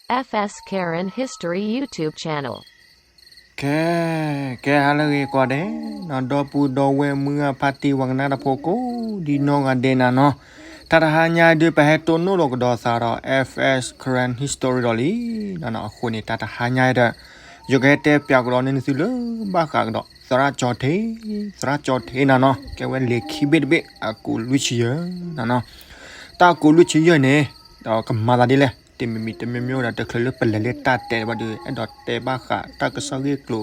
F S Karen History YouTube channel. ကဲ, ကဲဟါလၢအဂ့ၤကိးဂၤဒဲး, ဒီပုၢ်ဒီဝဲၢ်မုၢ်ဂၢ်ဖါတံၢ်ဝဲကနၣ်တဖိကိးဒ်နီၢ်ဂၤဒဲးနၤနီၤ, တၢ်တဟါညါဒုး ပဟဲတိၢ်နီၣ်လိာ်ကဒီးသးဒီး F S Karen History ဒီးလံ, အဃိန့ၣ် တၢ်တဟါညါဒီး ယကဟဲတဲပၠးကဒီးန့ၢ်သုလၢ ဘၣ်ဃးကဒီး သရၣ်ကၠီၤထ့, သရၣ်ကၠီၤထ့နၤနီၤ, ကဲဝဲလံာ်ခံဘ့ၣ်တဘ့ၣ် အကိးလွံၢ်ဆံယဲၢ်နၤနီၤ, တၢ်ကိးလွံၢ်ဆံယဲၢ်န့ၣ် ဒီးကမၤသးဒ်လဲၣ်, တမံၤမံၤတမံၤမံၤဒီး တချုးလၢပလဲၤလၢတၢ်တဲဘၣ်ဒီး အဲၣ်ဒိးတဲဘၣ်ဃးတၢ်ကစီၣ်ဂ့ၢ်ကျိၤ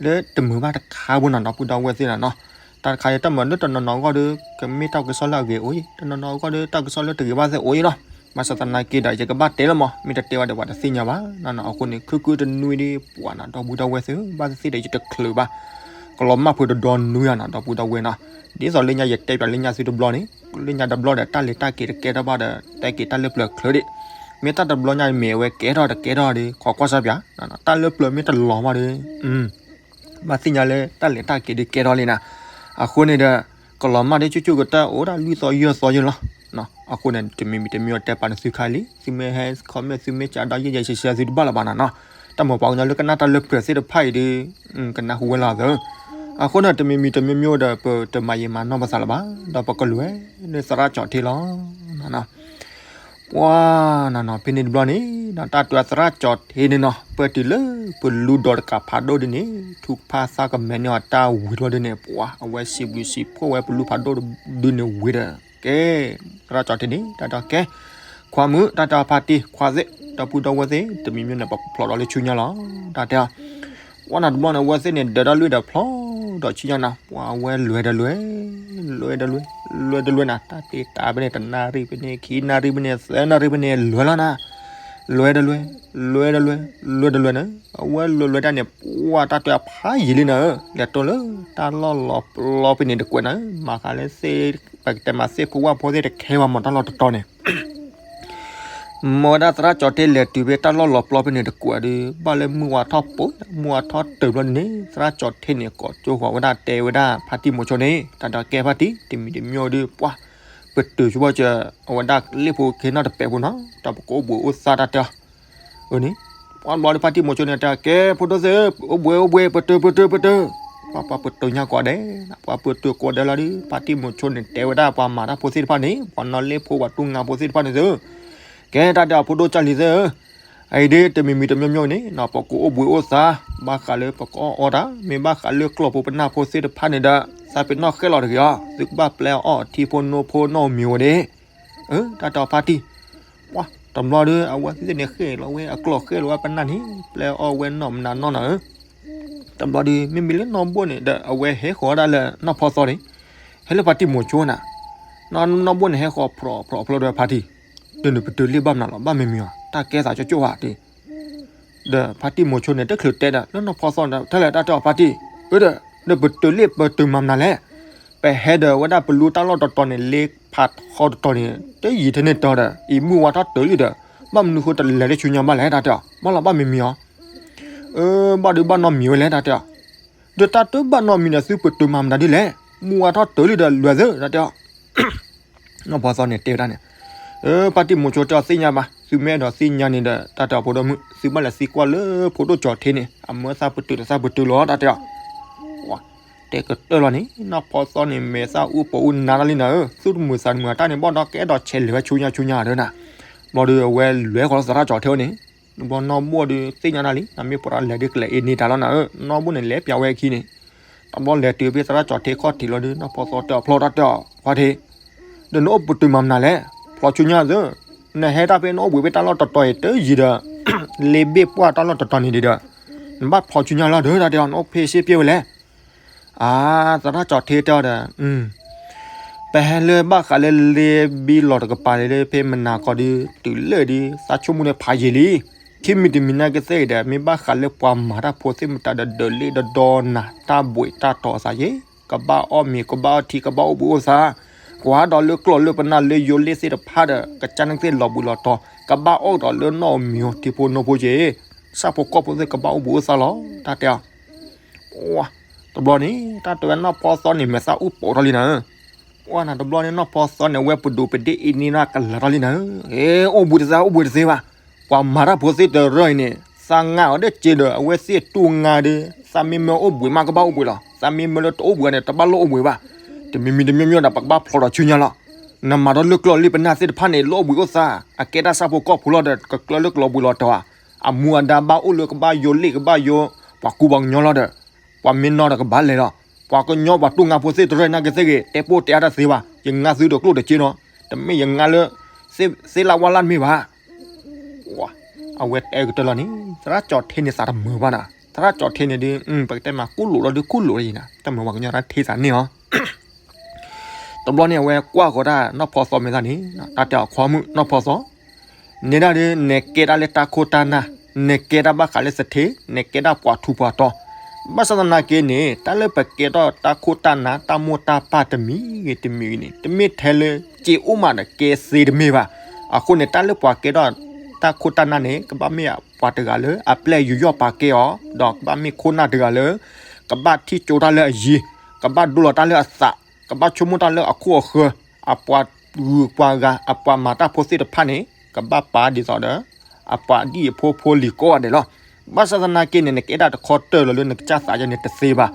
လၢတမုာ်ဘၣ်တခါဖိနီၤ ဒီပုၢ်ဒီဝဲၢ်သ့ၣ်နၤနီၤ, တၢ်တခါအံၤတၢ်မၤလၢတနီၤနီၤအဂီၢ်ဒီး ကမ့ၢ်တၢ်ကစီၣ်လၢအဂ့ၤအိၣ်အံၤ, တနီၤနီၤအဂီၢ်ဒီး တၢ်ကစီၣ်လၢတဂ့ၤဘၣ်သ့ၣ်အိၣ်အံၤလီၤ, ဘၣ်ဆၣ်သနာ်က့ဒီး ယကဘၣ်တဲလီၤမး, မ့ၢ်တတဲဘၣ်ဒီး ပှၤတသ့ၣ်ညါဘၣ်နၤနီၤ, အဃိန့ၣ် ခုၣ်ခုၣ်တနွံဒီး ပှၤနၤ ဒီပုၢ်ဒီဝဲၢ်သ့ၣ်ဧၢ, ဘၣ်သ့ၣ်သ့ၣ်ဒီးယတချုးဘၣ်, ကလီၤမၢ်ဖိတဒီနွံယၤနီၤ ဒီပုၢ်ဒီဝဲၢ်နီၤ, ဒ်သိးလၢညါယတဲပၠးလၢညါသုတဘျီန့ၣ်, လၢညါတဘျီဒီး တၢ်လဲၤတၢ်က့ၤတကဲထီၣ်ဘၣ်ဒီး တဲက့ၤတၢ်လၢပျၢၤချၢဒံး, မ့ၢ်တၢ်တဘျီညါမ့ၢ်အဝဲကဲထီၣ်တကဲထီၣ်ဒီး ခိးကွၢ်စၢ်ပၠး, တၢ်လၢပျၢၤမ့ၢ်တလီၤဘၣ်ဒီး ဘၣ်သ့ၣ်ညါလၢတၢ်လဲၤတၢ်က့ၤဒုးကဲထီၣ်လံနၤ, အဃိန့ၣ်ဒီး ကလီၤမၢ်ဒီးကၠိကၠိကတၢၢ်အိၣ်ဒၣ်လွံၢ်သီယဲၢ်လီၤ, အဃိန့ၣ် တမံၤမံၤတမံၤအတဲပာ်န့ၢ်သုခါလံ, သုမ့ၢ်ဟဲ comment သုမ့ၢ်ကးဒီးယဲၢ်ယဲၢ်ဆဲးဆဲးသုတဘၣ်လၢၤဘၣ်နၤနီၤ, တၢ်မၤပှၤကညီလၢကနၣ်တၢ်လၢပျၢၤသ့ၣ်တဖၣ်အံၤဒီး ကနၢ်ဟူဝဲလီၤသၢ, အဃိန့ၣ် တမံၤမံၤတမံၤမံၤဒီး ပတမၤယံာ်မၤနီၢ်ပသးလၢၤဘၣ်, ဒီးပကလဲၤလၢသရၣ်ကၠီၤထ့လီၤ ပှၤနၤနီၤ ဖဲန့ၣ်တဘျီန့ၣ် တၢ်တဲသရၣ်ကၠီၤထ့န့ၣ်နီၤ ပတုၤလၢပလူဒီးတကးဖးဒိၣ်ဒ်န့ၣ် ထုကဖၣ်သးကမဲာ်န့ၢ်အီၤတၢ်ဝံၤတဘျီဒ်န့ၣ် ပှၤအဝဲစံးဘျုးစံးဖှိၣ်ဝဲပလူဖးဒိၣ်ဒ်န့ၣ်ဝံၤဒီး ကဲ သရၣ်ကၠီၤထ့န့ၣ် တၢ်တဲအီၤကဲ ခွါမုၣ် တၢ်တဲအီၤဖါတံၢ် ခွါသ့ၣ် ဒီပုၢ်ဒီဝဲၢ်သ့ၣ် တမံၤမံၤန့ၣ် ပကဖျိးဒီးလၢဆူညါလီၤ တၢ်တဲအီၤ ပှၤနၤတဘျီန့ၣ် အဝဲသ့ၣ်န့ၣ် ဒၢးတၢ်လွံၢ်ဒီးဖျိးဒီးဆူညါနၤ ပှၤအဝဲလဲၤဒီးလဲၤ လဲၤဒီးလဲၤ လဲၤဒီးလဲၤနၤ တၢ်တ့တၢ်ဖဲန့ၣ် တနၣ်ရံၣ်ဖဲန့ၣ် ခံနၣ်ရံၣ်ဖဲန့ၣ် သၢနၣ်ရံၣ်ဖဲန့ၣ် လဲၤလီၤနၤ လဲၤဒီးလဲၤ လဲၤဒီးလဲၤ လဲၤဒီးလဲၤနၤ အဝဲလဲၤလဲၤတၢ်န့ၣ် ပှၤတၢ်တဲအဖးယံာ်လံနၤဧၢ လဲၤတိၢ်လၢတၢ်လီၢ်လီၤပျီဖဲန့ၣ်တကွဲးနၤဧၢ မၤဃးလၢသ့ၣ် ပကတဲမးသ့ၣ်ဖိဝၣ်ဖိသ့ၣ်တခဲဘၣ်မးတၢ်လီၢ်တတီၤန့ၣ် မ့ၢ်ဝဲဒၣ်သရၣ်ကၠီၤထ့လဲၤတုၤဖဲတၢ်လီၢ်လီၤပျီဖဲန့ၣ်တကွဲးဒီး ဘၣ်လၢမုၢ်ဝါထီၣ်ပိာ် မုၢ်ဝါထီၣ်တုၤဘျီန့ၣ် သရၣ်ကၠီၤထ့န့ၣ် ကိးကၠိဃီၤဝဲဒၣ်တဲဝဲဒၣ်ဖါတံၢ်မိၤဆိန့ၣ် တၢ်ဒီးကဲဖါတံၢ် တမံၤတမံၤဒီး ပှၤ ပတုာ်ဆိဘၣ်စၢၤ အဝဲဒၣ်လ့ၣ်ဖိက့ၤနီၢ်တပဲာ်ဖိနီၤ တၢ်ပကအိၣ်ဘှံးအိၣ်သါတၢ်တဲအီၤ အန့ၣ် ပှၤဘျီဒီးဖါတံၢ်မိၤဆိန့ၣ်တဲ ကဲဖိဒိၣ်သ့ၣ် အိၣ်ဘှံးအိၣ်ဘှံး ပတုာ်ပတုာ်ပတုာ် ပှၤပှၤပတုာ်ညါကိးဂၤဒဲး ပှၤပတုာ်ကိးဂၤဒဲးလီၤဒီး ဖါတံၢ်မိၤဆိန့ၣ်တဲဝဲဒၣ်ပှၤမၤတၢ်ဖိသ့ၣ်တဖၣ်န့ၣ် ပှၤနီၢ်လ့ၣ်ဖိပှၤတူၢ်ငါဖိသ့ၣ်တဖၣ်န့ၣ်သု ကဲတၢ်တဲအီၤဖိဒိၣ်ကၢ်လံၤသ့ၣ်ဧၢ အအံၤဒ်တမံၤမံၤတမံၤမံၤန့ၣ် ပကအိၣ်ဘှံးအိၣ်သါ ဘၣ်ဃးလၢပကအီၣ်အီတၢ် မ့ၢ်ဘၣ်ဃးလၢကျီၢ်ဖိပနၢ်ဖိသ့ၣ်တဖၣ်န့ၣ်ဒီး သးပ့ၤနီၣ်ဃဲလီၤတဂ့ၤအီၤ သုကဘၣ်ပျဲအီၣ်အီထံဖိနိဖိနီၢ်မံၤဝဲန့ၣ် အၢ တၢ်တဲအီၤဖါတံၢ် ပှၤ တဘျီဒီး အဝဲသ့ၣ်န့ၣ်ဃဲလီၤဝဲအကျီၢ်ဃဲလီၤဝဲပနၢ်န့ၣ် ပျဲအီၣ်ဝဲနီၢ်မနုၤနီၢ်နၤဧၢ တဘျီဒီး မ့မ့ၢ်လၢနီၢ်ဘိၣ်န့ၣ်ဒီး အဝဲဟဲဃီၤဒၣ်လၢနီၢ်ဖီသီန့ၣ် ဟဲလၢဖါတံၢ်မိၤဆိနၤ နီၢ်ဘိၣ်န့ၣ်ဟဲဃီၤဖျိးဖျိးဖျိးဒီးဖါတံၢ် ဒီးနပတုာ်လ့ၣ်ဘၣ်မနုၤလီၤ ဘၣ်မံၤမံၤအီၤ တၢ်ကဲသးကၠိကၠိဧါတံၢ် ဒီးဖါတံၢ်မိၤဆိန့ၣ် တချုးတဲဒီး လၢနီၢ်ဖီသီန့ၣ် ထဲလဲၣ်တၢ်တဲအီၤဖါတံၢ် အၢဒီး ဒီးပတုာ်လ့ၣ်ပတုာ်မၤမနုၤလဲၣ် ပဟဲဒီးဝဲဒၣ်ပလူတၢ်လီၢ်တတီၤန့ၣ် လ့ဖးထီတတီၤန့ၣ် တယံာ်ထဲန့ၣ်တီဒီး အံၤမုၢ်ဝါထီၣ်တုၤလံဒီး ဘၣ်မနုၤဃိတလဲၤလၢဆူညါဘၣ်လဲၣ် တၢ်တဲအီၤ ဘၣ်လီၤဘၣ်မံၤမံၤအီၤ အၢ ဘၣ်ဒုးဘၣ်နီၢ်မံၤဝဲလဲၣ် တၢ်တဲအီၤ ဒီးတၢ်တဘၣ်နီၢ်မံၤန့ၣ် သုပတုာ်မၤမနုၤဒ်လဲၣ် မုၢ်ဝါထီၣ်တုၤလံဒီးလွဲၢ်သၢ တၢ်တဲအီၤ နီၢ်ဖီသီန့ၣ်တဲဝဲဒၣ်န့ၣ် အၢ ဖါတံၢ်မိၤဆိတဲအီၤသ့ၣ်ညါဘၣ် သုမ့ၢ်အဲၣ်ဒိးသ့ၣ်ညါန့ၣ်ဒီး တၢ်တဲအီၤဖိဒိၣ်မုၣ် သုဘၣ်လဲၤသံကွၢ်လၢဖိဒိၣ်ကၠီၤထ့န့ၣ် အမၢသးပတုာ်တသးပတုာ်လီၤ တၢ်တဲအီၤ တဲကတၢၢ်လီၤန့ၣ် နီၢ်ဖီသီန့ၣ် မဲာ်သၣ်အူပိာ်အူနါတၢ်လံနၤဧၢ သူၣ်တမုာ်သးတမုာ်အတၢ်န့ၣ် ဘၣ်ဒီးကအဲၣ်ဒိးဆဲးလဲၤဝဲဆူညါဆူညါဒီးနၤ ဘျီဒီးအဝဲလဲၤဃီၤလၢသရၣ်ကၠီၤထ့အအိၣ်န့ၣ် ဘျီနီၢ်ဘိၣ်ဒီးသ့ၣ်ညါတၢ်လံ နမ့ၢ်ပှၤတၢ်လဲၤဒ်ကလဲၤအ့န့ၢ်တၢ်လီၤနၤဧၢ နီၢ်ဘိၣ်န့ၣ်လဲၤပၠးဝဲအခံန့ၣ် တဘျီလဲၤတုၤဖဲသရၣ်ကၠီၤထ့ခီၣ်ထံးလီၤဒီး နီၢ်ဖီသီတဲအီၤဖျီတၢ်တဲအီၤ ခွါထ့ ဒီးနအိၣ်ပတုာ်မၤမနုၤလဲၣ် ဖျီဆူညါသၢ နဟဲတၢ်ဖဲနအိၣ်ဘှံးဖဲတၢ်လီၢ်တတီၤအံၤ တယံာ်ဒီး လ့ဘ့ၣ်ပှၢ်တၢ်လီၢ်တတီၤန့ၣ်ဒီး နဘၣ်ဖျီဆူညါလီၤဒီး တၢ်တဲအီၤ နအိၣ်ဖဲစ့ပျဲဝဲလဲၣ် အါ သရၣ်ကၠီၤထ့တဲအီၤဒီး ပဟဲလၢဘၣ်ဃးလၢလ့ဘ့ၣ်လီၤတကပၤလၢဖဲမနၤကီၢ်ဒီး တုၤလၢာ်ဒီး သးဆိကမိၣ်န့ၣ်ဖးယံာ်လံ ခံမံၤတမံၤနာ်က့သ့ၣ်အံၤဒီး မ့ၢ်ဘၣ်ဃးလၢပှၤမၤတၢ်ဖိသ့ၣ်မတၤဒီး ဒၢးလ့ၣ်ဒီးဒီနၤ တၢ်ဘှံးတၢ်တီၤအသးယဲၢ် ကဘၣ်အီၣ်မ့ၤ ကဘၣ်အီၣ်ထံ ကဘၣ်အိၣ်ဘှံးအိၣ်သါ ကွၢ်ဒီးလၢကျီၢ်လၢပနၢ်လၢယိလ့ၣ်သ့ၣ်တဖၣ်ဒီး ကစၢ်န့ၣ်သ့ၣ်လီၤဘှံးလီၤတီၤ ကဘၣ်အီၣ်ဒီးလၢနီၢ်မံၤထံဖိနိဖိက့ၤ ဆၣ်ဖိကီၢ်ဖိသ့ၣ်ကဘၣ်အိၣ်ဘှံးအိၣ်သါလီၤ တၢ်တဲအီၤ တဘျီန့ၣ် တၢ်တဲဝဲနီၢ်ဖီသီန့ၣ် မဲာ်သၣ်အူပိာ်ထီၣ်လံနၤဧၢ ပှၤနၤတဘျီန့ၣ် နီၢ်ဖီသီန့ၣ် အဝဲပဒိးပဒ့ၣ်အ့န့ၢ်တၢ်ကလၤထီၣ်လံနၤဧၢ အိၣ်ဘှံးတသ့ အိၣ်ဘှံးတသ့ဘၣ် ပှၤမၤတၢ်ဖိသ့ၣ်တရၢအံၤန့ၣ် သးငါအီၤဒ်က့ဒီး အဝဲသ့ၣ်တူၢ်ငါဒီး သးမ့မ့ၢ်အိၣ်ဘှံးမးကဘၣ်အိၣ်ဘှံးလီၤ. သးမ့မ့ၢ်လၢတအိၣ်ဘှံးန့ၣ် တဘၣ်လိၣ်အိၣ်ဘှံးဘၣ်. တမံၤမံၤတမံၤမံၤဒီး ပကဘၣ်ဖျီဒီးဆူညါလီၤ. နမၤဒီးလၢကျိာ်လၢပနၢ်သ့ၣ်တဖၣ်န့ၣ် လၢအိၣ်ဘှံးအိၣ်သါ အကဲတၢ်ဆၣ်ဖိကီၢ်ဖိလီၤဒီး ကကျၢလၢကလီၤဘှံးလီၤတီၤဧါ. အမူအဒါဘၣ်အိၣ်လၢကဘၣ်ယိလ့ၣ် ကဘၣ်ယိ ပှၤကူပှၤကညီလီၤဒီး ပှၤမ့ၢ်နီၢ်ဒီးကဘၣ်လဲၤလီၤ. ပှၤကညီပှၤတူၢ်ငါဖိသ့ၣ်တရၢအံၤနာ်က့သ့ၣ်ဂ့ၤ တဲပိၢ်တဲအါတၢ်သ့ဘၣ်. ယငါသုဒီးကျိၣ်ဒီးစ့နီၤ. တမ့ၢ်ယငါလၢ သ့ၣ်လၣ်ဝါလၣ်တမ့ၢ်ဘၣ်. အဝဲတဲကတၢၢ်လီၤန့ၣ် သရၣ်ကၠီၤထ့န့ၣ်သးတမုာ်ဘၣ်နီၤ. သရၣ်ကၠီၤထ့န့ၣ်ဒုး ပကတဲမး ကူၣ်လိာ်ဒီးဒုးကူၣ်လိာ်ယံၤနီၤ. တမုာ်ပှၤကညီတၢ်ထ့သးန့ၣ်အီၤ တဘျီန့ၣ် အဝဲကွၢ်ဃီၤတၢ်နီၢ်ဖီသီမဲာ်သၣ်န့ၣ် တၢ်တဲအီၤခွါမုၣ်နီၢ်ဖီသီ နဲဒၣ်ဒီး နကဲတၢ်လၢတၢ်ခိၣ်တၢ်နၢ်, နကဲတၢ်ဘၣ်ဃးလၢသထ့, နကဲတၢ်ပှၤထူးပှၤတီၤ, ဘၣ်ဆၣ်သနာ်က့န့ၣ် တၢ်လၢပကဲထီၣ်တၢ်ခိၣ်တၢ်နၢ် တၢ်မိၢ်တၢ်ပၢ်တမံၤဂ့ၤတမံၤဂ့ၤန့ၣ် တမ့ၢ်ထဲလၢစ့အိၣ်မးဒီးကဲသ့တမ့ၢ်ဘၣ်. အဃိန့ၣ် တၢ်လၢပှၤကဲထီၣ်တၢ်ခိၣ်တၢ်နၢ်န့ၣ် ကဘၣ်မ့ၢ်ပှၤတဂၤလၢအပျဲၢ်ယူးယီၣ်ပာ်ကဲအီၤ, ဒီးကဘၣ်မ့ၢ်ခိၣ်နၢ်တဂၤလၢ ကဘၣ်ထံၣ်ကၠိတၢ်လၢအယံၤ, ကဘၣ်ဒိလီၤတၢ်လၢအသး, ကဘၣ်ဆိကမိၣ်တၢ်လၢအခိၣ်အဃၢၤ, အပှၤဂုၤပှၤဂၤ အပှၤမၤတၢ်ဖိသ့ၣ်တဖၣ်န့ၣ် ကဘၣ်ပာ်ဒ်သိးဒီး အပှၤဒ်အဖိဖိလံၤကိးဂၤဒဲးလီၤ. ဘၣ်ဆၣ်သနာ်က့န့ၣ် နကဲဒၣ်တခီတၢၢ်လီၤလၢ နကစၢ်သးယဲန့ၣ်တသ့ဘၣ်.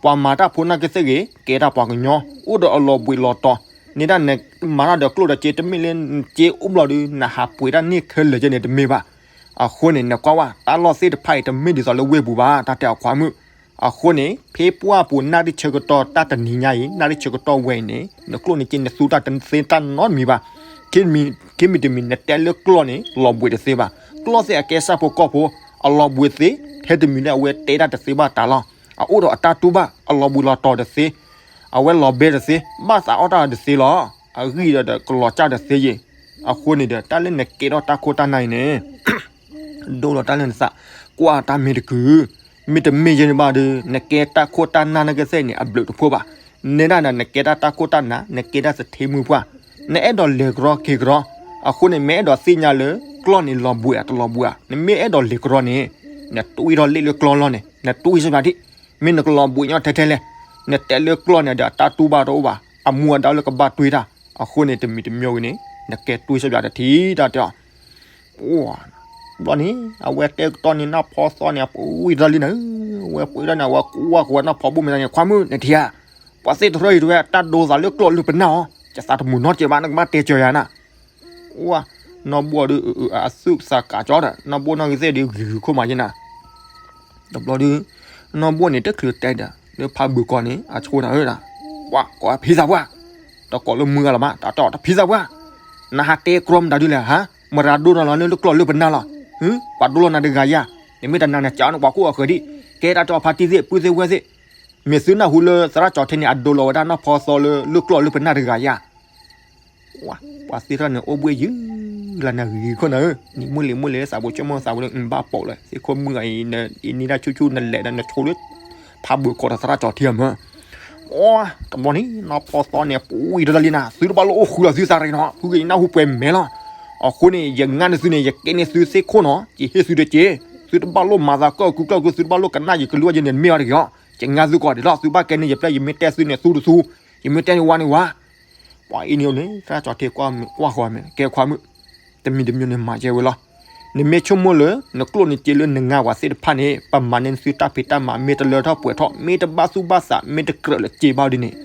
ပှၤမၤတၢ်ဖိနာ်က့သ့ၣ်ဂ့ၤ ကဲတၢ်ပှၤကညီ အိၣ်ဒီးအလီၤဘှံးလီၤတီၤ, န့ၣ်ဒၣ်နမၤတၢ်ဒီးကျိၣ်ဒီးစ့ တမ့ၢ်လၢနစ့အိၣ်ဘျီဒီး နဟးပှ့ၤတၢ်န့ၢ်ခဲလၢာ်ယဲန့ၣ်တမ့ၢ်ဘၣ်. အဃိန့ၣ် နကွၢ်ဝဲ တၢ်လီၢ်သ့ၣ်တဖၣ်အံၤ တမ့ၢ်ဒ်သိးလၢဝ့ၢ်ပူၤဘၣ် တၢ်တဲအီၤခွါမုၣ်. အဃိန့ၣ် ဖဲပှၢ်ပူၤနၣ်ရံၣ်ဆၢကတီၢ်တၢ်တနံၤညါအံၤ နၣ်ရံၣ်ဆၢကတီၢ်ဝဲအံၤန့ၣ် နကျိၣ်န့ၣ်က့ နသူတၢ်တသ့တၢ်နီတမံၤဘၣ်. ခံမံၤတမံၤ နတဲလၢကျိာ်န့ၣ် လီၤဘှံးတသ့ဘၣ်. ကျိာ်သ့ၣ်အကဲဆၣ်ဖိကီၢ်ဖိ အလီၤဘှံးသ့ ထဲတမံၤလၢ အဝဲတဲတၢ်တသ့ဘၣ်တၢ်လီၤ. အအိၣ်ဒီးအတၢ်တူၢ်ဘၣ် အလီၤဘှံးလီၤတီၤတသ့, အဝဲလီၤဘဲတသ့, ဘၣ်သးအီၣ်တၢ်တသ့လီၤ. အဂံၢ်ဒီးကလီၤကၢ်တသ့ယ့ၤ. အဃိန့ၣ်ဒီး တၢ်လၢနကဲထီၣ်တၢ်ခိၣ်တၢ်နၢ်အံၤန့ၣ် ဒိလီၤတၢ်လၢနသး, ကွၢ်တၢ်မ့ၢ်တကုၤ, မ့တမ့ၢ်ယဲန့ၣ်ဘၣ်ဒီး နကဲတၢ်ခိၣ်တၢ်နၢ်နာ်က့သ့ၣ်န့ၣ် အဘျုးတဖှိၣ်ဘၣ်. နဲဒၣ်ဒီး နကဲတၢ်တၢ်ခိၣ်တၢ်နၢ် နကဲတၢ်သထ့မုၢ်ပှၢ်, နအဲၣ်ဒိးလဲၤကရီက့ၤကရီ, အဃိန့ၣ် မ့ၢ်အဲၣ်ဒိးသ့ၣ်ညါလၢ ကျီၢ်န့ၣ်လီၤဘှံးဧါတလီၤဘှံးဧါ, နမ့ၢ်အဲၣ်ဒိးလဲၤကရီန့ၣ် နတွံၢ်ထီၣ်လ့ၣ်လၢကျီၢ်လီၢ်န့ၣ် နတွံၢ်စၢ်ဘၣ်ဒံး, မ့ၢ်နကလီၤဘှံးညီထဲထဲလဲၣ်, နတဲလၢကျီၢ်န့ၣ်ဒီး အတၢ်တူၢ်ဘၣ်တအိၣ်ဘၣ်, အမူအဒါလၢကဘၣ်တွံၢ်တၢ်, အဃိန့ၣ် တမံၤတမံၤဂ့ၤန့ၣ် နကဲတွံၢ်စၢ်ဘၣ်တထံၣ်တၢ်တဲအီၤ အိၣ်ဘျီန့ၣ် အဝဲတဲကတီၢ်န့ၣ် နီၢ်ဖီသီန့ၣ် အပှ့ၤတၢ်လံနၤဧၢ, အဝဲပှ့ၤတၢ်န့ၣ် အဝဲကွၢ်ဃီၤနီၢ်ဖီဘိၣ်မဲာ်သၣ်န့ၣ် ခွါမုၣ် နထံၣ်ဧါ, ပှၤသ့ၣ်တရၢအံၤတဝဲ တၢ်ဒိသးလၢကျိာ်လၢပနၢ်အီၤ, ယသးတမုာ်နီတစဲးဘၣ် နကဘၣ်တဲစၢၤယၤနၤ, အိၣ်, နီၢ်ဘိၣ်ဒီး အသူၣ်ကသးကၠီဒီး နီၢ်ဘိၣ်နီၢ်ဂ့ၤသ့ၣ်ဒီး ဂ့ၤဂ့ၤခိၣ်မးယဲနၤ တဘျီဒီး နီၢ်ဘိၣ်န့ၣ် တချုးတဲဒီး လၢဖးဘုးကီၢ်န့ၣ် အဆိနၤဧၢ, ပှၤကိးဖံသးပှၢ်, တကိးလၢမုၢ်ဂၤလီၤမး တၢ်တဲအီၤတဖံသးပှၢ်, နဟးတဲကြီမတၤဒုလဲၣ်ဧါ, မတၤဒိလီၤနၤလၢလၢကျိာ်လၢပနၢ်လီၤ, ပှၤဒိလီၤနၤတဂၤယၤ, နမ့ၢ်တနာ်န့ၣ် ကးအီၤန့ၣ် ပှၤကိးအဃၢၤဒံး, ကဲတၢ်တဲအီၤဖါတံၢ်သ့ၣ် ပုၢ်သ့ၣ်ဝဲၢ်သ့ၣ်, မ့ၢ်သုနၢ်ဟူလၢသရၣ်ကၠီၤထ့န့ၣ် အဒိလီၤဝဲဒၣ်နီၢ်ဖီသီလၢ လၢကျိာ်လၢပနၢ်တဂၤယၤ ပှၤသ့ၣ်ထီၣ်န့ၣ် အိၣ်ဘှ့ၣ်ယုၢ်လၢနဂ့ၤဂ့ၤခိၣ်နၤဧၢ, နံၤမုၢ်လံၤမုၢ်လံၤလၢသးပူၤဆိကမိၣ်သးပူၤလၢ ဘၣ်ပိာ်လၢ သ့ၣ်ခိၣ်မုၢ်ဂၤအံၤ နအံၤနံၤဒၣ်ဆူၣ်ဆူၣ်နလဲၤဒီး နဆိလၢ ဖးဘိးကီးဒီးသရၣ်ကၠီၤထံအမၢ်, အိ တဘျီန့ၣ် နီၢ်ဖီသီန့ၣ် ပူၤအံၤတလီၤလံနၤ သုတဘၣ်လိၣ်အိၣ်ဃုာ်လီၤသုသးတဂ့ၤနီၤ ဖုဂ့ၤနၢ်ဟူပှဲၤမဲာ်လီၤ, အဃိန့ၣ် ယငါန့ၢ်သုန့ၣ် ယကဲန့ၢ်သုသ့ၣ်ခိၣ်နီၤ ယဟ့ၣ်သုတက့ၢ်, သုတဘၣ်လိၣ်မၤသးကၢၢ်ကုၢ်ကျၢၢ်ကုၢ် သုတဘၣ်လိၣ်ကနၣ်ယကလုၢ်ဘၣ်ယဲန့ၣ် မ့ၢ်အီၤတဂ့ၤလီၤ, ယငါသုကိးဂၤဒဲးလီၤ သုဘၣ်ကဲန့ၢ်ယပျဲၢ် ယမ့ၢ်တဲသုန့ၣ် သူတသူ, ယမ့ၢ်တဲန့ၢ်ဝါန့ၣ်ဝါ ပှၤအံၤန့ၣ်န့ၣ် သရၣ်ကၠီၤထ့ကွၢ်ဃီၤမဲာ် ကဲခွါမုၣ်, တမံၤတမံၤန့ၣ်မၤကဲဝဲလီၤ, နမ့ၢ်ဆိကမိၣ်လၢ နကျိၣ်နစ့လၢနငါပှၤသ့ၣ်တဖၣ်န့ၣ် ပမၤန့ၢ်သုတၢ်ဖံးတၢ်မၤမ့ၢ်တလၢထီၣ်ပှဲၤထီၣ် မ့ၢ်တဘၣ်သူၣ်ဘၣ်သး မ့ၢ်တကြၢးလၢစ့ဘၣ်ဒ်န့ၣ်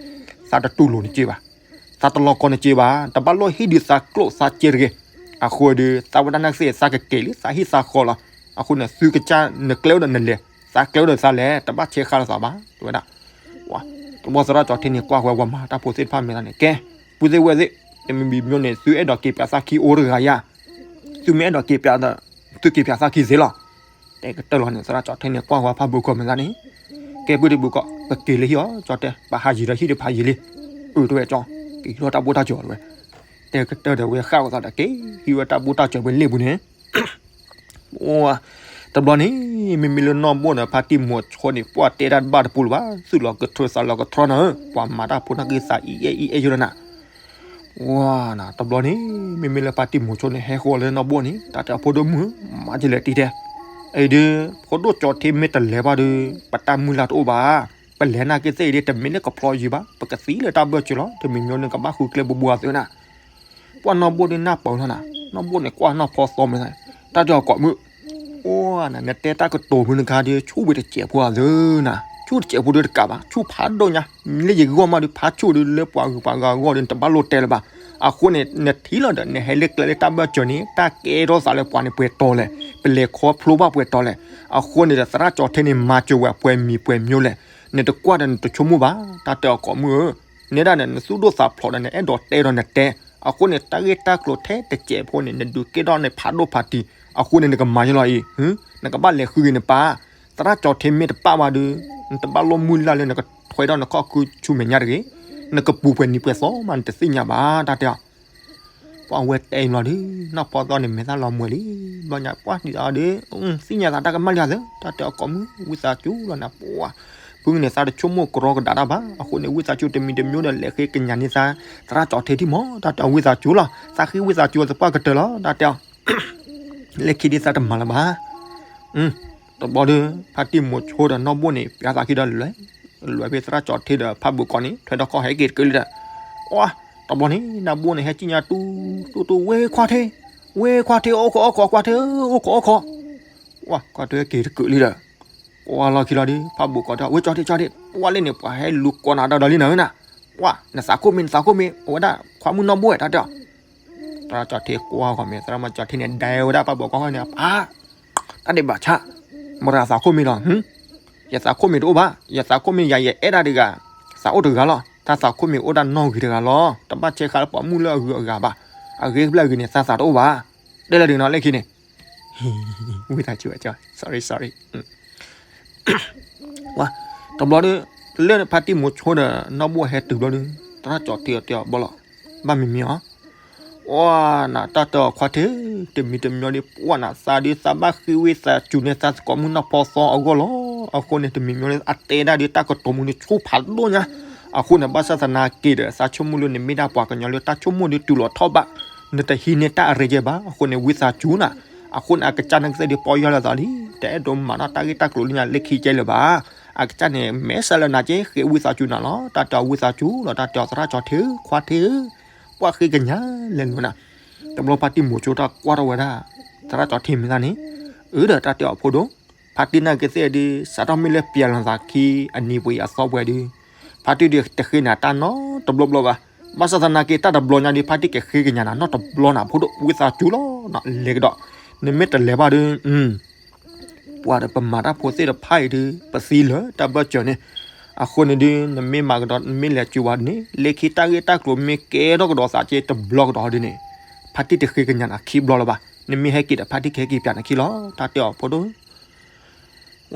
သးတတူၢ်လိာ်နစ့ဘၣ်, သးတလီၤကီနစ့ဘၣ်, တဘၣ်လိၣ်ဟ့ၣ်ဒုးသးကျိၣ်သးစ့တဂ့ၤ, အဃိဒီး သးဝဲဒၣ်နာ်က့သ့ၣ် သးကကဲၤလံ သးဟံၣ်သးဃီလီၤ, အဃိန့ၣ် သုကစၢ်နကျဲအိၣ်ဒီးနလဲၤ, သးကျဲအိၣ်ဒီးသးလဲၤ တဘၣ်ဆဲးဃာ်လၢသးဘၣ် တဲဝဲဒၣ် တဘျီသရၣ်ကၠီၤထ့န့ၣ် ကွၢ်ဃီၤဝဲမၤတၢ်ဖိသ့ၣ်တဖၣ်မဲာ်သးန့ၣ် ကဲ, ပုၢ်သ့ၣ်ဝဲၢ်သ့ၣ်, တမံၤမံၤန့ၣ် သုအဲၣ်ဒိးက့ၤပၠးသၣ်ခံအိၣ်တဂၤယၤ, သုမ့ၢ်အဲၣ်ဒိးက့ၤပၠးဒီး သုက့ၤပၠးသၣ်ခံသ့လီၤ, တဲကတၢၢ်လီၤန့ၣ် သရၣ်ကၠီၤထ့န့ၣ် ကွၢ်ဃီၤဖးဘိးကီၢ်မဲာ်သးန့ၣ်, ကဲပုၢ်တဘုးကီး ပက့ၤလၢဟံၣ်အီၤ ကၠီတဲ ပဟးယံၤဒီးဟံၣ်ဒီးဖးယံၤလံ, အၢ တဲဝဲကၠီ, က့ၤလီၤတၢ်ဘိၣ်တၢ်စၢၤဝဲ, တဲကတၢၢ်ဒီးဝဲဃၣ်ဝဲသးဒီးက့ၤဟံၣ်ဝဲတၢ်ဘိၣ်တၢ်စၢၤဝဲလ့ၣ်ပူၤန့ၣ် အိ တဘျီန့ၣ် မ့မ့ၢ်လၢနီၢ်ဘိၣ်န့ၣ် ဖါတံၢ်မိၤဆိန့ၣ် ပှၢ်တဲတၢ်တဘၣ်တပူၤလၢၤဘၣ် သူၣ်လီၤကထၢသးလီၤကထီနၤဧၢ, ပှၤမၤတၢ်ဖိနာ်က့သးအံၤအဲၣ်အံၤအဲၣ်ယိလီၤနၤ, အိ တဘျီန့ၣ် မ့မ့ၢ်လၢဖါတံၢ်မိၤဆိန့ၣ် ဟဲဃီၤလၢနီၢ်ဘိၣ်န့ၣ် တၢ်တဲအဖိဒိၣ်မုၣ် မၤကလဲၤတံၢ်တဲ, အံၤဒုး ဖိဒိၣ်ကၠီထ့မ့ၢ်တလဲၤဘၣ်ဒီး ပတၢ်မုၢ်လၢ်တအိၣ်ဘၣ်, ပလဲၤနာ်က့သ့ၣ်အံၤဒုး တမ့ၢ်လၢကဖျီယံၤဘၣ် ပကသံလၢတၢ်ဘၢၣ်စၢၤလီၤ တမံၤမံၤန့ၣ် ကဘၣ်ဃုကျဲဘိဘိအသုးနၤ ပှၢ်နီၢ်ဘိၣ်ဒုးနၢ်ပၢၢ်လီၤနၤ, နီၢ်ဘိၣ်န့ၣ် ကွၢ်နီၢ်ဖီသီမဲာ်သးန့ၣ်, တၢ်တဲအီၤကိးမုၣ်, အိၣ်နၤ နတဲတၢ်ကတိၤမုၢ်နခါဒီး ဆူၣ်ဝံၤတစဲးဖိဧါသၢနၤ, ဆူၣ်တစဲးဖိဒီးတကးဘၣ်, ဆူၣ်ဖးဒိၣ်ညါ, လၢယဂီၢ်မးဒီး ဖးဆူၣ်ဒီးလၢပှၤဂုၤပှၤဂၤအဂီၢ်ဒီး နတဘၣ်လိၣ်တဲလၢၤဘၣ်. အဃိန့ၣ် နထံၣ်လီၤဒီး နဟဲလၢကျဲလၢတၢ်ဘၢၣ်စၢၤန့ၣ် တၢ်ကဲထီၣ်သးလၢပှၤန့ၣ်ပှဲၤတီၤလဲၣ်, ပလဲၤခီဖျိဘၣ်ပှဲၤတီၤလဲၣ်. အဃိန့ၣ်ဒီး သရၣ်ကၠီၤထ့န့ၣ် မၤစၢၤဝဲပှဲၤမံၤပှဲၤမံၤလဲၣ်, နတကွၢ်ဒီးနတဆိကမိၣ်ဘၣ်, တၢ်တဲအီၤကိးမုၣ်ဧၢ. နဲဒၣ်န့ၣ် နသူၣ်ဒိၣ်သးဖျိးဒီး နအဲၣ်ဒိးတဲဒီးနတဲ, အဃိန့ၣ် တၢ်ဂ့ၢ်တၢ်ကျိၤထဲတစဲးဖိန့ၣ် နဒုးကဲထီၣ်နဖးဒိၣ်ဖးတံၢ်, အဃိန့ၣ် နကမၤယလီၤအံၤ, နကဘၣ်လဲၤဃုက့ၤနပၢ်, သရၣ်ကၠီၤထ့မ့ၢ်တပၣ်ဘၣ်ဒီး နတဘၣ်လိၣ်မုၢ်လၢ်လၢနကထွဲထီၣ်နခီၣ်ခုဆူမဲာ်ညါတဂ့ၤ, နကပူၤပှဲၤနံၤပှဲၤသီမး နတသ့ၣ်ညါဘၣ် တၢ်တဲအီၤ. ပှၢ်ဝဲတဲအံၤလီၤဒီး နီၢ်ဖီသီန့ၣ် မဲာ်သၣ်လီၤမှဲၤလံ, ဘျီညါပှၢ်ဒ်သိးဒီး သ့ၣ်ညါသးတၢ်ကမၣ်လံဧါသၢ, တၢ်တဲအီၤကိးမုၣ် ဝံသးစူၤလီၤနၤ ပှၢ်, ဖုန့ၣ်သးတဆိကမိၣ်ကရီကဒါတၢ်ဘၣ်, အဃိန့ၣ် ဝံသးစူၤတမံၤတမံၤဒီး လဲၤဃ့ကညးန့ၢ်သး သရၣ်ကၠီၤထ့ထံၣ်မး, တၢ်တဲအီၤ ဝံသးစူၤလီၤ, သးဃ့ဝံသးစူၤအသပှၢ်ကတၢၢ်လီၤ တၢ်တဲအီၤ လၢခံဒ်သးတမၤလၢၤဘၣ်. တဘျီဒီး ဖါတံၢ်မိၤဆိဒီးနီၢ်ဘိၣ်န့ၣ် ပျးသးခံဒီးလဲၤ, လဲၤဖဲသရၣ်ကၠီၤထ့ဒီးဖးဘိးကီးန့ၣ် ထွဲထီၣ်ခီၣ်ဟဲက့ၤတကလုာ်ဒီး, အၢ, တဘျီန့ၣ် နီၢ်ဘိၣ်န့ၣ် ဟဲစံၣ်ညါတူတူတူ ဝ့ခွါထ့, ဝ့ခွါထ့ အိၣ်ခိးအိၣ်ခိး ခွါထ့ အိၣ်ခိးအိၣ်ခိး, ဝဲခွါထ့ဟဲက့ၤတကလုာ်ဒီး ကွၢ်လီၤခံလီၤဒီး ဖးဘိးကီးတဲ ဝ့ကၠီၤထ့ကၠီၤထ့ ပှၢ်လၢန့ၣ် ပှၤဟဲလူၤကိးနၤဒီးလံနၤဧၢနၤ, ပှၢ် နသးခိၣ်မ့ၢ် နသးခိၣ်မ့ၢ် အဝဲဒၣ်ခွါမုၣ်နီၢ်ဘိၣ်ဝဲ တၢ်တဲအီၤ သရၣ်ကၠီၤထ့ကွၢ်ဂီၤမ့ၢ် သရၣ်မုၣ်ကၠီၤထ့န့ၣ် ဒဲဝဲဒၣ်ဖးဘိးကီးန့ၣ် အါ, တၢ်ဒဲးဘးဆၣ်, မတၤသးခိၣ်မ့ၢ်လီၤ, ယသးခိၣ်မ့ၢ်တအိၣ်ဘၣ်, ယသးခိၣ်မ့ၢ်ယၤ ယအဲၣ်ဒၣ်တဂၤ, သးအိၣ်တဂၤလီၤ, တၢ်သးခိၣ်မ့ၢ်အိၣ်ဒၣ်နီၢ်ဂ့ၤတဂၤလီၤ, တဘၣ်ဆဲးဃာ်လၢပှၤမုၣ်လၢအဂုၤအဂၤဘၣ်, အဂ့ၢ်ဖျၢၣ်ဂ့ၤန့ၣ် သးသးတအိၣ်ဘၣ်, တဲလၢဒ်နီၤလၢခံန့ၣ် ဝံသးစူၤ, sorry sorry ဝါ, တဘျီဒီး လၢဖါတံၢ်မိၤဆိဒီးနီၢ်ဘိၣ်ဟဲတုၤဘျီဒီး သရၣ်ကၠီၤထ့အီၤတဲအီၤဘီလီၤ, ဘၣ်မံၤမံၤအီၤ, ဝါနၤ တၢ်တဲအီၤခွါထ့, တမံၤတမံၤဒီး ပှၢ်နၤ သးဒီးသးဘၣ်ဃ့ဝံသးစူၤန့ၢ်သးသကိးမုၣ်နီၢ်ဖီသီအဂီၢ်လီၤ, အဃိန့ၣ် တမံၤမံၤဒီး အတဲဒၣ်ဒီးတၢ်ကတိၤမူန့ၣ် ဆူၣ်ဖးဒိၣ်ညါ, အဃိန့ၣ် ဘၣ်ဆၣ်သနာ်က့ဒီး သးဆိကမိၣ်လၢနမ့ၢ်ဒၣ်ပှၤကညီလၢတၢ်ဆိကမိၣ်ဒီးတုၤလီၤထီၣ်ဘး, နတဟံးန့ၢ်တၢ်အရ့ယဲဘၣ်, အဃိန့ၣ် ဝံသးစူၤနၤ, အဃိန့ၣ် အကစၢ်နာ်က့သ့ၣ်ဒီးပီၢ်ယၢ်လၢသးလံ, တအဲၣ်ဒိးမၤထီၣ်တၢ်ဂ့ၢ်တၢ်ကျိၤလၢညါလၢခံကဲလၢၤဘၣ်, အကစၢ်န့ၣ် မဲာ်ဆှးလၢနၤက့ ဃ့ဝံသးစူၤနၤလီၤ, တၢ်တဲအီၤဝံသးစူၤလီၤ, တၢ်တဲအီၤသရၣ်ကၠီၤထ့ဧၢ ခွါထ့ဧၢ, ပှၢ်ဃ့ကညးလဲၤလိာ်နၤ, တဘျီဖါတံၢ်မိၤဆိတၢ်ကွၢ်ထီၣ်ဝဲဒၣ်, သရၣ်ကၠီၤထ့မ့ၢ်သးန့ၣ်, အၢဒီးတၢ်တဲအီၤဖိဒိၣ်, ဖါတံၢ်နာ်က့သ့ၣ်ဒီး စးထီၣ်မ့ၢ်လၢပျဲလီၤသးခံအနံၤပှဲၤအသီပှဲၤဒီး, ဖါတံၢ်ဒီးတဃ့နၤတၢ်နီတဘျီဘျီဘၣ်, ဘၣ်ဆၣ်သနာ်က့တၢ်တဘျီညါဒီး ဖါတံၢ်ကဃ့ကညးနၤနီတဘျီနၤဖိဒိၣ် ဝံသးစူၤလီၤ, လဲၤကဒီး, နမ့ၢ်တလဲၤဘၣ်ဒီး ပှၤဒီးပမၤတၢ်ဖိသ့ၣ်တဖၣ်အံၤဒီး ပသံလၢတၢ်ဘၢၣ်စၢၤန့ၣ်, အဃိန့ၣ်ဒီး နမ့ၢ်မၤကဒီး နမ့ၢ်လဲၤစုၤဝဲဒ်န့ၣ် လၢခံတၢ်ဂ့ၢ်တၢ်ကျိၤမ့ၢ်ကဲထီၣ်ကဒီးသးက့တဘျီကဒီးဒ်န့ၣ်, ဖါတံၢ်တဃ့ကညးနၤခံဘျီလၢၤဘၣ်, နမ့ၢ်ဟဲက့ၤဒီးဖါတံၢ်ကဟဲက့ၤပျးနၤခံလီၤ, တၢ်တဲအီၤဖိဒိၣ်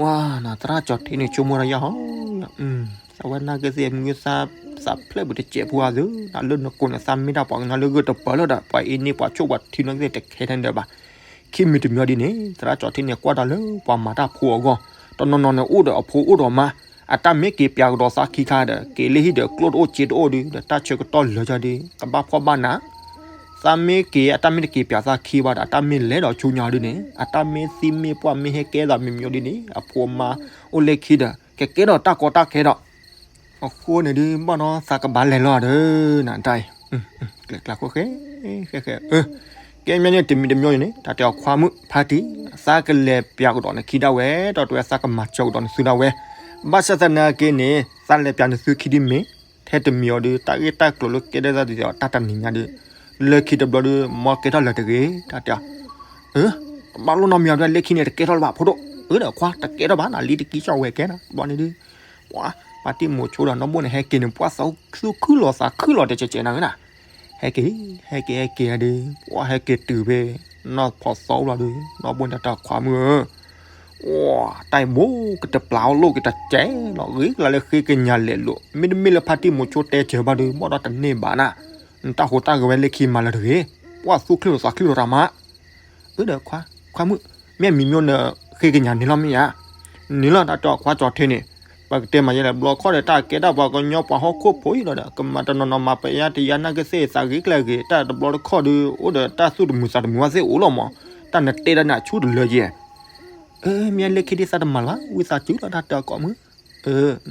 ဝါနၤ သရၣ်ကၠီၤထ့န့ၣ် ဆိကမိၣ်တၢ်ယါဟီ, သးဝဲနာ်က့သ့ၣ်မုၢ်သး သးဖျၢၣ်ပူၤတစဲးဖိဧါသၢ, နလၢနကိးန့ၣ် သးမ့ၢ်ဒၣ်ပှၤကညီလၢဂၢၢ်တပၢၢ်လၢဒီး ပှၤအ့န့ၢ်ပှၤဆိၣ်ပှၤထံနီၢ်က့သ့ၣ်တခဲထဲန့ၣ်ဒီးဘၣ်, ခံမံၤတမံၤဒ်န့ၣ် သရၣ်ကၠီၤထ့န့ၣ် ကွၢ်တၢ်လၢပှၤမၤတၢ်ဖိအဂီၢ်, တနီၤနီၤန့ၣ် အိၣ်ဒီးအဖိအိၣ်ဒီးမါ, အတၢ်မ့ၢ်က့ၤပျးကဒီးသးခံခါဒီး က့ၤလၢဟံၣ်ဒီးကျိၣ်တအိၣ်စ့တအိၣ်ဒီး တၢ်ဆၢကတီၢ်လၢာ်ကဒီး ကဘၣ်ဖှီၣ်ဘၣ်နး သးမ့ၢ်က့ၤ အတၢ်မ့ၢ်တက့ၤပျးသးခံဘၣ်ဒီး အတၢ်မ့ၢ်လဲၤဒီးဆူညါဒ်န့ၣ် အတၢ်မ့ၢ်သံမ့ၢ်ပှၢ်မ့ၢ်ဟဲကဲသးမံၤမံၤဒ်န့ၣ် အဖိအမါအိၣ်လၢခံဒီး ကကဲထီၣ်တၢ်ကီတၢ်ခဲဒီး အဃိန့ၣ်ဒုး ဘၣ်ဒီးသးကဘၣ်လဲၤလီၤဒီး နတၢ်အံၤ ကျဲးကျဲးဃဲဃဲ ဃဲဃဲ ကဲမ့ၢ်န့ၣ် တမံၤတမံၤအံၤန့ၣ် တၢ်တဲအီၤခွါမုၣ်ဖါတံၢ် သးကလဲၤပျးကဒီးနခံဒၣ်ဝဲ ဒီးတဝဲသးကမၤစၢၤကဒီးနသုဒၣ်ဝဲ ဘၣ်ဆၣ်သနာ်က့န့ၣ် သးလဲၤပျးနသုခံဒ်မ့ၢ် ထဲတမံၤအီၤဒီး တၢ်ဂ့ၢ်တၢ်ကျိၤလၢကဲထီၣ်သးဒ်သိးတၢ်တနံၤညါဒီး လၢခံတဘျီဒီး မ်ကဲထီၣ်လၢၤတဂ့ၤ တၢ်တဲအီၤ တဘၣ်လိၣ်နီတမံၤအီၤဒီး လၢခံန့ၣ် တကဲထီၣ်လၢၤဘၣ်ဖိဒိၣ် အၢဒီးခွါ တကဲထီၣ်ဘၣ်နၤ လံတကံၢ်စီၣ်ဝဲကဲနၤ ဘၣ်န့ၣ်ဒုး ပှၤ ပှၤတံၢ်မိၤဆိဒီးနီၢ်ဘိၣ်န့ၣ် ဟဲက့ၤန့ၣ် ပှၤသူၣ်ခုၣ်လီၤသးခုၣ်လီၤတကဲးကဲးနၤဧၢနၤ ဟဲက့ၤ ဟဲက့ၤ ဟဲက့ၤဒီး ပှၤဟဲက့ၤတုၤဖဲ နီၢ်ဖီသီအိၣ်လီၤဒီး နီၢ်ဘိၣ်န့ၣ်တၢ်ခွါမုၣ်ဧၢ တၢ်အံၤဘိ ကတပျးအီၤလိၣ်ကတစဲးလီၤ ဂ့ၤကလၢလၢဃ့ကညးလဲၤလိာ် မ့တမ့ၢ်လၢဖါတံၢ်မိၤဆိတဲစၢၤဘၣ်ဒီး ဘၣ်ဒီးတန့ၢ်ဘၣ်နၤ နတၢ်ဟူးတၢ်ဂဲၤဝဲလၢခံမၤလၢၤတဂ့ၤ ပှၤသူၣ်ခုၣ်လီၤသးခုၣ်လီၤတၢ်မး အၢဒီး ခွါမုၣ် မ့ၢ်မံၤမ့ၢ်နဃ့ကညးန့ၣ်လီၤမ့ၢ်ဧါ န့ၣ်လီၤ တၢ်တဲအီၤခွါကၠီၤထ့န့ၣ် ပကတဲမၤယဲလဲၣ် ဘျီခီၣ်ဒီးတၢ်ကဲဒၣ်ပှၤကညီပှၤဟီၣ်ခိၣ်ဖိအံၤလီၤဒီး ကမၤတနီၤနီၤမၤပယါတယါနာ်က့သ့ၣ်သးဂ့ၤကျဲဂ့ၤ တၢ်တဘျီတခီၣ်ဒီး အိၣ်ဒီးတၢ်သူၣ်တမုာ်သးတမုာ်ဝဲသ့ၣ်အိၣ်လီၤမး တၢ်နတဲဒၣ်န့ၣ်အဆူၣ်တလၢယဲၢ် အၢ မ့ၢ်လၢခံဒ်သးတမၤလၢၤ ဝံသးစူၤလီၤ တၢ်တဲအီၤကိးမုၢ်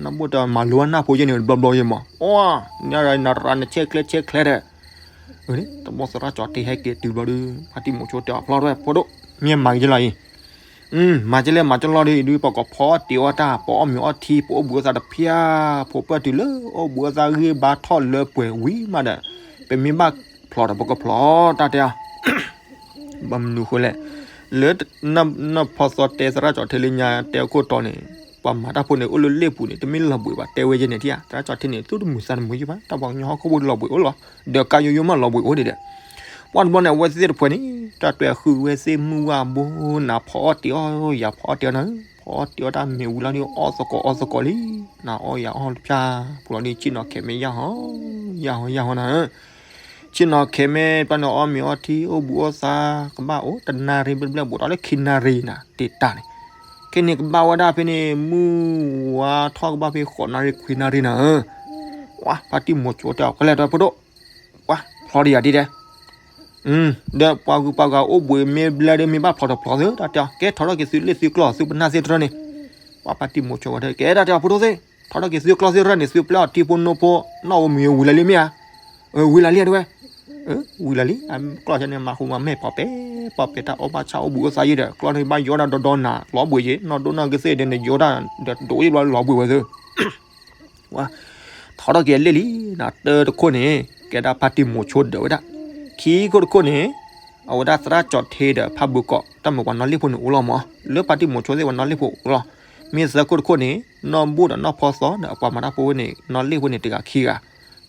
နီၢ်ဘိၣ်တဲမၤလိဝဲနၢ်ဖိယဲၢ်န့ၣ်တဘျီဘျီယဲၢ်မး အီ နရၤနရၤနဆဲးကျဲဆဲးကျဲဒီး တဘျီသရၣ်ကၠီၤထ့ဟဲက့ၤတုၤဘျီဒီး ဖါတံၢ်မိၤဆိတဲအီၤဖျီထီၣ်ဝဲဖိဒိၣ် မ့ၢ်မၤက့ၤလီၤအံၤ, မၤကလဲၣ်မၤကလီဒီး အံၤဒုး ပကဖီအီၣ်တ့ၤအီၣ်တၢ် ပအီၣ်မ့ၤအီထံ ပအိၣ်ဘှံးအိၣ်သါတဖၣ် ဖိပၢၢ်တုၤလၢ အိၣ်ဘှံးအိၣ်သါဂံၢ်ဘါထီၣ်လၢပှဲၤဝံၤမးဒီး ပမ့ၢ်ဘၣ်ဖျိးဒီး ပကဖျိးတၢ်တဲအီၤ ဘၣ်မနုၤဃိလဲၣ်, လၢ နီၢ်ဖီသီတဲသရၣ်ကၠီၣ်ထဲလၢညါတဲအခိၣ်တီန့ၣ်, ပှၤမၤတၢ်ဖိန့ၣ် အိၣ်လၢလ့ၣ်ပူၤန့ၣ် တမ့ၢ်လီၤဘှံးဘၣ် တဲဝဲယဲန့ၣ်ထံၣ်ဧါ, သရၣ်ကၠီၣ်ထဲန့ၣ် သူၣ်တမုာ်သးတမုာ်ယံၤဘၣ်, တၢ်ပှၤကညီဟီၣ်ခိၣ်ဖိလီၤဘှံးအိၣ်လီၤ, ဒီးကါယိယိမးလီၤဘှံးအိၣ်ဒံးဒီး, ပှၤတဘျီန့ၣ် အဝဲသ့ၣ်တဖုန့ၣ် တၢ်တွဲဃုဝဲသ့ၣ်မုၢ်ဝါဘိနၤ ဖီအီၣ်တ့ၤအီၣ်ယၤ ဖီအီၣ်တ့ၤအီၣ်နၤ, ဖီအီၣ်တ့ၤအီၣ်တၢ်မ့ၤဝံၤလီၤဒီး အီၣ်သကိးအီၣ်သကိးလံ, နၤအီၣ်ယၤအီၣ်တဖၣ်, ပူၤလီၤဒီး ဆ့ၣ်နီၤခဲးမဲာ်ယၢ်ဟီ ယၢ်ဟီယၢ်ဟီနၤ ဆ့ၣ်နီၤခဲးမဲာ် ပှၤန့ၣ်အီၣ်မ့ၤအီထံ အိၣ်ဘှံးအိၣ်သါ ကဘၣ်အိၣ်တနၣ်ရံၣ်ဘျဲၣ်ဘျဲၣ် ဘူးထီၣ်လၢခံနၣ်ရံၣ်နၤ တ့ၢ်တၢ်န့ၣ်, ခဲန့ၣ်ကဘၣ်ဝဲဒၣ်ဖဲန့ၣ် မုၢ်ဝါထီၣ်ကဘၣ်ဖဲဃိးနၣ်ရံၣ်ခွံနၣ်ရံၣ်နၤ, ဝါ ဖါတံၢ်မိၤဆိတဲအီၤ ကလဲၤဒီးဖိဒိၣ်, ပှၤဖျီဒံးယၤဒ်တဲ ဒီးပှၤဂုၤပှၤဂၤအိၣ်ဘှံးမ့ၢ်ဘျဲၣ်ဒီး မ့ၢ်ဘၣ်ဖျီတဖျီသ့ၣ် တၢ်တဲအီၤ ကဲထီၣ်ထီၣ်က့ၤသုလ့ၣ်သုကျီၢ် သုပနၢ်သ့ၣ်တဖၣ်န့ၣ်, ပှၤဖါတံၢ်မိၤဆိဝဲ ကဲတၢ်တဲအီၤ ဖိဒိၣ်သ့ၣ် ထီၣ်ထီၣ်က့ၤသုကျီၢ်သ့ၣ်တဖၣ်န့ၣ် သုပျဲအီၤထံဖိနိဖိ နီၣ်ဧိၤမံၤဧိၤဝံၤလၢာ်လံမ့ၢ်ဧါ, ဝံၤလၢာ်လံတဲဝဲ, ဝံၤလၢာ်လံ, ကျီၢ်ဆၢန့ၣ် မၤဟူးမၤမဲာ်ဖီပဲာ် ဖီပဲာ် တၢ်အီၣ်ဘၣ်ဆၣ်အိၣ်ဘှံးအိၣ်သါယံၤဒီး ကျီၢ်န့ၣ်ဘၣ်ယိးဒၣ်ဒီဒီနၤ လီၤဘှံးယံၤ နီၢ်ဒိၣ်နီၢ်ကသ့ၣ်ဒီးန့ၣ် ယိးဒၣ်ဒီးဒိးယံၤဘျီလီၤဘှံးဝဲသ့ၣ် ဝါ ထီၣ်ထီၣ်က့ၤအလ့ၣ်လံနၤ တၢတခိၣ်န့ၣ် ကဲဒၣ်ဖါတံၢ်မိၤဆိဒၢးဝဲဒၣ်, ခံခိၣ်တခိၣ်န့ၣ် အဝဲဒၣ်သရၣ်ကၠီၣ်ထဲဒီးဖါဘုးကီး တၢ်မ့ၢ်ပှၤနီၢ်လ့ၣ်ဖိန့ၣ်အိၣ်လီၤမး လၢဖါတံၢ်မိၤဆိသ့ၣ်ပှၤနီၢ်လ့ၣ်ဖိအိၣ်လီၤ, မ့ၢ်သၢခိၣ်တခိၣ်န့ၣ် နီၢ်ဘူၣ်ဒီးနီၢ်ဖီသီဒီးအပှၤမၤတၢ်ဖိဝဲန့ၣ် နီၢ်လ့ၣ်ဖိန့ၣ်တဂၤခံဂၤ,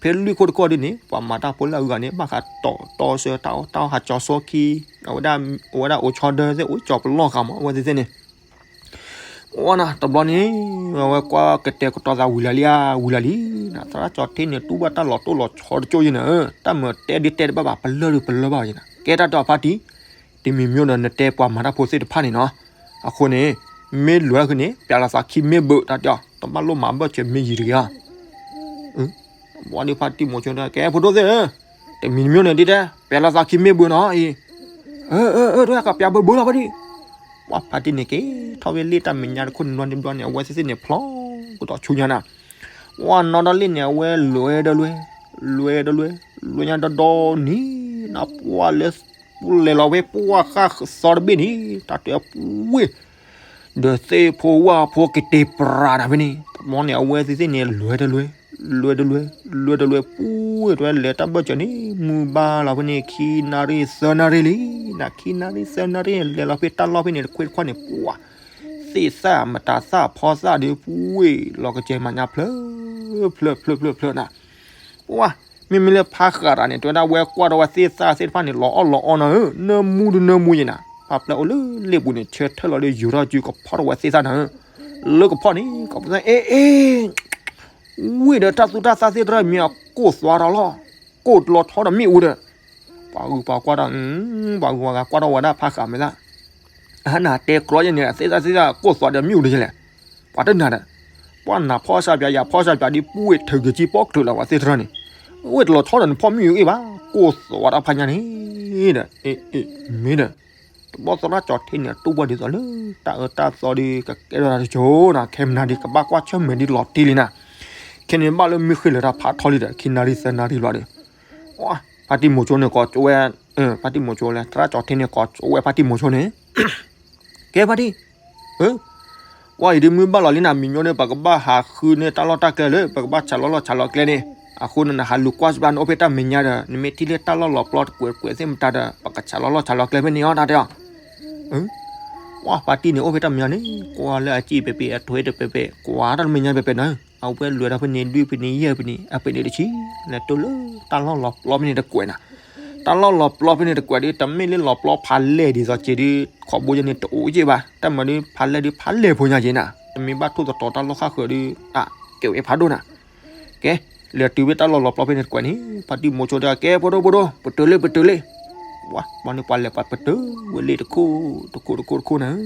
ဖဲလွံၢ်ခိၣ်တခိၣ်ဒ်န့ၣ် ပှၤမၤတၢ်ဖိလၢအဂၤန့ၣ် ဘၣ်ဃးတီၤတီဆၢတၢ်အီၣ်တၢ်အီဟးကၠီၤစီခံ အဝဲဒၣ်အိၣ်ဆီဒၢသ့ၣ်အိၣ်ကၠီၤပလီၢ်ဃာ်မး အဝဲသ့ၣ်သ့ၣ်န့ၣ် ဝဲနၤ တဘျီန့ၣ် အဝဲကွၢ်ကတဲာ်ကတီၤသးဝံၤလၢာ်လံဧါ ဝံၤလၢာ်လံ, သရၣ်ကၠီၣ်ထဲန့ၣ် တူၢ်ဘၣ်တၢ်လီၤတိၢ်လီၤဆီတကၠိၢ်ယဲန့ၣ်, တၢ်မၤတဲဒုးတဲတဘၣ်ဘၣ် ပလၢၢ်ဒုးပလၢၢ်ဘၣ်ယဲန့ၣ်, ကဲတၢ်တဲအီၤဖါတံၢ်, တမံၤမံၤဒီး နတဲပှၤမၤတၢ်ဖိသ့ၣ်တဖၣ်န့ၣ်နီၤ, အဃိန့ၣ် မ့ၢ်လဲၤဃုာ်န့ၣ် ပျဲလီၤသးခံမ့ၢ်ဘၣ် တၢ်တဲအီၤ တဘၣ်လိၣ်မၤဘၢၣ်စၢၤမ့ၢ်ယံၤတဂ့ၤဧါ ဘၣ်ဒီးဖါတံၢ်မိၤဆိန့ၣ် ကဲ ဖိဒိၣ်သ့ၣ်ဧၢ, တမံၤမံၤန့ၣ်ဒ်တဲ ပျဲလီၤသးခံမ့ၢ်ဘၣ်နီၤအံၤ, အၢ အၢ အၢ တဝဲကပျဲဘၣ်ဘၣ်လီၤဖါတံၢ်, ပှၤဖါတံၢ်န့ၣ်က့ၤ ထီၣ်ဝဲလ့ၣ်တၢ်မဲာ်ညါတခိၣ်န့ၣ်ဘျီန့ၣ်ဘျီန့ၣ် အဝဲသ့ၣ်သ့ၣ်န့ၣ် ဖျီကဒီးဆူညါနၤ, ပှၤနီၢ်ဒီလ့ၣ်န့ၣ် အဝဲလဲၤဒီးလဲၤ, လဲၤဒီးလဲၤ, လဲၤညါဒီဒီနံၤ နပှၢ်လဲၤ ပူၤလဲၤလီၤဝဲပှၢ်ဃၣ်သီတဘ့ၣ်န့ၣ် တၢ်တဲပူၤဝဲ ဒီးသ့ၣ်ဖိဝၣ်ဖိကတ့ၤပြးနၤဖဲန့ၣ် တဘျီန့ၣ် အဝဲသ့ၣ်သ့ၣ်န့ၣ် လဲၤတလဲၤ, လဲၤတလဲၤ, လဲၤတလဲၤ ပူၤဝဲတဝဲလဲၤတၢ်ဘၢၣ်စၢၤန့ၣ် မုၢ်ဘၣ်လီၤဖဲန့ၣ် ခံနၣ်ရံၣ်သၢနၣ်ရံၣ်လံ, နၤခံနၣ်ရံၣ်သၢနၣ်ရံၣ် လဲၤလီၤဖဲတၢ်လီၢ်ဖဲန့ၣ် တခွ့တခွ့န့ၣ် ပှၤ သ့ၣ်သၣ်မတၤသၣ်ဖီသၣ်ဒီးပူၤဝဲ လီၤကစၢၤမၤညါဖျၢၣ် ဖျၢၣ် ဖျၢၣ် ဖျၢၣ် ဖျၢၣ်နၤ ပှၤ မ့မ့ၢ်လၢဖးဃးတၢ်န့ၣ် တဲဝဲဒၣ်ဝဲကွၢ်ဒီးဝဲသ့ၣ်သၣ်သ့ၣ်တဖၣ်န့ၣ် လီၤအီၣ်လီၤအီနၤဧၢ, နၢမူတနၢမူယဲနၤ, ပှၤပျဲအိၣ်လၢလ့ၣ်ပူၤန့ၣ် ဆၢထၢၣ်လီၤဒီးယူၤထီၣ်စုကဖီၣ်ဒီးဝဲသ့ၣ်သၣ်နၤဧၢ, လၢကဖီၣ်န့ၣ် ကဖီၣ်သၣ် အ့ အ့ ဝ့ၢ်ဒီးတၢ်သူတၢ်သၣ်သ့ၣ်တဖၣ်မ့ၢ်အကိၢ်သွါထီၣ်လီၤ, ကိၢ်လီၤထီဒီးမ့ၣ်အူဒီး, ပှၤဂုၤပှၤကွၢ်ဒီး, ပှၤဂုၤပှၤဂၤကွၢ်ဒီးဝဲဒၣ်ဖးဃးမဲာ်သၣ် အနၤတဲကြီယဲန့ၣ် သ့ၣ်သၣ်သ့ၣ်သၣ်ကိၢ်သွါဒီးမ့ၣ်အူဒီးယဲလဲၣ်, ပှၤတနၤဒီး, ပှၤနၤဖီၣ်စၢ်ပၠး ယၤဖီၣ်စၢ်ပၠးဒ်ပူၤဝ့ၢ်ထုးက့ၤကံပီၣ်ချုးလီၤဝဲသ့ၣ်တဖၣ်န့ၣ်, ဝ့ၢ်တလီၤဆီဒီးနဖီၣ်မ့ၣ်အူအ့ၣ်ဘၣ်, ကိၢ်သွါတၢ်ဖးညါန့ၣ်ဒီး, မ့ၢ်ဒီး တဘျီသရၣ်ကၠီၣ်ထဲန့ၣ် တူၢ်ဘၣ်ဒ်သိးလၢ တၢ်အၢတၢ်သီဒီး ကကဲထီၣ်တၢ်တကၠိၢ်နၤ ခဲမနၤဒီး ကဘၣ်ကွၢ်ဆၢၣ်မဲာ်ဒ်လီၤတံၢ်လံနၤ, ခဲန့ၣ်ဘၣ်လၢမုၢ်ဃ့ၢ်လၢတၢ်ဖးထီလံဒီး ခံနၣ်ရံၣ်သၢနၣ်ရံၣ်ဘျီဒီး, ဖါတံၢ်မိၤဆိန့ၣ်ကိးကၠိဝဲ, ဖါတံၢ်မိၤဆိလဲၣ် သရၣ်ကၠီၣ်ထဲန့ၣ်ကိးကၠိဝဲဖါတံၢ်မိၤဆိန့ၣ်, ကဲဖါတံၢ် ပှၤအံၤဒ်မုၢ်ဘၣ်လီၤလံနၤ မံၤညီန့ၣ် ပကဘၣ်ဟးဃုန့ၢ်တၢ်လီၢ်တၢ်ကျဲလၢ ပကဘၣ်ဆးလီၤလီၢ်ဆးလီၤကျဲန့ၣ်, အဃိန့ၣ် နဟးလူၤကွၢ်စၢ်ဘျါ နအိၣ်ဖဲတၢ်မဲာ်ညါဒီး နမ့ၢ်ထံၣ်လၢတၢ်လီၢ်လီၤပျီတကွဲးကွဲးသ့ၣ်မတၤဒီး ပကဆးလီၤလီၢ်ဆးလီၤကျဲဖဲန့ၣ်အီၤ တၢ်တဲအီၤ, ပှၤဖါတံၢ်န့ၣ် အိၣ်ဖဲတၢ်မဲာ်ညါန့ၣ် ကွၢ်လၢအစံၣ်ပဲာ်ပဲာ် အထွဲတပဲာ်ပဲာ် ကွၢ်တၢ်မဲာ်ညါပဲာ်ပဲာ်နၤ, အဝဲလဲၤဒီးဖဲန့ၣ် ဒွံၣ်ဖဲန့ၣ် ယဲၢ်ဖဲန့ၣ် အဖဲန့ၣ်တဆံ လဲၤတိၢ်လၢတၢ်လီၢ်လီၤပျီဖဲန့ၣ်တကွဲးနၤ, တၢ်လီၢ်လီၤပျီဖဲန့ၣ်တကွဲးဒီး တမ့ၢ်လၢလီၤပျီဖးလဲၢ်ဒ်သိးက့ၤဒီး ခီဘိယဲန့ၣ်တအိၣ်က့ၤဘၣ်, တၢ်မၤဒီးဖးလဲၢ်ဒီးဖးလဲၢ်ဖိညါက့ၤနၤ, တမ့ၢ်ဘၣ်ထိၣ်သတြီၤတၢ်လီၢ်ဃၣ်ဃၢၤဒီး အကဲဝဲဖးဒိၣ်နၤ, ကဲ, လဲၤတုၤဖဲတၢ်လီၢ်လီၤပျီဖဲန့ၣ်တကွဲးန့ၣ် ဖါတံၢ်မိၤဆိတဲ ကဲ ဖိဒိၣ်ဖိဒိၣ် ပတုၤလံ ပတုၤလံ, ဝါ ဘၣ်န့ၣ်ပှၤလဲၤပှၤပတုၤဝဲလံတခိၣ်တခိၣ်တခိၣ်တခိၣ်နၤ,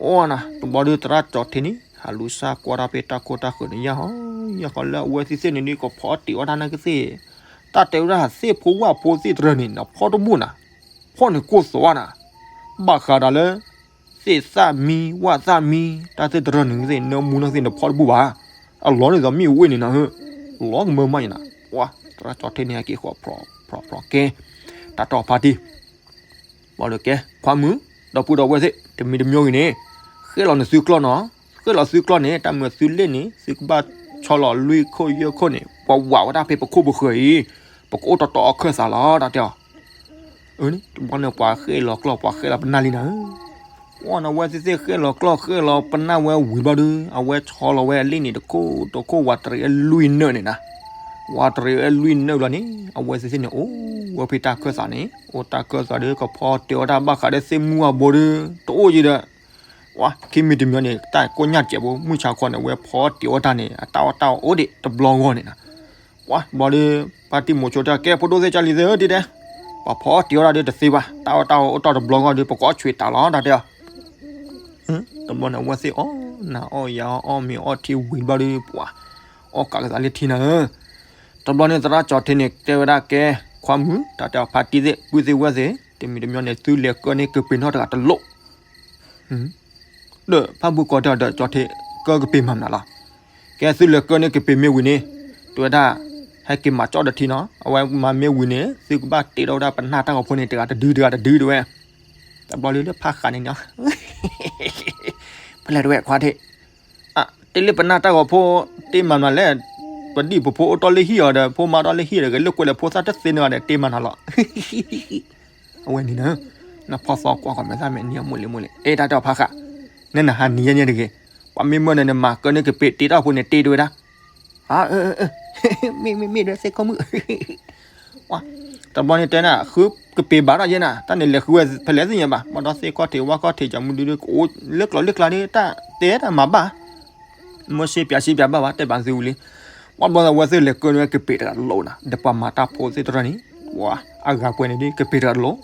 အိၣ်နၤ တဘျီဒီးသရၣ်ကၠီၣ်ထဲန့ၣ် ဟးလူၤစၢ်ကွၢ်တၢ်ဖဲတၢ်ခိၣ်တၢ်ဃၢၤန့ၣ် ယၢ်ဟီ ယၢ်ဃီလၢအဝဲသ့ၣ်သ့ၣ်န့ၣ်ဒ်ကဖီအီၣ်တ့ၤအီၣ်တၢ်နာ်က့သ့ၣ်, တၢ်တဲဝဲဒၣ်သ့ၣ်ဖိဝၣ်ဖိသ့ၣ်တရၢန့ၣ် နဖီၣ်တဘူၣ်နၤ, ဖီၣ်န့ၣ်ကိၢ်သွါနၤ, ဘၣ်ဃးဒီးလၢ သ့ၣ်သၣ်မံဝၣ်သၣ်မံ တၢ်သ့ၣ်တရၢန့ၣ်သ့ၣ် နၢမူနီၢ်သ့ၣ်နဖီၣ်တဘူၣ်ဘၣ်, အလီၢ်န့ၣ်သိးမ့ၣ်အူအ့ၣ်န့ၣ်နၤဧၢ, လီၤကမၢမးယနၤ, ဝါ သရၣ်ကၠီၣ်ထဲန့ၣ် ဟဲက့ၤဃီ ဖြီဖြီဖြီကဲ, တၢ်တီၢ်ဖါတံၢ် ဘျီဒီးကဲ ခွါမုၣ် ဒီပုၢ်ဒီဝဲၢ်သ့ၣ် တမံၤတမံၤဂ့ၤန့ၣ် ဃ့ၣ်လီၤနသုကျီၢ်နီၤ, ဃ့ၣ်လီၤသုကျီၢ်န့ၣ် တၢ်မုာ်သုလ့ၣ်န့ၣ် သုကဘၣ်ဆီလီၤလွံၢ်ခိၣ်ယဲၢ်ခိၣ်န့ၣ် ပှၤဝးဝဲဒၣ်ဖဲပခိၣ်ပဃၢၤအံၤ ပကအိၣ်တီတီအခၢၣ်သးလီၤ တၢ်တဲအီၤ. အၢ တဘျီန့ၣ် ပှၤဃ့ၣ်လီၤကျီၢ် ပှၤဃ့ၣ်လီၤပနၢ်လံနၤဧၢ. အီၣ်နဝဲသ့ၣ်သ့ၣ် ဃ့ၣ်လီၤကျီၢ် ဃ့ၣ်လီၤပနၢ်ဝဲဝံၤဘျီဒီး အဝဲဆီလီၤဝဲအလ့ၣ်န့ၣ် တခိၣ်တခိၣ် ဝးတရံးဝဲလွံၢ်နၢၣ်န့ၣ်နၤ. ဝးတရံးဝဲလွံၢ်နၢၣ်ဘျီန့ၣ် အဝဲသ့ၣ်သ့ၣ်န့ၣ် အိၣ်ဝဲဖဲတၢ်ခၢၣ်သးန့ၣ် အိၣ်တၢ်ခၢၣ်သးဒီး ကဖီတ့ၢ်ဝဲတၢ်ဘၣ်ဃးဒီးသ့ၣ်မုၢ်ဂီၢ်ဘိဒီး တအိၣ်ယံၤဒီး ဝဲ ခံမံၤတမံၤန့ၣ် တၢ်ကိၢ်ညၣ်တစဲးဖိ မုၢ်ဆါခီန့ၣ် အဝဲဖီတ့ၢ်ဝဲတၢ်န့ၣ် အတၢ်အီၣ်တၢ်အီအိၣ်ဒံးတဘျီဂီၢ်န့ၣ်နၤ. ဝဲ ဘျီဒီး ဖါတံၢ်မိၤဆိတဲ ကဲ ဖိဒိၣ်သ့ၣ်ကၢ်လံၤသ့ၣ်ဧၢ တံၤတဲ, ပှၤဖီတ့ၢ်ဝဲဒၣ်ဒီးတသ့ဘၣ်, တၢ်အီၣ်တၢ်အီအိၣ်တီၢ်တဘျီဂီၢ်ဒီး ပကအီၣ်ဆွံးတၢ်လီၤ တၢ်တဲအီၤ. တဘျီန့ၣ် အဝဲသ့ၣ်အီၣ်နၤအီၣ်ယၤအီၣ်မ့ၤအီၣ်ထံဝံၤဘျီဒီး ပှၤအီၣ်ကးကသးလၢထံနၤဧၢ. တဘျီန့ၣ် သရၣ်ကၠီၤထံန့ၣ် တဲဝဲဒၣ်ကဲ ခွါမုၣ် တၢ်တဲအီၤ ဖါတံၢ်သ့ၣ် ပုၢ်သ့ၣ်ဝဲၢ်သ့ၣ် တမံၤတမံၤန့ၣ် သုလဲၤကၢန့ၢ်ကပ့ၤနီၣ်တဂၤတလိၣ် ဒီးဖါဘူၣ်ကီးတဲအီၤဒီး ကၠီၤထံ ကၢကပ့ၤမၤမနုၤလီၤ. ကဲသုလဲၤကၢန့ၢ်ကပ့ၤမ့ၢ်ဝံၤန့ၣ် တဲဝဲဒၣ် ဟဲက့ၤမၤကၠီၣ်ဒီးထံနီၤ, အဝဲမၤမ့ၢ်ဝံၤန့ၣ် သုကဘၣ်တ့ထီၣ်ဝဲဒၣ်ပနၢ်တၢ်ဂီၤဖိန့ၣ် တဂၤတဒုတဂၤတဒုတဝဲ. တဘျီလၢလၢဖးဃးန့ၣ်နီၤ ဖဲလဲၣ်တဝဲခွါထံၣ် တ့လၢပနၢ်တၢ်ဂီၤဖိ တ့မၤနၤလဲၣ်, ပဒံၣ်ပဖိအိၣ်တီၢ်လၢဟံၣ်အီၤဒီး ဖိမါတီၢ်လၢဟံၣ်ဒီး ဂဲၤလိာ်ကွဲလၢဖိသၣ်တသ့န့ၢ်ဂၤဒီး တ့မၤနၤလီၤ. အဝဲန့ၣ်နၤ နဖီသီကွၢ်ကီးမဲာ်သၣ်မဲာ်နံၤအမိၢ်လံၤမိၢ်လံၤ အ့ တၢ်တဲအီၤဖးဃး, နနဟးနံၤယဲၢ်ညဲတဂ့ၤ, ပှၤမ့ၢ်မၢနၤန့ၣ် မၤကၢန့ၢ်ကပ့ၤတ့ထီၣ်ဖိန့ၣ် တ့တဝဲဒၣ်. မ့ၢ်မ့ၢ်မ့ၢ်ဒီးသ့ၣ်ခီၣ်မုၣ် တဘျီန့ၣ်တဲနၤ ဃုကပ့ၤဘၣ်ထီၣ်ယဲနၤ, တၢ်န့ၣ်လဲၤဃုဝဲဖဲလဲၣ်သ့ၣ်ညါဘၣ်, ဘၣ်ဒီးသ့ၣ်ခီၣ်ထံးဝၣ်ခီၣ်ထံး ကၠီမုၢ်ဒုဒု ကအိၣ်လၢကျိၤလၢကျါဒီး တၢ်တဲတၢ်မၤဘၣ် မ့ၢ်စ့ပၠးစ့ပၠးဘၣ်ဘၣ် တဲဘၣ်သုဝံၤလံ. ပှၤဘျီသးဝဲသ့ၣ်လဲၤကၢန့ၢ်ဝဲကပ့ၤတဂၤတလိၣ်နၤ, ဒီးပှၤမၤတၢ်ဖိသ့ၣ်တဖၣ်န့ၣ် ပှၤအဂၤပှဲၤန့ၣ်ဒ်ကပ့ၤတဂၤတလိၣ်,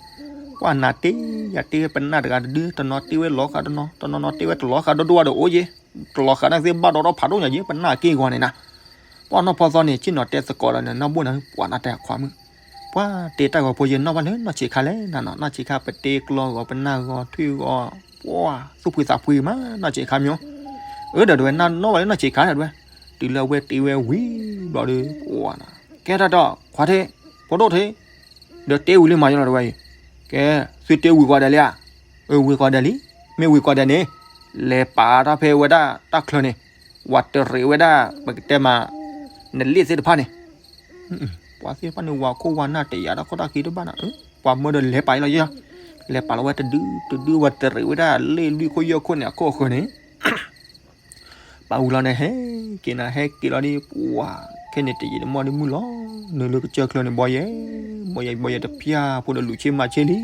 ပှၤနၤတ့ ယၤတ့ဝဲပနၢ်တဂၤတဒု တနီၤတ့ဝဲလီၤဃာ်တနီၤ တနီၤနီၤတ့ဝဲတလီၤဃာ်ဒီးဒိၣ်ဒီးအိၣ်ယဲ, တလီၤဃာ်နာ်က့ဘၣ်ဒီးထီၣ်ဖးဒိၣ်ညါယဲ ပနၢ်က့ၢ်ဂီၤန့ၣ်နၤ. ပှၤနီၢ်ဖီသီန့ၣ် ဆ့ၣ်နီၤတဲသကိးဒီးနနီၢ်ဘိၣ်နၤ ပှၤနၢ်တဲခွါမုၣ်, ပှၤတ့တၢ်ဂီၤဖိယဲနီၢ်ဘၣ်လၢနီၢ်ဆံးခါလဲၣ်နနီၤ, နီၢ်ဆံးခါပတ့ကျီဂီၤပနၢ်ဂီၤထွံၣ်ဂီၤ, ပှၤသူၣ်ဖှံသးဖှံမး နီၢ်ဆံးခါမ့ၢ် အၢ ဒီးတဝဲ နီၢ်ဘၣ်လၢနီၢ်ဆံးခါဒီးတဝဲ, တုၤလၢအဝဲတ့ဝဲဝံၤဘျီဒီး ပှၤနၤ ကဲထီၣ်ဒီးခွါထံၣ် ဖိဒိၣ်ထံၣ် ဒီးတ့ဝံၤလံမၤယလီၤတဝဲအံၤ, ကဲ သုတ့ဝံၤကိးဂၤဒဲးလံဧါ, အၢ ဝံၤကိးဂၤဒဲးလံ, မ့ၢ်ဝံၤကိးဂၤဒဲးန့ၣ် လဲၤပာ်ထီၣ်ဖဲဝဲဒၣ်တၢ်ချၢန့ၣ်, ဝးတရံးဝဲဒၣ် ပကတဲမး နလ့ၣ်သ့ၣ်တဖၣ်န့ၣ် ပှၤသ့ၣ်တဖၣ်န့ၣ် ဝးခိၣ်ဝးနၢ်တယာ်တၢ်ခိၣ်တၢ်ခံတဘၣ်နၤ, ပှၤမၢဒီးလဲၤပာ်လီၤယဲ, လဲၤပာ်လီၤဝဲတဒုတဒု ဝးတရံးဝဲဒၣ်လ့ၣ်လွံၢ်ခိၣ်ယဲၢ်ခိၣ်န့ၣ် အခိၣ်အဃၢၤန့ၣ် ပာ်ဝံၤလီၤန့ၣ် ဟဲက့ၤနၤ ဟဲက့ၤလီၤဒီး ပှၤ ခဲန့ၣ်တယံာ်တမီၢ်ဒီးမုၢ်လီၤ နုာ်လၢကစၢၢ်ချၢန့ၣ် ဘီယဲ ဘီယဲ ဘီယဲတဖၠၣ်ဖိဒီးလူၤဆ့မၤဆ့လံ,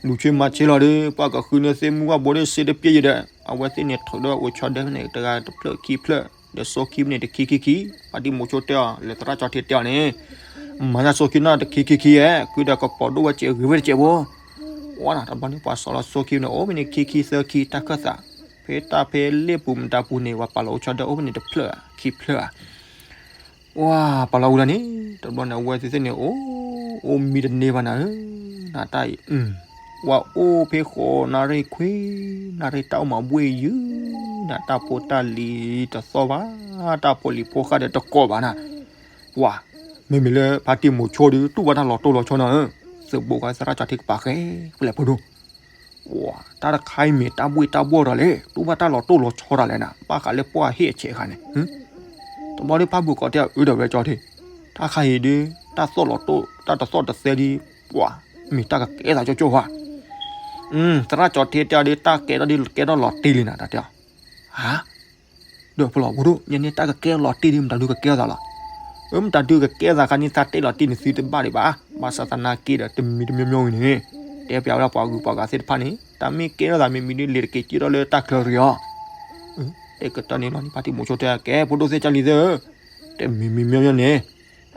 လူၤဆ့မၤဆ့လီၤဒီး ပှၤကဃုန့ၢ်သ့ၣ်မုၢ်ဂီၢ်ဘိဒီးစ့တပျဲၢ်ယံၤဒီး အဝဲသ့ၣ်န့ၣ်ထုးဒီးအိၣ်ဆီဒၢဖဲန့ၣ် တဂၤတဖျၢၣ်ခံဖျၢၣ် ဒီးစိခံဖဲန့ၣ်တခံခံခံ, ဖါတံၢ်မိၤဆိတဲအီၤ လဲၤသရၣ်ကၠီထံတဲအီၤန့ၣ် မၤညၣ်စိခံနီၢ်တခံခံခံဧဲ ဃုဒီးကပိာ်ဒိၣ်ဝဲစဲးဂ့ၤဝဲတစဲးဖိ ဝဲနၤ တဘျီန့ၣ် ပှၤစီၤလီၤစိခံန့ၣ် အိၣ်ဖဲန့ၣ်ခံခံသၢခံ တၢ်ခၢၣ်သး ဖဲတၢ်ဖဲလ့ၣ်ပူၤမတၤပူၤန့ၣ် ပှၤပာ်လီၤအိၣ်ဆီဒၢအိၣ်ဖဲန့ၣ်တဖျၢၣ်ခံဖျၢၣ်ဧါ ဝဲ ပာ်လီၤဝံၤလီၤန့ၣ် တဘျီန့ၣ် အဝဲသ့ၣ်သ့ၣ်န့ၣ် အိၣ် အိၣ်မံတန့ၢ်ဘၣ်နၤဧၢ, နတၢ်အံၤ ဝဲအိၣ်ဖဲဃိးနၣ်ရံၣ်ခွံနၣ်ရံၣ် တၢ်အိၣ်မၤဘှ့ၣ်ယုၢ်နၤ တၢ်ဖိတၢ်လံၤတသီၣ်ဘၣ်, တၢ်ဖိလံၤဖိဃၢ်ဒီးတကိးဘၣ်နၤ, ဝဲ မ့မ့ၢ်လၢဖါတံၢ်မိၤဆိဒီး တူၢ်ဘၣ်တၢ်လီၤတိၢ်လီၤဆီနီၤဧၢ, သုးဘိးခီသရၣ်ကၠီထံကပၤဃဲ ပလဲၤဖိဒိၣ် ဝဲ တၢ်တခါအံၤမ့ၢ်တၢ်ဘှ့ၣ်တၢ်ဘှီၣ်ဒီးလဲၣ်, တူၢ်ဘၣ်တၢ်လီၤတိၢ်လီၤဆီတၢ်လဲၣ်နၤ, ဘၣ်ဃးလၢပှၢ်ဟ့ၣ်အဆဲးအခါန့ၣ်, တဘျီဒီးဖါဘူၣ်ကိးတဲအီၤ အၢ ဒီးဝဲကၠီထံ, တၢ်ခါအံၤဒီး တၢ်သီၣ်လီၤတိၢ် တၢ်တသီၣ်တသဲဒီး ပှၤ မ့ၢ်တၢ်ကကဲထီၣ်ကၠိကၠိဧါ, သရၣ်ကၠီထံတဲအီၤဒီး တၢ်ကဲထီၣ်ဒီးကဲထီၣ်လီၤတံၢ်လံနၤ တၢ်တဲအီၤ, ဟါ ဒီးဖိလီၤဖိဒိၣ် ယဲန့ၣ်တၢ်ကကဲလီၤတံၢ်ဒီး မတၤဒုကကဲထီၣ်သးလီၤ, အၢ မတၤဒုကကဲထီၣ်သးခါန့ၣ် သးတ့လီၤတံၢ်န့ၣ် သုတဘၣ်ဒံးဘၣ်, ဘၣ်ဆၣ်သနာ်က့ဒီး တမံၤတမံၤမံၤဂ့ၤန့ၣ် တဲပျးဝဲဒၣ်ပှၤဂုၤပှၤဂၤသ့ၣ်တဖၣ်န့ၣ် တၢ်မ့ၢ်ကဲထီၣ်သးမ့ၢ်မံၤဒီး လဲၤတက့ၤစံၣ်ထီၣ်လၢတၢ်ချၢတဂ့ၤအီၤ, တဲကတၢၢ်န့ၣ်လီၤန့ၣ် ဖါတံၢ်မိၤဆိတဲ ကဲ ဖိဒိၣ်သ့ၣ်ကၢ်လံၤသ့ၣ်ဧၢ, တမံၤမံၤမံၤမံၤန့ၣ်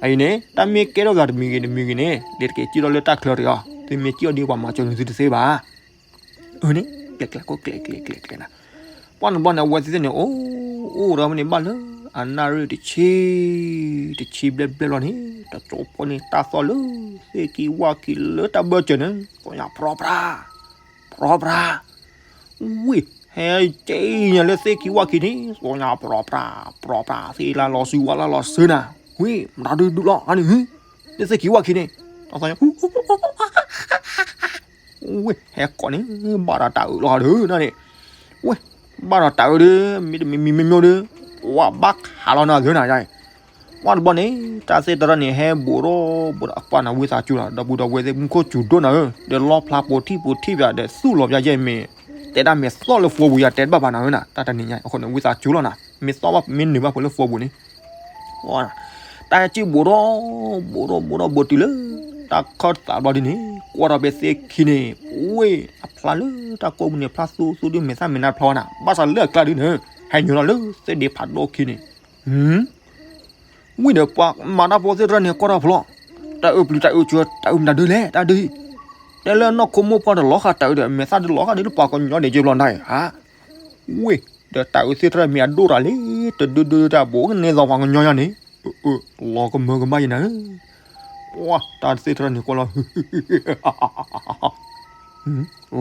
အအံၤန့ၣ် တၢ်မ့ၢ်ကဲထီၣ်သးတမံၤဂ့ၤတမံၤဂ့ၤန့ၣ် လဲၤတက့ၤစံၣ်ထီၣ်လၢတၢ်ချၢတဂ့ၤအီၤ, သုမ့ၢ်စံၣ်အီၤဒီး ပှၤမၤစၢၤန့ၣ်သုတသ့ဘၣ် အၢန့ၣ် ကျဲးကျဲးကိးကျဲးကျဲးကျဲးကျဲးနၤ, ပှၢ်နဘျီန့ၣ် အဝဲသ့ၣ်န့ၣ် အိၣ် အိၣ်ဒီးမ့ၢ်န့ၣ် ဘၣ်လၢအနၣ်ရံၣ်တဆံ တဆံဘျဲၣ်ဘျဲၣ်ဘျီန့ၣ် တကၠိဖိန့ၣ် တၢ်သီၣ်လၢသ့ၣ်ခံဝၣ်ခံလၢတၢ်ဘၢၣ်စၢၤန့ၣ် သီၣ်ညါဖြီဖြါ ဖြီဖြါ ဝံၢ် ဟဲက့ၤညါလၢသ့ၣ်ခံဝၣ်ခံန့ၣ် သီၣ်ညါဖြီဖြါ ဖြီဖြါ သ့ၣ်လၢလီၤစုၤဝၣ်လၢလီၤစုၤနၤ, ဝံၢ် မတၤဒုဒုလီၤ အါန့ၣ် လၢသ့ၣ်ခံဝၣ်ခံန့ၣ် တၢ်သီၣ်ညါ ဟူ ဝ့ၢ်ဟဲကိးန့ၣ် ဘၣ်ဒီးတၤအုးလီၤဒီးနၤန့ၣ်, ဝ့ၢ် ဘၣ်ဒီးတၤအုးဒီး မ့တမ့ၢ်မံမ့မ့ၢ်ဒီး ဝဲဘၣ်ခးလီၤနၤသ့နၤယါ, ဝဲတဘျီန့ၣ် တၢ်သ့ၣ်တဖၣ်န့ၣ် ဟဲဘူးထီၣ်ဘူးဒီးအပှၢ်နၤဝံသးစူၤလီၤ ဒီပုၢ်ဒီဝဲၢ်သ့ၣ် မူခိၣ်စူၤဒိၣ်နၤဧၢ, ဒီးလီဖျါပိာ်ထံၣ်ပိာ်ထံၣ်ပၠးဒီးသူၣ်လီၤပၠးယဲၢ်မ့ၢ် တဲဒၣ်မ့ၢ်သီၣ်လၢ phone ပူၤယၤ တဲတဘၣ်ဘၣ်နၤဧၢနၤ တၢ်တနံၤညါအဃိန့ၣ် ဝံသးစူၤလီၤနၤ မ့ၢ်သီၣ်ဘၣ်မ့ၢ်နုာ်ဘၣ်ဖိလၢ phone ပူၤန့ၣ် တၢ်ဟဲက့ၤဘူးထီၣ် ဘူးထီၣ်ဘူးထီၣ်ဘူးတုၤလၢ တၢ်ခၢၣ်သးဘျီဒ်န့ၣ် ကွၢ်ထီၣ်ဖဲသ့ၣ်ခံန့ၣ် ဝ့ၢ်အဖျါလၢတၢ်ကိးပူၤန့ၣ် ဖျါသူသူဒ်မဲာ်သၣ်မဲာ်နါတဖျါဝဲနၤ ဘၣ်ဆၣ်လၢအကျါဒ်န့ၣ် ဟဲညီလီၤလၢသ့ၣ်ဒ့ဖးဒိၣ်ခံန့ၣ် ဝံၤဒီးပှၤမၤတၢ်ဖိသ့ၣ်တဖၣ်န့ၣ် ကွၢ်ထီၣ်ဖျီ တၤအုးပျံၤတၤအုးစှၤ တၤအုးမတၤဒုလဲၣ် တၢ်ဒုး, တဲလၢနီၢ်ခိမိၢ်ပှၢ်တလီၤဃာ်တၤအုးဒီး မဲာ်သၣ်တလီၤဃာ်ဒ်လၢပှၤကညီဒဲးက့ၤဘျီနၤဧါ, ဝ့ၢ်ဒီးတၤအုးသ့ၣ်တဖၣ်မ့ၢ်အဒိၣ်တၢ်လံ တဒုဒုတၢ်ဘိးကန့ၢ်သီပှၤကညီယါန့ၣ်, လီၤကမၢကမၣ်ယဲနၤဧၢ, ပှၤတၢ်သ့ၣ်တဖၣ်န့ၣ်ကွၢ်လီၤ လီ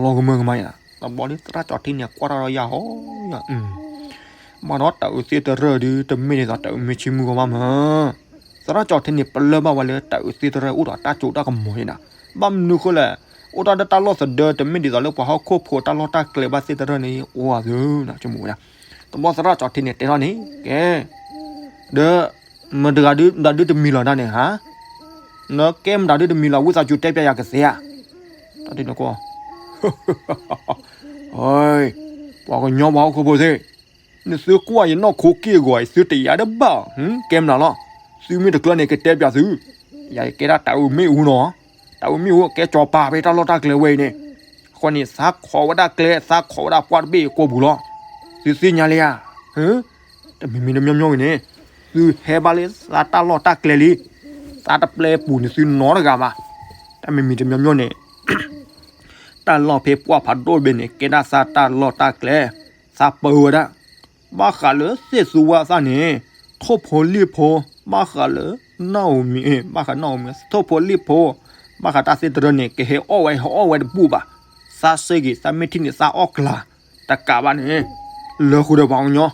ၤကမၢကမၣ်ယဲနၤ, တဘျီဒ်သရၣ်ကၠီထံန့ၣ် ကွၢ်ထီၣ်ဒီးယၤဟီယၤ, မ့ၢ်ဒီးတၤအုးသ့ၣ်တဖၣ်ဒီး တမ့ၢ်ဒ်သိးတၤအုးမ့ၢ်ဆ့မုၢ်ဂီၤမးမး, သရၣ်ကၠီထံန့ၣ် ပလၢၢ်ဘၣ်ဝဲလၢတၤအုးသ့ၣ်တဖၣ်အိၣ်ဒီးတၢ်စိတၢ်ကမီၤယဲနၤ, ဘၣ်မနုၤဃိလဲၣ်, အိၣ်တၢ်လၢတၢ်လီၢ်သဒၢ တမ့ၢ်ဒ်သိးလၢပှၤဟီၣ်ခိၣ်ဖိတၢ်လီၢ်တၢ်ကျဲဘၣ်သ့ၣ်တဖၣ်န့ၣ် အိၣ်ဝဲသု, တဘျီသရၣ်ကၠီထံန့ၣ်တဲထီၣ်န့ၣ် ကဲ ဒီး မတၤဒုတမံၤလီၤဒၣ်န့ၣ်ဧါ, နကဲမတၤဒုတမံၤလီၤ ဝံသးစူၤတဲပျးယၤကသ့ဧါ, တၢ်ဒ်န့ၣ်ကွၢ်, ပှၤကညီပှၤဟီၣ်ခိၣ်ဖိသ့ၣ်, နသုကွၢ်ယနီၢ်ခိက့ၢ်ဂီၤအံၤ သုတယာ်တဘၣ်, ကဲမနုၤလီၤ, သုမ့ၢ်တကျၢၤန့ၣ် ကတဲပျးသု, ယကဲဒၣ်တၤအုးမ့ၣ်အူနီၤ, တၤအုးမ့ၣ်အူ ကဲစီၤပၤဖဲတၢ်လီၢ်တၢ်ကျဲဝဲအံၤန့ၣ်, အဃိန့ၣ် သးခိးဝဲဒၣ်ကျဲ သးခိးဝဲဒၣ်ပှၢ်တဘ့ၣ်အကိာ်ပူၤလီၤ, သုသ့ၣ်ညါလံဧါ, တမံၤမံၤတမံၤမံၤန့ၣ်, သုဟဲဘၣ်လၢသးတၢ်လီၢ်တၢ်ကျဲလံ, သးတပျဲပူၤန့ၣ်သုနီတဂၤဘၣ်, တၢ်မံၤမံၤတမံၤမံၤန့ၣ် တၢ်လီၢ်ဖဲပှၢ်ဖးဒိၣ်တဘ့ၣ်န့ၣ် ကဲဒၣ်သးတၢ်လီၢ်တၢ်ကျဲ, သးပၢဝဲဒၣ်, ဘၣ်ဃးလၢသ့ၣ်သူဝါသၣ်န့ၣ်, ထိၣ်ဖိလံၣ်ဖိ, ဘၣ်ဃးလၢ နီၣ်ဧိၤမံၤ, ဘၣ်ဃးနီၣ်ဧိၤမံၤ ထိၣ်ဖိလံၣ်ဖိ, ဘၣ်ဃးတၢ်သ့ၣ်တဖၣ်န့ၣ် ကဟဲအီၣ်ဝဲဟဲအီၣ်ဝဲတဘူၣ်ဘၣ်, သးစ့ၢ်ကီး သးမ့ၢ်ထံၣ်န့ၣ် သးအီၣ်ကျါ, တကးဘၣ်န့ၣ်, လၢဃုာ်ဒီးပှၤကညီ,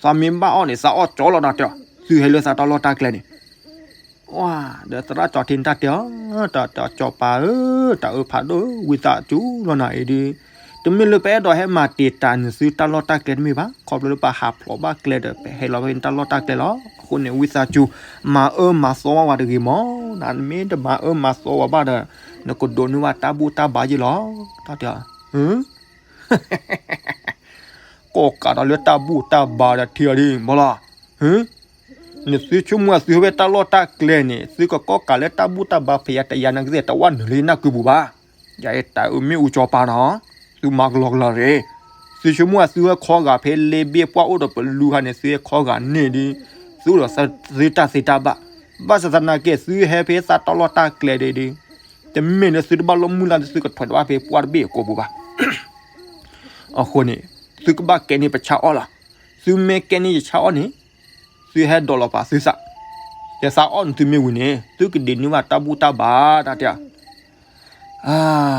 သးမ့ၢ်ဘၣ်အီၣ်န့ၣ် သးအီၣ်ကၠီလီၤတၢ်တဲအီၤ, သုဟဲလၢသးတၢ်လီၢ်တၢ်ကျဲန့ၣ် ဒီးသရၣ်ကၠီထံန့ၣ်တၢ်တဲအီၤ, တၢ်စီၤပၤဧၢ, တၤအုးဖးဒိၣ်ဧၢ, ဝံသးစူၤလီၤနၤအံၤဒုး, တမ့ၢ်လၢပအဲၣ်ဒိးဟဲမၤတံာ်တာ်နသုတၢ်လီၢ်တၢ်ကျဲတမ့ၢ်ဘၣ်, ခီဖျိလၢပဟးဖျိးဘၣ်ကျဲဒီး ပဟဲလီၤဘၣ်နတၢ်လီၢ်တၢ်ကျဲလီၤ, အဃိန့ၣ် ဝံသးစူၤ မၤအၢမၤသီဘၣ်ဝဲတဂ့ၤမး, နမ့ၢ်တမၤအၢမၤသီဝဲဘၣ်ဒီး နကဒိးန့ၢ်ဘၣ်တၢ်ဘူၣ်တၢ်ဘါယ့ၢ်လီၤ, တၢ်တဲအီၤ ကိးကးဒီးလၢတၢ်ဘူၣ်တၢ်ဘါဒီးထံအီၤဒ်ဘီလီၤ, နသုဆိကမိၣ်သုဟဲဝဲတၢ်လီၢ်တၢ်ကျဲန့ၣ် သုကကိးကးလၢတၢ်ဘူၣ်တၢ်ဘါဖဲယၤတယၤနာ်ကသ့ၣ် တဝၣ်နုာ်လၢနၢ်ကုပူၤဘၣ်, ယၤအံၤတၤအုးမ့ၣ်အူစီၤပၤနီၤ, သုမၤကလီကလီရ့, သုဆိကမိၣ်သုဟဲခီဂာ်ဖဲလ့ဘ့ၣ်ပှၢ်အိၣ်ဒီးပလူခါန့ၣ် သုဟဲခီဂာ်န့ၣ်ဒီး, သုအိၣ်ဒီးသုတၢ်သ့တၢ်ဘၣ်, ဘၣ်ဆၣ်သနာ်က့ သုဟဲဖဲသးတၢ်လီၢ်တၢ်ကျဲဒီး, တမ့ၢ်လၢသုတဘၣ်လိာ်မုၢ်လၢ် သုကထွဲးတဘၣ်ဖဲပှၢ်တဘ့ၣ်အကိာ်ပူၤဘၣ် အဃိန့ၣ်, သုကဘၣ်ကဲန့ၢ်ပဆၣ်အီၣ်လီၤ. သုမ့ၢ်ကဲန့ၢ်ယဆၣ်အီၣ်န့ၣ်, သုဟဲဒိးလီၤပာ်သုသး, ယသးအီၣ်န့ၣ်သုမ့ၢ်ဝံၤန့ၣ် သုကဒိးန့ၢ်ဘၣ်တၢ်ဘူၣ်တၢ်ဘါတၢ်တဲ,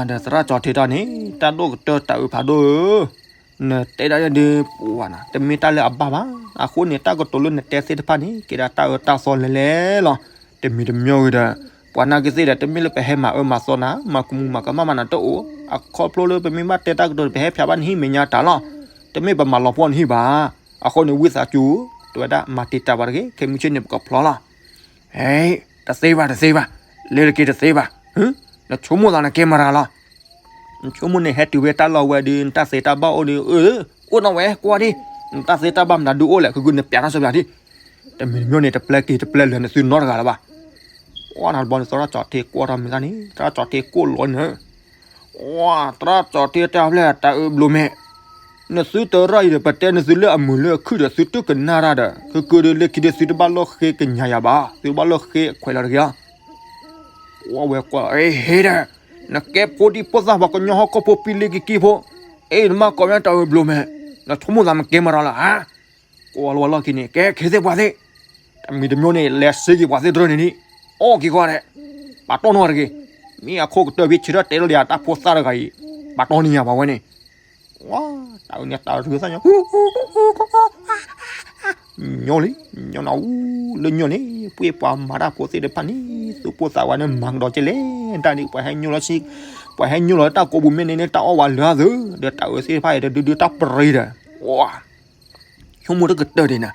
ဒီးသရၣ်ကၠီထံတၢ်န့ၣ် တၢ်ဒိၣ်ကတၢၢ်တၤအုးဖးဒိၣ်ဧၢ နတဲဒၣ်ဒ်ပူၤဝဲနၤ တမ့ၢ်တၢ်လၢအဘၣ်ဘၣ်. အဃိန့ၣ် တၢ်ကတိၤလၢနတဲသ့ၣ်တဖၣ်န့ၣ် ကဲဒၣ်တၢ်အၢတၢ်သီလဲၤလဲၤလီၤ. တမံၤတမံၤဂ့ၤဒီး ပှၤနာ်က့သ့ၣ်ဒီး တမ့ၢ်လၢပဟဲမၤအၢမၤသီနၤ မၤကမူၤမၤကမၣ်မၤနၤတအိၣ်. အခီဖျိလၢပမ့ၢ်ဘၣ်တဲတၢ်ကတိၤန့ၣ် ပဟဲဖျါဘၣ်နဟံၣ်မဲာ်ညါတၢ်လီၤ. တမ့ၢ်ပမၤလီၤပှီၢ်နဟံၣ်ဘၣ်. အဃိန့ၣ် ဝံသးစူၤ တဝဲဒၣ်မၤတံာ်တာ်ပှၤတဂ့ၤ ခဲမုၢ်ဆ့ၣ်န့ၣ် ပကဖျီလီၤ. ဟဲ တသ့ဘၣ် တသ့ဘၣ်, လဲၤတက့ၤတသ့ဘၣ်. နဆိကမိၣ်သးနကဲမတၤလီၤ. နဆိကမိၣ်န့ၣ် ဟဲတုၤဝဲတၢ်လီၢ်ဝဲဒီး နတၢ်သ့တၢ်ဘၣ်အိၣ်ဒီး အၢ အိၣ်နီၣ်ဝဲ ကွၢ်ဒံး, နတၢ်သ့တၢ်ဘၣ်မတၤဒုအိၣ်လဲၣ် ဃုဃုနပျးထီၣ်စီပျးဒံး. တမံၤတမံၤန့ၣ် တပျဲက့ၤတပျဲလၢၤနသုနီတဂၤလၢၤဘၣ်. ကွၢ်နၤတဘျီန့ၣ် သရၣ်ကၠီထံကွၢ်ထီၣ်မ့ၢ်သၣ်န့ၣ် သရၣ်ကၠီထံကိၣ်လီၤန့ၣ် သရၣ်ကၠီထံတဲအဖျဲၣ်တၤအၢဘျိးမဲာ်, နသုတရၢ်အံၤဒီး ပတဲနသုလၢအမုာ်လၢအခုၣ်ဒီး သုတကနၣ်တၢ်ဒီး ဃုဃုဒီးလၢခံဒီး သုတဘၣ်လိၣ်ဃ့ကညးယၤဘၣ်, သုတဘၣ်လိၣ်ဃ့အခွဲးလီၤတဂ့ၤလီၤ. ကွၢ်ဝဲကွၢ် ဟ့ဒီး နကဲဖိဒံဖိသၣ်ပှၤကညီဟီၣ်ခိၣ်ဖိပံလ့ကကံဖိ, အ့ၣ် နမ့ၢ်ကိးမ့ၢ်တၤအၢဘျိးမဲာ်, နဆိကမိၣ်သးမကဲမတၤလီၤဧါ. ကွၢ်လီၤဝဲလီၢ်ခံန့ၣ် ကဲခဲသ့ၣ်ပှၤသ့ၣ်, တမံၤတမံၤန့ၣ် လဲၤစ့က့ၤပှၤသ့ၣ်တရၢန့ၣ်ဒံး, အီၣ်က့ၤကွၢ်ဒဲး, ပာ်တီၢ်နီၢ်တဂ့ၤ, မ့ၢ်အခိၣ်ကတၢၢ်ဖဲဆၢထၢၣ်တဲလီၤဒံးတၢ်ဖိသၣ်တဂၤအံၤ, ပာ်တီၢ်န့ၢ်ယၤပှၤဝဲန့ၣ် ဝါ, တၤအၢန့ၣ်တၤအၢတဂ့ၤသၣ်ညါ, ညီလံ, ညီနၤအူ, လၢညီန့ၣ် ပှ့ၤပှၤမၤတၢ်ဖိသ့ၣ်တဖၣ်န့ၣ် သူၣ်ပိၢ်သးဝးန့ၣ် မၤကဒီးကဲလဲၣ်, တၢ်န့ၣ်ပှၤဟဲညိလီၤဆံ, ပှၤဟဲညိလီၤလၢတၢ်ကိးပူၤမ့ၢ်န့ၣ်န့ၣ် တၢ်အီၣ်ဝဲလၢအသၢ ဒီးတၢ်အုးသ့ၣ်တဖၣ်အံၤ တဒုဒုတၢ်ပြံဒီး ဆိကမိၣ်တကတၢၢ်ဒံးနၤ,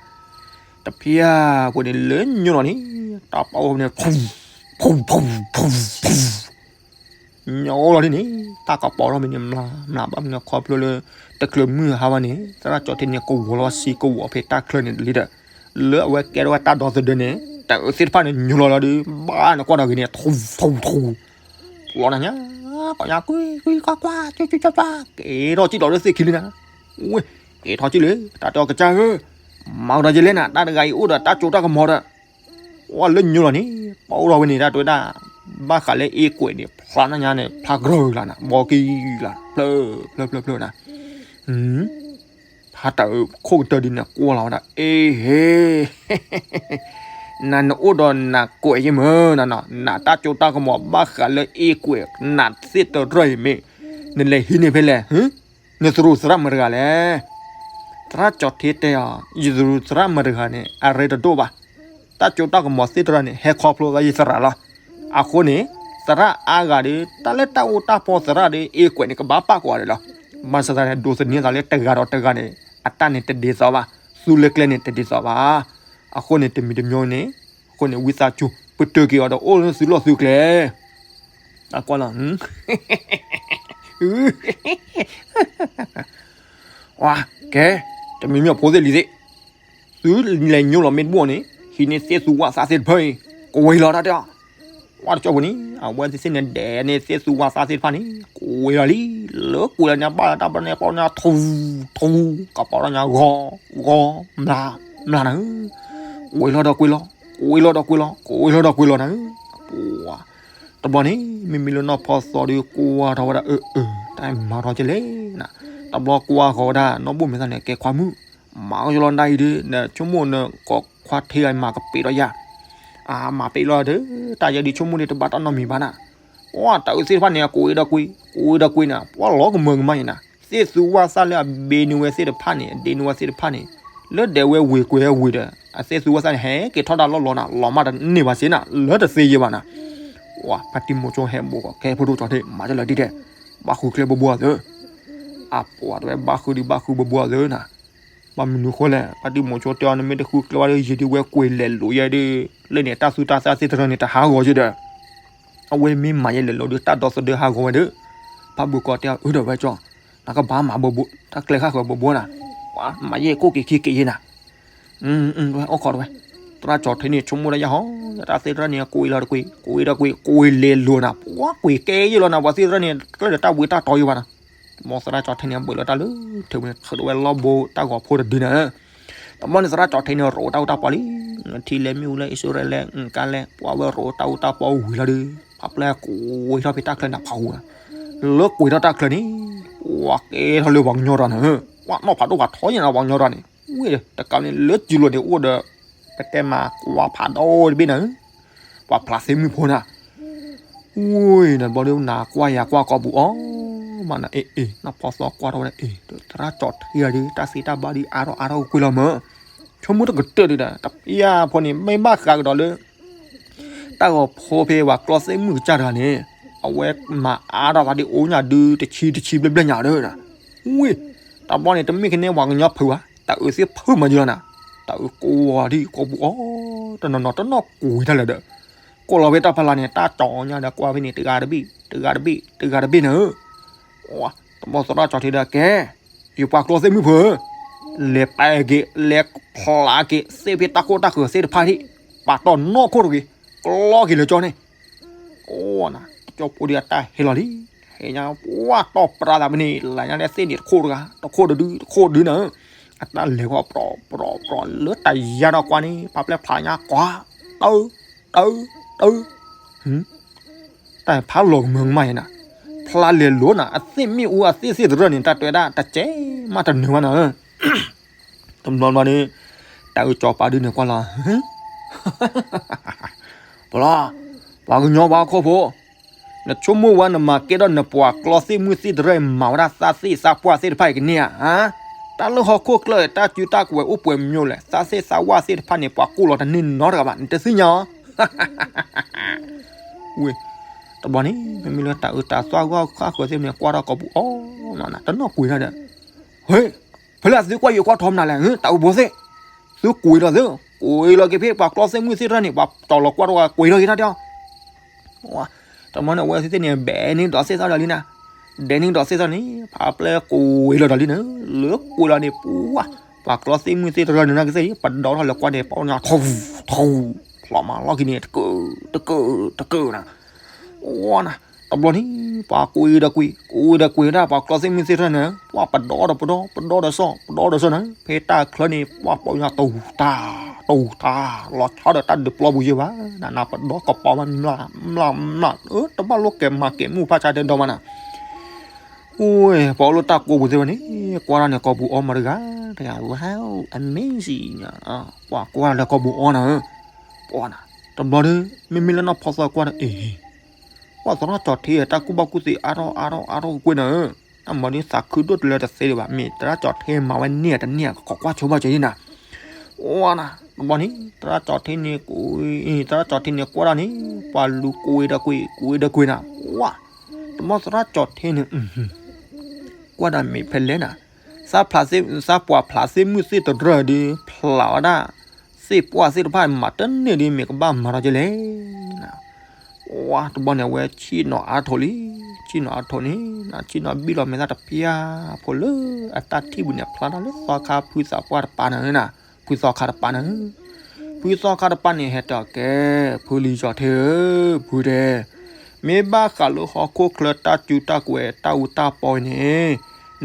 တဖျၢၣ်ပူၤန့ၣ်လၢညိလီၤန့ၣ် တၢ်ပီၣ်န့ၣ် ဖူ ဖူ ဖူ ဖူ ညိလီၤဒ်န့ၣ် တၢ်ကပီၤထီၣ်မ့ၢ်န့ၣ် မျးမျးဘၣ်မနုၤခီဖျိလၢ တချုးမုၢ်ဟါဘၣ်န့ၣ် သရၣ်ကၠီၤထံန့ၣ် ကဝီၤလီၤဆံကဝီၤဖဲတၢ်ချၢန့ၣ်လံဒီး လၢအဝဲကဲထီၣ်ဝဲတၢ်ဒီသဒၢန့ၣ် တၢ်အုးသ့ၣ်တဖၣ်န့ၣ် ညိလီၤလီၤဒီး ဘၣ်နကွၢ်ဒီးဂ့ၤန့ၣ် ထူထူထူ လီၤနၤညါ ကီၢ်ညါကွံကွံကွၢ်ကွၢ် ကွၢ်ကွၢ်ကွၢ် က့ၤထီၣ်ကံၣ်လီၤလၢသ့ၣ်ခံလံနၤ, ဝဲ က့ၤထီၣ်ကံၣ်လၢ တၢ်တဲအီၤကစၢ်ဧၢ, မၤကဒီးယလဲၣ်နၤ တၢ်တဂၤအံၤအိၣ်ဒီးတၢ်စိတၢ်ကမီၤဒီး ဝဲလၢညိလီၤန့ၣ် ပအိၣ်ထီၣ်ဝဲန့ၣ် တၢ်တဲဝဲဒၣ် ဘၣ်ဃးလၢအ့ကွဲးန့ၣ် ဖျါနၤညါန့ၣ် ဖျါကြၢးလၢနၤ ဘီကံလၢ ဖျၢဖျၢဖျၢဖျၢနၤ ဖးတၢ်အုးခိၣ်ကတၢၢ်ဒ်န့ၣ် ကွၢ်လီၤဝဲဒၣ် အ့ဟ့ နၤနအိၣ်ဒီးနၤကွဲးယဲၢ်မၢနၤနီၤ နၤတၢ်စိတၢ်ကမီၤဘၣ်ဃးလၢအ့ကွဲး နၤသ့ၣ်တရၢၢ်အံၤမ့ၢ် နလဲၤဟံးန့ၢ်ဖဲလဲၣ် နသရူးသရၣ်မတၤတဂၤလဲၣ်. သရၣ်ကၠီၤထံတဲအီၤ ယသရူးသရၣ်မတၤတဂၤန့ၣ် အရ့တဒိၣ်ဘၣ်. တၢ်စိတၢ်ကမီၤသ့ၣ်တရၢၢ်န့ၣ် ဟဲခီဖျိသးယသရၣ်လီၤ. အဃိန့ၣ် သရၣ်အါဂၤဒီး တၢ်လၢတၢ်အိၣ်တၢ်ဖီသရၣ်ဒီး အ့ကွဲးန့ၣ် ကဘၣ်ပာ်ကွၢ်ဒၣ်လီၤ. ဘၣ်ဆၣ်သနာ်က့ ဒိးသန့ၤသးလၢတဂၤဒီးတဂၤန့ၣ် အတၢ်န့ၣ်တဒ်သိးဘၣ်, သူလၢကျဲန့ၣ်တဒ်သိးဘၣ်. အဃိန့ၣ် တမံၤတမံၤန့ၣ် အဃိန့ၣ် ဝံသးစူၤ ပတုာ်က့ၤအီၤဒီးအိၣ်လၢသုလီၢ်သုကျဲ တၢ်ကွၢ်လီၤ ကဲ, တမံၤမံၤအဖိသ့ၣ်လံၤသ့ၣ်, သုလဲၤညိလီၤမ့ၢ်တဘၣ်န့ၣ် ဟံးန့ၢ်သ့ၣ်သူဝၣ်သၣ်သ့ၣ်တဖၣ်အံၤ ကွံာ်လီၤတၢ်တဲအီၤ, ဝဲတကၠီပူၤန့ၣ် အဝဲသ့ၣ်န့ၣ်ဒဲးန့ၢ်သ့ၣ်သူဝၣ်သၣ်သ့ၣ်တဖၣ်န့ၣ် ကွံာ်လီၤလံ, လၢကွံာ်လီၤန့ၣ် ဘၣ်လီၤတၢ်ပီန့ၣ် ပီန့ၣ်ထူ ထူ, ကပီၤထီၣ်ညါဂီၤ ဂီၤ မျး မျးနၤဧၢ, ကွံာ်လီၤဒီးကွံာ်လီၤ ကွံာ်လီၤဒီးကွံာ်လီၤ ကွံာ်လီၤဒီးကွံာ်လီၤနၤဧၢ, ပှၤ တဘျီန့ၣ် မ့မ့ၢ်လၢနီၢ်ဖီသီဒီး ကွၢ်ထီၣ်ဝဲဒၣ် အၢ အၢ တၢ်မၤထီၣ်ကလဲၣ်နၤ, တဘျီကွၢ်ဃီၤဝဲဒၣ် နီၢ်ဘိၣ်မဲာ်သၣ်န့ၣ် ကဲခွါမုၣ်, မၤကယီလီၤဒၣ်အံၤဒီး နဆိကမိၣ်နကိးခွါထံဂၤမၤကပ့းဒီးယၤ, အမၤပ့းလီၤဒီး တၢ်ယဲဒုးဆိကမိၣ်ဒီးတဘၣ်တၢ်နီတမံၤဘၣ်နၤ, ပှၤတၢ်အုးသ့ၣ်တဖၣ်န့ၣ် အကွံာ်ဒီးကွံာ် ကွံာ်ဒီးကွံာ်နၤ, ပှၤလီၤကမၢကမၣ်အံၤနၤ, သ့ၣ်သူဝၣ်သၣ်လၢအဘ့န့ၢ်ဝဲသ့ၣ်တဖၣ်န့ၣ် အဒ့န့ၢ်ဝဲသ့ၣ်တဖၣ်န့ၣ် လၢဒဲးဝဲဝ့ၤကွဲးဝဲဝ့ၤဒီး အသ့ၣ်သူဝၣ်သၣ်န့ၣ် ဟဲက့ၤထီၣ်တၢ်လီၢ်လီၤနၤ, လီၤမၢ်တန့ၢ်ဘၣ်စ့ၢ်နၤ, လၢတသ့ယဲၢ်ဘၣ်နၤ, ပှၤဖါတံၢ်မိၤဆိဟဲဘူးကီး ကဲဖိဒိၣ်ကၠီထံ မၤကလၢာ်ဒ်တဲ, ဘၣ်ဃုကျဲဘိဘိအသၢ, အပှၤတဝဲဘၣ်ဃုဒုးဘၣ်ဃုဘိဘိအသၢနၤ, ဘၣ်မနုၤဃိလဲၣ် ဖါတံၢ်မိၤဆိတဲအီၤ နမ့ၢ်တဃုကျဲဘၣ်ဒီး ယံာ်ဒုးဝဲကွံာ်လဲၤလိာ်ယဲဒုး လၢန့ၣ် တၢ်သူတၢ်သၣ်သ့ၣ်တဖၣ်န့ၣ် တဟးဂီၤယဲဒီး အဝဲမ့ၢ်မၤယဲလဲၤလိာ်ဒီး တၢ်ဒီသဒၢဟးဂီၤဝဲဒီး, ဖါဘုကီးတဲအီၤ အၢ ဒီးဝဲကၠီ, နကဘၣ်မၤဘိဘိ တၢ်ကျဲဃၣ်ဃၢၤဘိဘိနၤ, ပှၤမၤယဲကိၣ်က့ၤခံက့ၤယဲနၤ, အိၣ်ခိးတဝဲ, သရၣ်ကၠီၤထံန့ၣ် ဆိကမိၣ်တၢ်ယဲဟီ, တၢ်သ့ၣ်တဖၣ်န့ၣ် ကွံာ်လီၤတကွံာ် ကွံာ်ဒီးကွံာ် ကွံာ်လဲၤလိာ်နၤ, ပှၤကွံာ်ကဲယဲလီၤနၤ, ပှၤသ့ၣ်တဖၣ်န့ၣ် ကျဲဒီးတၢ်ဝံတၢ်တီယဲဘၣ်နၤ, မ်သရၣ်ကၠီၤထံန့ၣ် ဘၢၣ်လီၤတၢ်လၢ ထုးဝဲန့ၣ် ထုးဒီးဝဲလီၢ်ဘိတၢ်ဂီၤဖိတဒုနၤ တဘျီန့ၣ် သရၣ်ကၠီၤထံန့ၣ် ရိးတၢ်အူတၢ်ပီလံ, ထံလဲမ့ၣ်အူလၢ အံၣ်စရ့လး ကါလဲၣ် ပှၤဝဲရိးတၢ်အူတၢ်ပီဝံၤလီၤဒီး ဖးပျဲကွံာ်ထီၣ်ဖဲတၢ်ချၢန့ၣ်ဖးဝူၤ, လၢကွံာ်ထီၣ်တၢ်ချၢန့ၣ် ပှၤကဲထီၣ်လၢပှၤကညီတဂၤန့ၣ်, ပှၤနီၢ်ဖးဒိၣ်ဖးထီယဲနၤ ပှၤကညီတဂၤန့ၣ်, ဝဲတကးန့ၣ် လၢစုလိၤန့ၣ်အိၣ်ဒီး ပတဲမၤကွၢ်ဖးဒိၣ်တဘ့ၣ်နၤ ပှၤဖျးသ့ၣ်မုၣ်ဖိနၤ, ဝဲ နဘီဒီးနၤကွၢ်ယၤကွၢ်ကိာ်ပူၤအီၤ, မၤနၤအ့ၣ်အ့ၣ် နီၢ်ဖီသီကွၢ်ထီၣ်ဝဲဒၣ်အ့ၣ် သရၣ်ကၠီၤထံဂၤဒီး တၢ်သ့တၢ်ဘၣ်ဒီး အါထီၣ်အါထီၣ်ကွံာ်လီၤမၢ်, ဆိကမိၣ်တကတၢၢ်ဒုးဒီး တပျၢ်ဖိန့ၣ် မ့ၢ်ဘၣ်ဃးကဒီးလၢ တၢ်ဂီၤဖိဖဲပှၤကျီသ့ၣ်မုၣ်ကစၢ်တဂၤန့ၣ် အဝဲမၤအါထီၣ်သးဒ်အိၣ်ညါဒုးတဆံတဆံဘျဲၣ်ဘျဲၣ်ညါဒီး, ဝဲ တဘျီန့ၣ် တမ့ၢ်ကန့ၢ်ပှၤကညီဖုးဘၣ် တၢ်အုးသ့ၣ်ဖုးမၤယံၤလီၤနၤ, တၢ်အုးကိးဝီၤဒ်ကိာ်ပူၤအီၤ တနီၤနီၤတနီၤကွံာ်တၢ်လၢာ်ဒီး ကိးလီၤဖဲတၢ်ဖီလာ်န့ၣ် တၢ်ကၠီၤညါဒီးကွၢ်ဖဲန့ၣ် တဂၤတဘ့ၣ် တဂၤတဘ့ၣ် တဂၤတဘ့ၣ်န့ၣ်ဧၢ, တဘျီသရၣ်ကၠီၤထံဒီးကဲ ယပှၤကျီသ့ၣ်မုၣ်ဖိဧၢ, လဲၤပာ်က့ၤ လဲၤဖျးက့ၤ သ့ၣ်ဖဲတၢ်ခိၣ်တၢ်ဃၢၤသ့ၣ်တဖၣ်ဟံၣ် ပာ်တီၢ်နီၢ်ခိၣ်တဂ့ၤ ကျီက့ၤလၢကၠီန့ၣ်, အိၣ်နၤ ကၠီဖိဒုးအတၢ်ဟဲလီၤလံ, ဟဲညါ ပှၤတီၢ်ပြးသးဖဲန့ၣ် လဲၤညါလၢသ့ၣ်န့ၣ်တခိၣ်တဂၤ တခိၣ်တဒု တခိၣ်ဒုနၤ, အတၢ်လဲၤကွၢ်ပြီပြီပြီ လၢတၢ်ယါဒီးကွၢ်န့ၣ် ဖးပျဲဖျးညါကွၢ် တၢ တၢ တၢ တၢ်ဖးလီၤကမၢကမၣ်ယဲနၤ, ဖျါလဲၤလိၤနၤ အသ့ၣ်မ့ၣ်အူအသ့ၣ်သ့ၣ်တရၢၢ်န့ၣ် တၢ်တဲဝဲဒၣ် တကဲမးတနၢၤဘၣ်နၤဧၢ, တဘျီဘျီန့ၣ် တၢ်အုးကၠီၤပၤဒုန့ၣ်ကွၢ်လီၤ, ပလီၤ ပှၤကညီပှၤဟီၣ်ခိၣ်ဖိ, နဆိကမိၣ်ဝဲနမၤကဲထီၣ်နပှၤကျီသ့ၣ်မုၣ်သ့ၣ်တရၢၢ် မၤဝဲဒၣ်သးသ့ၣ်သးပှၢ်သ့ၣ်တဖၣ်အံၤကန့ၢ်ဧါ, တၢ်လၢဟီၣ်ခိၣ်ချၢ တၢ်စုတၢ်ကဝဲၤအိၣ်ပှဲၤမံၤလဲၣ် သးသ့ၣ်သးဝၣ်သ့ၣ်တဖၣ်န့ၣ် ပှၤကိးလီၤတန့ၢ်နီတဂၤဘၣ် နတသ့ၣ်ညါဧါ ဝဲ တဘျီန့ၣ် မ့မ့ၢ်လၢတၢ်အၢတၢ်သီအဂီၢ်ဃၣ်ဃၢၤသ့ၣ်န့ၣ် ကွၢ်ထီၣ်ကိာ်ပူၤအီၤမးနၤ တနီၣ်ကွံာ်တၢ်ဒီး, ဟ့, ဖဲလၢအသုကွၢ်ယိၤကွၢ်ထီမနုၤလဲၣ်, တၢ်အိၣ်ဘှီသ့ၣ်, သုကွံာ်ဒီးသု, ကွံာ်လီၤက့ၤဖဲပှၤကျီသ့ၣ်မုၢ်သ့ၣ်တဖၣ်န့ၣ် ပှၤတီၤလီၤကွၢ်ထီၣ်ကွံာ်လီၤက့ၤတၢ်ဒီး တမီန့ၣ် အဝဲသ့ၣ်န့ၣ် ဘဲန့ၢ်ဒီးသ့ၣ်သီၣ်ဒီးလံနၤ, ဒဲန့ၢ်ဒီးသ့ၣ်သီၣ်န့ၣ် ဖးပျဲၢ်ကွံာ်လီၤဒီးလံနၤ, လၢကွံာ်လီၤန့ၣ် ပှၤ, ပှၤကျီသ့ၣ်မုၢ်သ့ၣ်တဖၣ်န့ၣ် နကသ့ၣ် ပဒီထီၣ်လၢကွၢ်န့ၣ် ပီၣ်ညါထူ, ထူ, ဖျိးမးလီၢ်ခံန့ၣ် တကၢၢ်, တကၢၢ်, တကၢၢ်နၤ, အိနၤ, တဘျီန့ၣ် ပှၤကွံာ်ဒီးကွံာ်, ကွံာ်ဒီးကွံာ်ဒၣ် ပှၤကျီသ့ၣ်မုၢ်သ့ၣ်တဖၣ်န့ၣ် ပှၤပဒီဒီးပဒီ, ပဒီဒီးသီၣ်, ပဒီဒီးသီၣ်နၤ, ဖဲတၢ်ချၢန့ၣ် ပှၤပီၣ်ညါတူၢ်တၢ်, တူၢ်တၢ်, လီၤဆီဒီးတၢ်ဒုးပျီပူၤယဲၢ်ဘၣ်, နၤနၤပဒီကပီၤမး မျၢ်, မျၢ်, မျၢ်, တဘၣ်လိၣ်ကဲမၤကဲမုၢ်ဖးဆါတဲဒီးမးနၤ အိ, ပှၤအိၣ်လၢတၢ်ကိးပူၤသ့ၣ်တဖၣ်န့ၣ် ကွၢ်တၢ်န့ၣ်ကိာ်ပူၤအီမးတဂၤ, တဂၤ, wow, amazing, ကွၢ်ကွၢ်လၢကိာ်ပူၤအီနၤ, ပှၤနၤ, တဘျီဒီး မ့မ့ၢ်လၢနီၢ်ဖီသီကွၢ်ဒီး အ့, ပှၤသရၣ်ကၠီၤထ့ တၢ်ကူၣ်ဘၣ်ကူၣ်သ့အါထီၣ်အါထီၣ်အါထီၣ်ကွ့ၢ်နၤ, တၢ်မၤဒ်သးခုဒိၣ်တလၢတသ့ဒံးဘၣ်, မ့ၢ်သရၣ်ကၠီၤထ့မၤဝဲန့ၢ်တန့ၢ် ကခိးကွၢ်ဆိဘၣ်ကၠီၤယံနၤ အိနၤ, တဘျီန့ၣ် သရၣ်ကၠီၤထ့န့ၣ်, သရၣ်ကၠီၤထ့န့ၣ်ကွၢ်ဒၣ်န့ၣ် ပှၤလူၤကွံာ်ဒီးကွံာ်, ကွံာ်ဒီးကွံာ်နၤ, ဝါ, တဘျီသရၣ်ကၠီၤထ့န့ၣ် ကွၢ်ဒၣ်မ့ၢ်ဖဲလဲၣ်နၤ, သးပှၢ်ဖျးသ့ၣ်မုၣ်သ့ၣ်တရၢၢ်ဒီး ဖျးဝဲဒၣ် သ့ၣ်ပှၢ်သ့ၣ်တဖၣ်မၤတန့ၢ်ဒီး မ့ၢ်ကဘၣ်မၤထီၣ်ကလဲၣ် ဝါတဘျီန့ၣ် အဝဲဆ့ၣ်နီၤအါထီၣ်လံ, ဆ့ၣ်နီၤအါထီၣ်န့ၣ် ဆ့ၣ်နီၤဘံၣ်လီၤမဲာ်သၣ်တဖျၢၣ်ဖိလၢအတၢ်ထံၣ်ပူၤန့ၣ် ဖျါထီၣ်လၢသီခါဖုသးပှၢ်တပၤန့ၣ်, ဖုသီခါတပၤန့ၣ်, ဖုသီခါတပၤန့ၣ် ဟဲတဲအီၤကဲ, ဖုလံၤကၠီၤထ့ဧၢ, ဖုတဲ, မ့ၢ်ဘၣ်ဃးလၢဟီၣ်ခိၣ်ချၢတၢ်စုတၢ်ကဝဲၤတၢ်အူတၢ်ပီအံၤန့ၣ်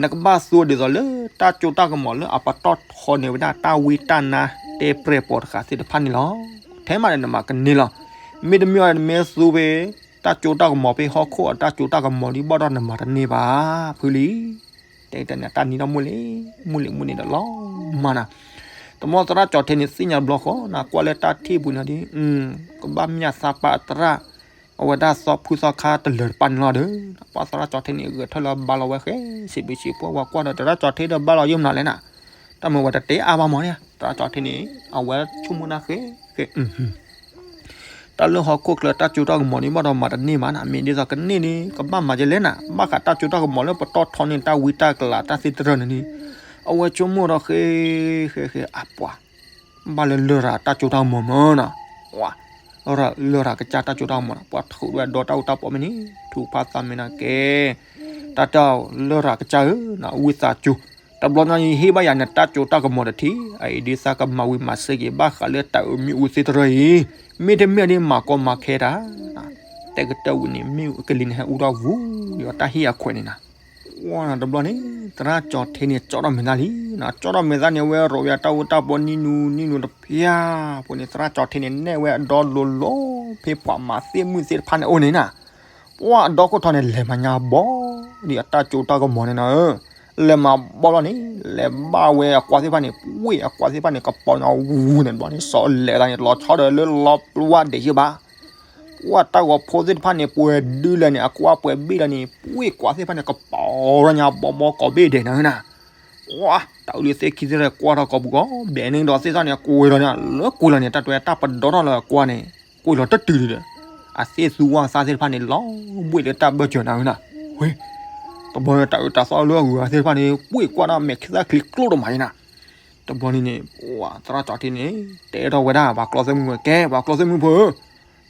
နကဘၣ်သူဒ်သိးလၢတၢ်စိတၢ်ကမီၤလၢအပတီၢ်ထီန့ၢ်ဝဲဒၣ်တၢ်ဝံတၢ်နါတဲပြဲၢ်ပိာ်တဃာ်သ့ၣ်တဖၣ်န့ၣ်လီၤ. ထဲမးဒီးနမၤကန့ၢ်လီၤ. မ့တမ့ၢ်နမ့ၢ်သူဖဲ တၢ်စိတၢ်ကမီၤဖဲဟီၣ်ခိၣ်အတၢ်စိတၢ်ကမီၤဒ်ဘၣ်ဒီးနမၤတန့ၢ်ဘၣ် ဖုလံၤ တဲတၢ်န့ၣ် တၢ်နံၤထီၣ်မုၢ်လ့ၤမုၢ်လ့ၤမုၢ်န့ၣ်ဒီးလီၤမးနၤ. တမီသရၣ်ကၠီၤထ့န့ၣ်သ့ၣ်ညါဘျီဃီ နကွၢ်လၢတၢ်ထံၣ်ပူၤန့ၣ်ဒီး ကဘၣ်မ့ၢ်သးပှၢ်သရၣ် အဝဲဒၣ်သီဖုသီခါတလၢာ်တပၤန့ၣ်လီၤဒီး ပှၤသရၣ်ကၠီၤထ့န့ၣ် ဂဲၤထၢၣ်လၢဘါလီၤဝဲဃဲ စံးဘျုးစံးဖှိၣ်ဝဲကွၢ်ဒီး သရၣ်ကၠီၤထ့ဒီးဘါလီၤယိၣ်မနုၤလဲၣ်နၤ. တၢ်မ့ၢ်ဝဲတတဲအါဘၣ်မးန့ၣ် သရၣ်ကၠီၤထ့န့ၣ် အဝဲဆိကမိၣ်နၢ်ဃဲဃဲ တၢ်လၢဟီၣ်ခိၣ်ချၢတၢ်စိတၢ်ကမီၤန့ၣ်ဘၣ်ဒီးမၤတန့ၢ်ဘၣ်နၤ မ့ၢ်ဒ်သိးကန့ၢ်န့ၣ် ကဘၣ်မၤကလဲၣ်နၤ ဘၣ်ဃးတၢ်စိတၢ်ကမီၤလၢပတီၢ်ထီန့ၢ်တၢ်ဝံတၢ်ကလၤတၢ်သ့တရၢၢ်န့ၣ်န့ၣ် အဝဲဆိကမိၣ်ဒီးဃဲဃဲဃဲ အပှၤ ဘၣ်လၢလရာ်တၢ်စိတၢ်ကမီၤမးနၤ လရာ်ကစၢ်တၢ်စိတၢ်ကမီၤနၤ ပှၤထုးဝဲဒီးတၢ်အူတၢ်ပီမ့ၢ်န့ၣ် ထုးဖးသးမ့ၢ်နၤကဲ တၢ်တဲလရာ်ကစၢ်ဧၢ နဝံသးစူၤ တဘျီညါအံၤဟ့ၣ်ဘၣ်ယၤနတၢ်စိတၢ်ကမီၤတထံၣ် အအံၤဒ်သးကမၤဝံၤမၤစၢၤက့ၤ ဘၣ်ဃးလၢတၢ်အၢမ့ၣ်အူသ့တရၢၢ်အံၤ မ့တမ့ၢ်ဒ်မၤကီမၤခဲတၢ် တဲကတၢၢ်ဝံၤန့ၣ် မ့ၣ်အူကလံၤန့ၣ် ဟဲအူထီၣ်ဝူၤဒီးတၢ်ဟ့ၣ်အခွဲးန့ၣ်နၤ ဝဲတဘျီန့ၣ် သရၣ်ကၠီၤထ့န့ၣ် ကၠီထီၣ်မဲာ်သၣ်လံ ကၠီထီၣ်မဲာ်သၣ်န့ၣ် အဝဲရိးဝဲတၢ်အူတၢ်ပီနံၤနူနံၤနူတဖၠၣ်ဖိန့ၣ် သရၣ်ကၠီၤထ့န့ၣ် နဲၣ်ဝဲအဒီလိၤလိၤ ဖဲပှၤမၤသ့ၣ်မုၣ်သ့ၣ်တဖၣ်န့ၣ်အိၣ်န့ၣ်နၤ ပှၤအဒီခိၣ်ထီန့ၣ် လဲၤမၤညါဘီ ဒ်အတၢ်စိတၢ်ကမီၤန့ၣ်နၤဧၢ လဲၤမၤဘီလီၤန့ၣ် လဲၤဘၣ်ဝဲအကွၢ်သ့ၣ်တဖၣ်န့ၣ် ပှ့ၢ်အကွၢ်သ့ၣ်တဖၣ်န့ၣ် ကပီၤညါဝူၤန့ၣ်တဘျီန့ၣ် စီၤလဲၤသးန့ၣ် လီၤဆီဒီးလၢလီပျါဒဲးယဲၢ်ဘၣ် ပှၤတၢ်ဂီၤဖိသ့ၣ်တဖၣ်န့ၣ် ပှဲၤဒုလဲၣ်န့ၣ် အကွၢ်ပှဲၤဘ့ၣ်လီၤန့ၣ် ပှ့ၢ်ကွၢ်သ့ၣ်တဖၣ်န့ၣ် ကပီၤညါဘီဘီကိးဘ့ၣ်ဒဲးနၤဧၢနၤ ဝါ တၢ်အုးလၢသ့ၣ်ခံသ့ၣ်ကွၢ်ထီၣ်ကိာ်ပူၤကီး ဘဲန့ၣ်ဒီးသ့ၣ်သီၣ်န့ၣ် ကွံာ်လီၤန့ၣ် လၢကွံာ်လီၤန့ၣ် တၢ်တဲတၢ်ပဒီထီၣ်လၢအကွၢ်န့ၣ် ကွံာ်လီၤတတုၤဒီး အသ့ၣ်သူဝါသးသ့ၣ်တဖၣ်န့ၣ် လီၤဘှ့ၣ်လၢတၢ်ဘၢၣ်စၢၤနၤဧၢနၤ ဝဲ တဘျီန့ၣ်တၢ်အုးတၢ်သီလၢအဂုၤအဂၤသ့ၣ်တဖၣ်န့ၣ် ပှ့ၢ်ကွၢ်ဒီးမဲာ်ခံသၣ်ချံကျိၣ်တမးအံၤနၤ တဘျီန့ၣ်န့ၣ် ပှၤသရၣ်ကၠီၤထ့န့ၣ် တဲထီၣ်ဝဲဒၣ်ပှၤကျီသ့ၣ်မုၣ်ဖိ ကဲ ပှၤကျီသ့ၣ်မုၣ်ဖိဧၢ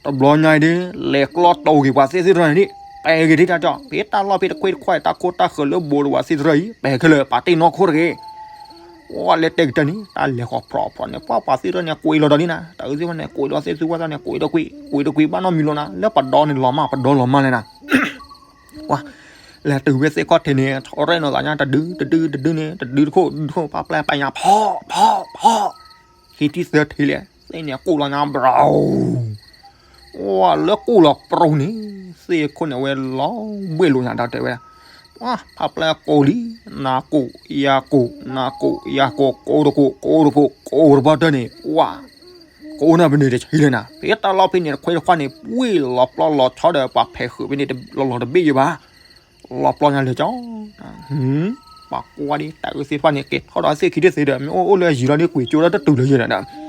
တဘျီညါအံၤဒ် လဲၤကျီတီၢ်က့ၤပှၤသ့ၣ်သ့ၣ်တရၢၢ်န့ၣ်ဒ် ပဲာ်က့ၤထံတၢ်ကၠီ ဖဲတၢ်လီၢ်ဖဲတခွ့တခွါ တၢ်ခိတၢ်ဃၢၤလၢဘိးတဝၤသ့ၣ်တရၢၢ်အံၤ ပဲာ်ခဲလၢာ် ပာ်တ့ၢ်နီၢ်ခိတဂ့ၤ ပှၤလဲၤတဲာ်ကတၢၢ်န့ၣ် တၢ်လဲၤဃီၤဖျိးဖျိးန့ၣ် ပှၤပှၤသ့ၣ်တရၢၢ်န့ၣ် ကွံာ်လီၤဒီးလံနၤ တၢ်အုးသ့ၣ်တဖၣ်န့ၣ် ကွံာ်ဒီးသ့ၣ်သူဝါသးန့ၣ် ကွံာ်ဒီးကွံာ် ကွံာ်ဒီးကွံာ် ဘၣ်နီတမံၤလီၤနၤ လၢပဒီန့ၣ်လီၤမး ပဒီလီၤမးလဲၣ်နၤ ပှၤ လဲၤတုၤဖဲသ့ၣ်ခီၣ်ထံးန့ၣ် ထီရဲၣ်နီၤသးညါ တဒု တဒု တဒုန့ၣ် တဒုတခိၣ် ဒုတခိၣ် ပာ်ပျဲၢ်ပာ်ညါ ဖီၣ် ဖီၣ် ဖီၣ် ခံထံၣ်သၢထံၣ်လဲၣ် သ့ၣ်န့ၣ်ကူၣ်လီၤညါ ဘြီ ဝါ လၢကူၣ်လီၤပြူန့ၣ် သ့ၣ်ခိၣ်န့ၣ် အဝဲလီၤဘှ့ၣ်လိာ်ညါဒီးတဲဝဲဒၣ် ပှၤ ပာ်ပျဲၢ်ကိးလံ နၤကိး ယၤကိး နၤကိး ယၤကိး ကိးတကိး ကိးတကိး ကိးတဘျီတၢၢ်န့ၣ် ပှၤ ကိးနၤပန့ၣ်တဆံးလဲၣ်နၤ ဖဲတၢ်လီၢ်ဖဲန့ၣ် တခွ့တခွါန့ၣ် ပှ့ၢ်လီၤပျီလီၤဆီဒီး ပှၤဖဲးဃုာ်ဖဲန့ၣ် လီၤလီၤတဘ့ၣ်ယဲၢ်ဘၣ် လီၤပျီညါလဲၤကၠီ ပှၤကွၢ်ဒ် တၢ်အုးသ့ၣ်တဖၣ်န့ၣ် ကဲထီၣ်ဒီးသ့ၣ်ခံထံၣ်သ့ဒီး မ့ၢ်အိၣ်အိၣ်လၢယံၤလီၤဒ်ကွံာ်ကၠိလၢတတုၤလၢယဲၢ်နၤဒီး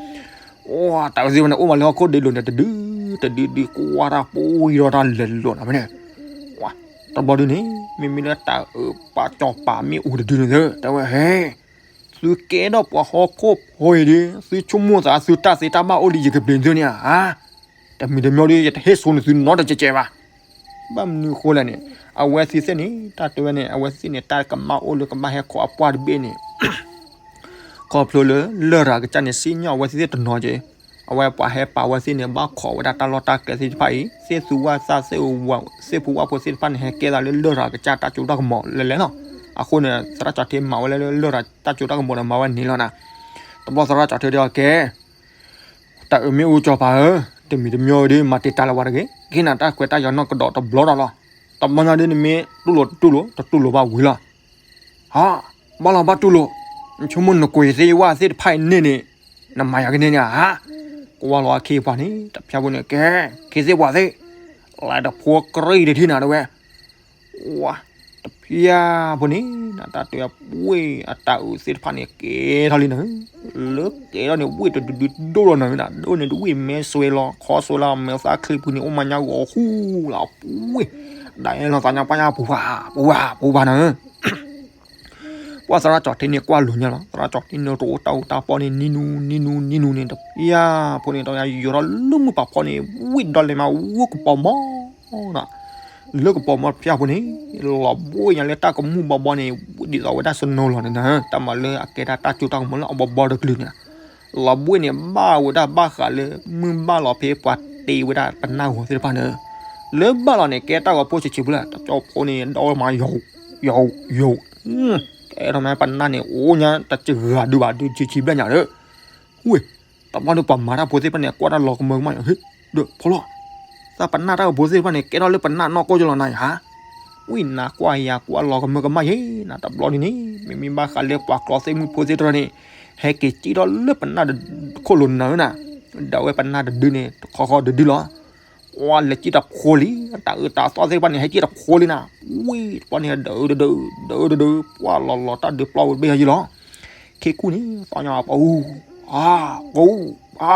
အိ တၢ်အုးသ့ၣ်တဖၣ်န့ၣ် အိၣ်မးလၢဟီၣ်ခိၣ်ဒ့လိာ်န့ၣ် တဒု တဒုဒုကွၢ်တၢ်ပှံၤဒီးတၢ်လဲၤလိာ်နၤဖဲန့ၣ်, တဘျီဒုန့ၣ် မ့မ့ၢ်လၢတၢ်အၢၣ်ပာ်စီၤပၤမ့ၣ်အူတဒုန့ၣ်သၢ တဲဝဲဟဲ သုကဲထီၣ်ပှၤဟီၣ်ခိၣ်ဖိအံၤဒီး သုဆိကမိၣ်သးသုတၢ်သ့တၢ်ဘၣ်အိၣ်လံယကပျ့ၤသုန့ၣ်ဧါ, တမံၤတမံၤဒီး ယတဟ့ၣ်ဆိနသုနီတကဲးကဲးဘၣ်. ဘၣ်မနုၤအဃိလဲၣ်န့ၣ် အဝဲသ့ၣ်သ့ၣ်န့ၣ် တၢ်တဲဝဲန့ၣ် အဝဲသ့ၣ်န့ၣ် တၢ်ကမၣ်အိၣ်လၢကဘၣ်ဟဲခိးအပှၢ်တဘ့ၣ်န့ၣ် ခီဖျိလၢလရာ်ကစၢ်န့ၣ် စံၣ်ညီၣ်အဝဲသ့ၣ်တနီၤက့ၤ, အဝဲပှၤဟဲပာ်ဝဲသ့ၣ်န့ၣ် ဘၣ်ခိးဝဲဒၣ်တၢ်လီၢ်တၢ်ကျဲသ့ၣ်တဖၣ်အံၤ သ့ၣ်သူဝၣ်သၣ်သ့ၣ် သ့ၣ်ဖူဝၣ်ဖိသ့ၣ်တဖၣ်န့ၣ် ဟဲကဲသးလၢလရာ်ကစၢ်တၢ်စိတၢ်ကမီၤလဲၤလဲၤလီၤ. အဃိန့ၣ် သရၣ်ကၠီၤထံမၤဝဲလၢလရာ်တၢ်စိတၢ်ကမီၤန့ၣ် မၤဝဲန့ၣ်လီၤနၤ. တဘျီသရၣ်ကၠီၤထံဒီးကဲ တၢ်အၢၣ်မ့ၣ်အူစီၤပၤဧၢ, တမံၤတမံၤဒီး မၤတ့ၢ်တၢ်လၢၤဝဲတဂ့ၤ, က့ၤနၤတၢ်ခွဲးတၢ်ယာ်နီၢ်ကဒီးတဘျီဒီးလီၤ. တဘျီညါဒ်နမ့ၢ် တူၢ်လိာ်တတူၢ်လိာ် တတူၢ်လိာ်ဘၣ်ဝံၤလီၤ. ဟါ, ဘၣ်လီၤဘၣ်တူၢ်လိာ်, နဆိကမိၣ်နကွဲးသ့ၣ်ယဝၣ်သ့ၣ်တဖၣ်အံၤန့ၣ်န့ၣ် နမၤယၤကန့ၢ်န့ၣ်ဧါ. ကွၢ်လီၤအခ့အပှၤန့ၣ် တဖျါဖိန့ၣ် ကဲ, ခ့သ့ၣ်ပှၤသ့ၣ်, လၢတဖိကြံၢ်တထံၣ်နၤတဝဲ ဝါ, တဖျါဖိန့ၣ် နတၢ်တဲပှ့ၤအတၢ်အုးသ့ၣ်တဖၣ်န့ၣ် ကဲထီၣ်လံနၤ, လၢကဲထီၣ်န့ၣ် ဝ့ၢ်တဒုဒုဒိၣ်လီၤနၤ, ဒိၣ်န့ၣ်တဝ့ၢ်မဲဆွဲလီၤ ခီဆွဲလီၤ မဲာ်သၣ်ချ့ပူၤန့ၣ် အိၣ်မၤညါဂီၤဃူလီၤပှ့ၤ, ဒၣ်အဲၣ်လီၤသးညါပှၢ်ညါပူၤပှၤ ပူၤပှၤပူၤပှၤနၤ ပှၤသရၣ်ကၠီၤထံန့ၣ် ကွၢ်လိာ်ညါလီၤ. သရၣ်ကၠီၤထံန့ၣ် တအိၣ်တၢ်အူတၢ်ပီန့ၣ် နံၤနူနံၤနူနံၤနူန့ၣ် တဖျါဖိန့ၣ် တယိၤထီၣ်လၢမုၢ်ပာ်ဖီန့ၣ် ဝံၣ်ဒီးလဲၤမၤဝဲကပီၤမီနီၤ, လၢကပီၤမီတဖျါဖိန့ၣ် လီၤဘှံးညါလၢတၢ်ကမူၣ်ဘီဘီန့ၣ် ဒ်သိးဝဲဒၣ် snow လီၤန့ၣ်နၤ, တၢ်မၤလၢအကဲဒၣ်တၢ်စိတၢ်ကမီၤလၢအဘီဘီတကလုာ်န့ၣ်, လီၤဘှံးန့ၣ် ဘၣ်ဝဲဒၣ်ဘၣ်ဃးလၢ မုၢ်ဘၣ်လီၤဖဲပှၤတ့ဝဲဒၣ်ပနၢ်ဂီၤသ့ၣ်တဖၣ်န့ၣ်, လၢဘၣ်လီၤန့ၣ် ကဲတၢ်ဂီၤဖိဆံးဆံးဖိလၢ တကၠီဖိန့ၣ် ဒီးမၤယိာ် ယိာ် ယိာ်, ကဲထီၣ်မးပနၢ်န့ၣ် အိၣ်ညါတစှၤဒုဘၣ်ဒုဆံးဆံးဘျဲၣ်ညါဒီး, ဝ့ၢ်, တဘျီဒီးပှၤမၤတၢ်ဖိသ့ၣ်တဖၣ်န့ၣ် ကွၢ်တၢ်လီၤကမၢကမၣ်, ဟ့ၣ်ဒီးဖီလီၤ, သးပနၢ်တၢ်ဂီၤဖိသ့ၣ်တဖၣ်န့ၣ် ကဲထီၣ်လၢပနၢ်နီၢ်ကီၢ်ကလီၤနၤဧါ, ဝံၣ်နၤကွၢ်ယၤကွၢ်လီၤကမၢကမၣ်ယဲနၤ, တဘျီဒ်န့ၣ် မ့မ့ၢ်ဘၣ်ဃးလၢပှၤကျီသ့ၣ်မုၣ်ဖိသ့ၣ်တဖၣ်န့ၣ် ဟဲက့ၤစံၣ်ထီၣ်လၢပနၢ်ခိၣ်လိၤနၤဧၢနၤ, ဒီးဝဲပနၢ်တဒုန့ၣ် တခီခီတဒုလီၤ ဝါလဲၤစံၣ်တဖိလံ, တၢ်အၢတၢ်သီသ့ၣ်တဖၣ်န့ၣ် ဟဲစံၣ်တဖိလံနၤ, ဝံၣ်တပီၢ်န့ၣ် ဒုးဒုး ဒုးဒုးဒုး ပှၢ်လီၤလီၤတၢ်ဒုးပျီဝဲတဘ့ၣ်ယံလီၤ, ခ့ခူၣ်န့ၣ် သီညါပှၤအူ, အါ, ကအူ, အါ,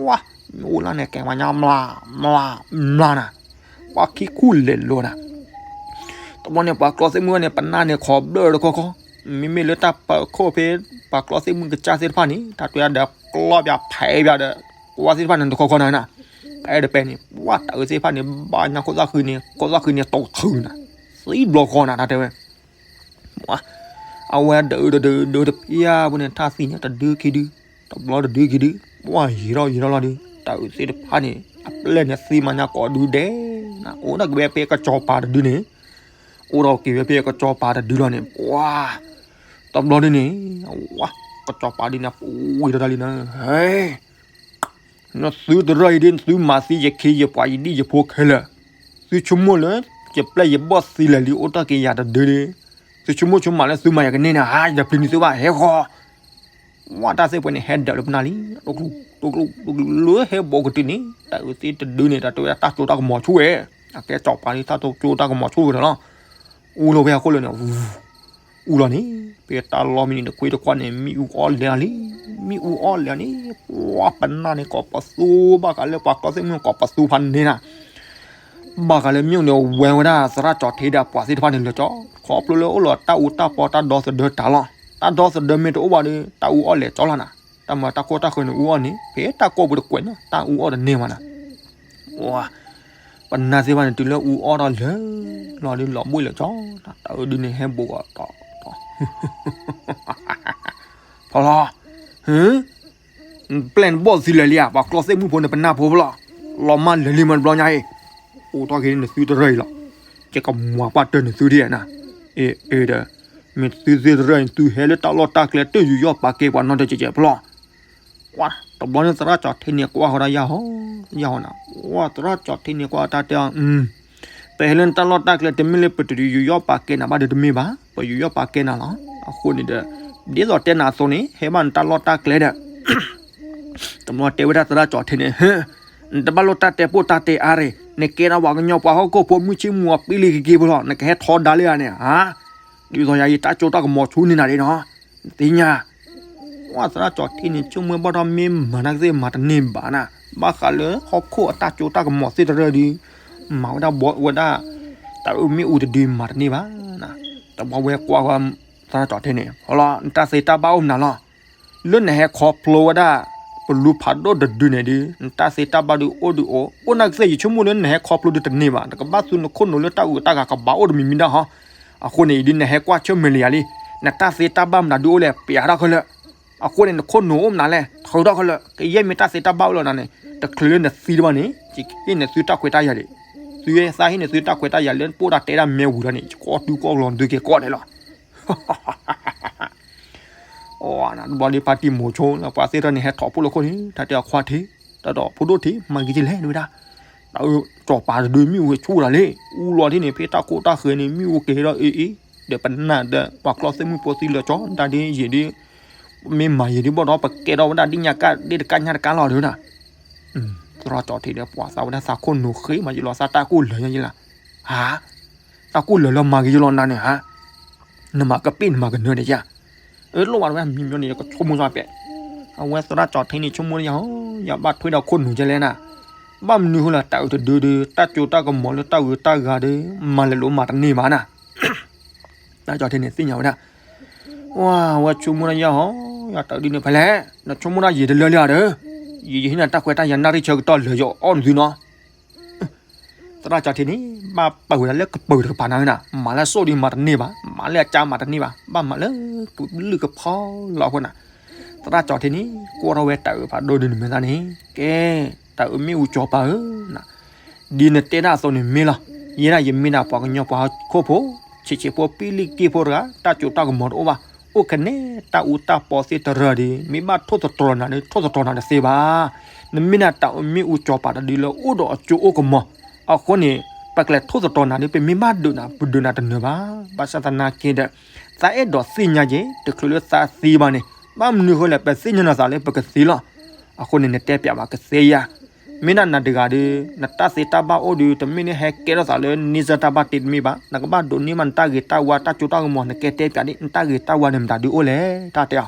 ဝါ, မ့ၢ်အိၣ်လၢန့ၣ် ကဲဝဲညါမျး, မျး, မျးနၤ, ပှၤခ့ခူၣ်လဲၤလိၤနၤ တဘျီန့ၣ် ပှၤကျီသ့ၣ်မုၣ်န့ၣ် ပနၢ်န့ၣ်ခီဘျၢတခီခီ, မ့မ့ၢ်လၢတၢ်ပၢခိၣ်ဖဲ ပှၤကျီသ့ၣ်မုၣ်ကစၢ်သ့ၣ်တဖၣ်န့ၣ် တၢ်တဲဒီးကျီပၠးဖဲပၠးဒီး ကွၢ်သ့ၣ်တဖၣ်န့ၣ်တခီခီနၤနၤ, အဲၣ်ဒိးပဲန့ၣ် ပှၤတၢ်အၢသ့ၣ်တဖၣ်န့ၣ် ဘၣ်ညါခိၣ်သၣ်ဃံန့ၣ် ခိၣ်သၣ်ဃံန့ၣ်တိာ်ထုးနၤ, သံဘျီဃီနၤ တၢ်တဲဝဲ အဝဲဒုးဒုးဒုးဒုးတပျၢ်ဖိန့ၣ် ထၣ်သံန့ၣ် တဒုခံဒု, တဘျီတဒုခံဒု, ပှၢ်ယံၤထီၣ်ယံၤထီၣ်လီၤဒုး တၢ်အုးသ့ၣ်တဖၣ်န့ၣ် အပျဲၢ်န့ၣ်သံမၤညါကိးဒုဒဲးနၤ, အိၣ်ဒၣ်က့ၤဝဲဖဲကစီၤပၤတဒုန့ၣ်, အိၣ်ဒီးက့ၤဝဲဖဲကစီၤပၤတဒုလီၤန့ၣ် ပှၢ်, တဘျီဒုန့ၣ် ဝါ, ကစီၤပၤဒုန့ၣ် ပှ့ၤထီၣ်တၢ်လံနၤ, ဟဲ နသုတရၢအံၤဒ် နသုမၤသံယခ့ယပှၤယဒံၣ်ယဖိခဲလၢာ်, သုဆိကမိၣ်လၢ ယပျဲၢ်ယဘီၣ်သံလၢာ်လံ အိၣ်တ့ၢ်က့ၤယၤတဒုဒု, သုဆိကမိၣ်ဆိကမးလၢသုမၤယၤကန့ၢ်န့ၣ် ဟါ ယတပျံၤန့ၢ်သုဘၣ် ဟဲဃီ, ဝါတၢ်သ့ၣ်ပှဲၤန့ၣ် ဟဲဒၢးလၢပနၢ်လံ, တိကျူ, တိကျူ, တိကျူ, လၢဟဲဘိးကတုၤန့ၣ် တၢ်အုးသ့ၣ်တဒုန့ၣ် တၢ်တဲဝဲဒၣ်တၢ်စိတၢ်ကမီၤဆူၣ်ဝဲ, အကဲစီၤပၤလံ တၢ်စိတၢ်ကမီၤဆူၣ်ဝဲဒီးလီၤ, အူလီၤဝဲအဃိလၢန့ၣ် အူလီၤန့ၣ် ဖဲတၢ်လီၢ်မံၤန့ၣ် တခွ့တခွါန့ၣ် မ့ၣ်အူအီၣ်လဲၤလီၤလံ, မ့ၣ်အူအီၣ်လဲၤလီၤန့ၣ် ပှၤပနၢ်န့ၣ် ကိးပသူဘၣ်ဃးလၢပှၤကျီသ့ၣ်မုၣ်ကိးပသူဖးန့ၣ်နၤ, ဘၣ်ဃးလၢမ့ၣ်အူန့ၣ် ဝဲဝဲဒၣ်သရၣ်ကၠီၤထံဒီးပှၤသ့ၣ်တဖၣ်န့ၣ်လၢာ်ကၠီ, ခီဖျိလၢအိၣ်လီၤတၢ်အူတၢ်ပီတၢ်ဒီသဒၢတၢ်လီၤ, တၢ်ဒီသဒၢမ့ၢ်တအိၣ်ဘၣ်ဒီး တၢ်အူအီၣ်လဲၤကၠီလီၤနၤ, တၢ်မၤတၢ်ခိၣ်တၢ်ဃၢၤန့ၣ်အူအီၣ်န့ၣ် ဖဲတၢ်ကိၢ်ပူၤတကွဲးန့ၣ် တၢ်အူအီၣ်တန့ၢ်ဘၣ်နၤ, ပနၢ်သ့ၣ်တဖၣ်န့ၣ် တုၤလၢအူအီၣ်ထီၣ်လၢာ်လီၤဒီး လီၤဘှံးလၢာ်ကၠီ, တၢ်အုးဒုန့ၣ် ဟဲဘိးကီးတီၤတီၤ ဖီလီၤ, ဟ့ၣ်, နပျဲၢ်နဘီၣ်သံလၢာ်လံဧါ, ပှၤကျီသ့ၣ်မုၣ်ဖိန့ၣ် ပနၢ်ဖိဖီလီၤ, လီၤမၢ်လၢာ်လံမးတဘျီညါအံၤ, အိၣ်ထီၣ်က့ၤနသုတရၢအံၤလီၤ, ယကမၤပှၢ်တၢၢ်နသုဒံးနၤ, အ့ၣ်ဒီး, မ့ၢ်သုသ့ၣ်တရၢအံၤ သုဟဲလၢတၢ်လီၢ်တၢ်ကျဲ တၢ်ယူးယီၣ်ပာ်ကဲပှၤနီတကဲးကဲးဖီလီၤ ဝါ, တဘျီန့ၣ်သရၣ်ကၠီၤထံန့ၣ် ကွၢ်ဃီၤဒီးယၢ်ဟီ, ယၢ်ဟီနၤ, ဝါ, သရၣ်ကၠီၤထံန့ၣ် ကွၢ်တၢ်တဲအီၤ, ပဟဲလၢနတၢ်လီၢ်တၢ်ကျဲ တမ့ၢ်လၢပတယူးယီၣ်ပာ်ကဲနၤဘၣ်ဒီးတမ့ၢ်ဘၣ်, ပယူးယီၣ်ပာ်ကဲနၤလီၤ, အဃိန့ၣ်ဒီး, ဒ်သိးတဲနၤအသိးန့ၣ် ဟဲဘၣ်နတၢ်လီၢ်တၢ်ကျဲဒီး တဘျီတဲဝဲဒၣ်သရၣ်ကၠီၤထံန့ၣ်, နတဘၣ်လိၣ်တၢ်တဲပိာ်တၢ်တဲအါရ့ၣ်, နကဲဒၣ်ပှၤကညီပှၤဟီၣ်ခိၣ်ဖိမုၢ်ဆ့ၣ်မုၢ်ဂီၤပံလံကက့ဖိလီၤ, နကဟဲထီဒါလၢယၤန့ၣ်ဧါ, ဒ်သိးယၤအံၤတၢ်စိတၢ်ကမီၤဆူၣ်န့ၢ်နၤဒ်နီၤ, နသ့ၣ်ညါ ဝါသရၣ်ကၠီၤထံန့ၣ် ဆိကမိၣ်ဘၣ်ထီၣ်မ့ၢ်မၤတၢ်ကသ့ၣ်မၤတန့ၢ်ဘၣ်နၤ, ဘၣ်ဃးလၢဟီၣ်ခိၣ်အတၢ်စိတၢ်ကမီၤသ့ၣ်တဖၣ်ဒီး မၤဝဲဒၣ်ဘီဝဲဒၣ် တၢ်အၢမ့ၣ်အူတဒုမၤတန့ၢ်ဘၣ်. တဘျီဝဲကွၢ်ဝဲ သရၣ်ကၠီထံန့ၣ် ဟီလီၤ နတၢ်သ့တၢ်ဘၣ်အိၣ်မနုၤလီၤ. လၢနဟဲခီဖျိဝဲဒၣ် ပလူဖးဒိၣ်တဒုန့ၣ်ဒီး နတၢ်သ့တၢ်ဘၣ်ဒုးအိၣ်ဒုးအိၣ် အိၣ်နာ်က့သ့ၣ် ယဆိကမိၣ်လၢနဟဲခီဖျိဒုးတန့ၢ်ဘၣ်. နကဘၣ်သူနခိၣ်နူာ်လၢတၢ်အုးတၢ်ဂၤကဘၣ်အိၣ်တမံၤမံၤဒၣ်ဟီ. အဃိန့ၣ် ဒ်နဟဲကွၢ်ဆၢၣ်မဲာ်လံယၤလံ, နတၢ်သ့တၢ်ဘၣ်မနုၤဒုးအိၣ်လဲၣ် ပျးထီၣ်ခဲလၢာ်. အဃိန့ၣ် နခိၣ်နူာ်အိၣ်မနုၤလဲၣ် ထုးထီၣ်ခဲလၢာ်. ကယဲၢ်မ့ၢ်တၢ်သ့တၢ်ဘၣ်အိၣ်လီၤနၤန့ၣ် တချုးလၢနသံတဘၣ်န့ၣ် ယဟ့ၣ်နသုတၢ်ခွဲးတၢ်ယာ်ဒံး. သုသးဟ့ၣ်နသုတၢ်ခွဲးတၢ်ယာ်လၢပအိၣ်ဒၣ်တဲဒၣ်မ့ၢ်ဝံၤလီၤန့ၣ် ယကီၢ်တူၢ်ကီၢ်လီၤဒုးက့ၤကီၢ်ဒဲးလီၤ. အတဘျီဒ်ဖါတံၢ်မိၤဆိလၢပှၤသ့ၣ်ထီၣ်န့ၣ် ဟဲထီၣ်ဖိလၢခိၣ်န့ၣ် တၢ်တဲအခွါထံး တၢ်ဒီးဖိဒိၣ်ထံး မၤဂ့ၤကလဲၣ်ဒဝဲဒၣ်. တၢ်အၢ စီၤပၤတဒုမ့ၣ်အူဝဲဆူၣ်ဒၣ်လံ အူလီၤထံၣ်န့ၣ် ဖဲတၢ်ခိၣ်တၢ်ဃၢၤန့ၣ် မ့ၣ်အူက့ၤဒီးအ့ၣ်အ့ၣ် ဒီးပနၢ်ဒီးပှၤကျီသ့ၣ်မုၣ်ဖိသံလၢာ်ကၠီ တၢ်ဒ်ယံာ်ဒ် မ့ၢ်မၤယံာ်ဒ်ဘၣ်ဒီး ပကဲထီၣ်ဝဲဒၣ်ဒ်ညါကၣ်ဒ်တကၣ်ညါတကၣ်လီၤဒဝဲဒၣ်. သရၣ်ကၠီထံးဒီးပှၤသးဝဲဒၣ်သးခိၣ်နူာ်ဃ့မးယလီၤ သးတၢ်ကိၢ်လၢာ်ညါယလီၤ. ဟါ တၢ်ကိၢ်လၢာ်လၢမၤဂ့ၤယလီၤနၤန့ၣ်ဟါ. နမၤကပ့ၢ်နမၤကနၢၤန့ၣ်ယါ. အၢ လိၣ်ဘၣ်ဝဲမံၤမံၤန့ၣ် ယကဆိကမိၣ်စ့ၢ်ကီး. အဝဲသရၣ်ကၠီထံးန့ၣ် ဆိကမိၣ်ယါဟီ ယဘၣ်ထွဲဒီးခိၣ်နူာ်ကလဲၣ်နၤ. ဘၣ်မနုၤဃိလၢတၢ်အုးတဒုဒီး တၢ်စိတၢ်ကမီၤလၢတၢ်ဂုၤတၢ်ဂၤဒီး မၤလဲၤလိာ်မၤတန့ၢ်ဘၣ်နၤ. သရၣ်ကၠီထံးန့ၣ်သ့ၣ်ညါဝဲဒၣ် ဝဲဆိကမိၣ်ဒၣ်ယါဟီ ယတၢ်ဒုန့ၣ်ဖဲလဲၣ် နဆိကမိၣ်ဒၣ်ယံာ်တလၢလံဧါဒီး ယဟ့ၣ်နၤတၢ်ခွဲးတၢ်ယာ်နၣ်ရံၣ်ဆၢကတီၢ်လၢာ်ယအီၣ်နသုနီၤ. သရၣ်ကၠီထံးန့ၣ် ဘၣ်ပာ်ဝဲဒၣ်လၢကပၤတကပၤနၤနၤ မၤလၢအစိၣ်ဒီးမၤတန့ၢ်ဘၣ် မၤလၢအကၢမၤတန့ၢ်ဘၣ် ဘၣ်မၤလၢကဘုလၢကဖီလီၤအဃိနၤ. သရၣ်ကၠီထံးန့ၣ် ကွၢ်ထီၣ်ဝဲတၢ်အုးဖးဒိၣ်ဒုန့ၣ်မ့ၢ်သးန့ၣ် ကဲ တၢ်အုးမ့ၣ်အူစီၤပၤဧၢ ဒ်နတဲဒၣ်အသိးန့ၣ်မ့ၢ်လီၤ. ယဲဒၣ်ယမ့ၢ်ဒၣ်ပှၤကညီပှၤဟီၣ်ခိၣ်ဖိ ဆံးဆံးဖိပံလံက့ဖိတဂၤ တၢ်စိတၢ်ကမီၤတအိၣ်ဘၣ်. အိၣ်ခဲန့ၣ် တၢ်အူတၢ်ပီသ့ၣ်တရၢၢ်ဒီး မ့ၢ်ဘၣ်ထိၣ်သတြီၤနၤဒီး ထိၣ်သတြီၤနၤတသ့ဘၣ်. နမ့ၢ်ဒၣ်တၢ်အုးမ့ၣ်အူစီၤပၤတဒုလၢအိၣ်ဒီးအစိအိၣ်ကမီၤ အဃိန့ၣ် ပကလဲၤထိၣ်သတြီၤနၤဒီး ပမ့ၢ်ဘၣ်ဒုးနၤ ပဒုးနၤတနၢၤဘၣ်. ဘၣ်ဆၣ်သနာ်က့ဒီး သးအဲၣ်ဒိးသ့ၣ်ညါက့ၤ တချုးလၢသးသံဘၣ်န့ၣ် ဘၣ်မနုၤဃိလဲၣ် ပသ့ၣ်ညါနၤသးလၢပကသံလီၤ. အဃိန့ၣ် နတဲပျးဘၣ်ကသ့ယါ မ့ၢ်ဒၣ်နၤတဂၤဒီး နတၢ်သ့တၢ်ဘၣ်အိၣ်ဒီး တမ့ၢ်လၢဟဲကဲထီၣ်သးလၢန့ဆၢၣ်တၢ်ဘၣ်တ့တမ့ၢ်ဘၣ်. နကဘၣ်ဒိးန့ၢ်ဘၣ်နတၢ်ဂ့ၤတၢ်ဝါတၢ်စိတၢ်ကမီၤ နကဲတဲပျးဒ် နတၢ်ဂ့ၤတၢ်ဝါန့ၣ်မတၤဒုအိၣ်လဲၣ် တၢ်တဲအီၤ.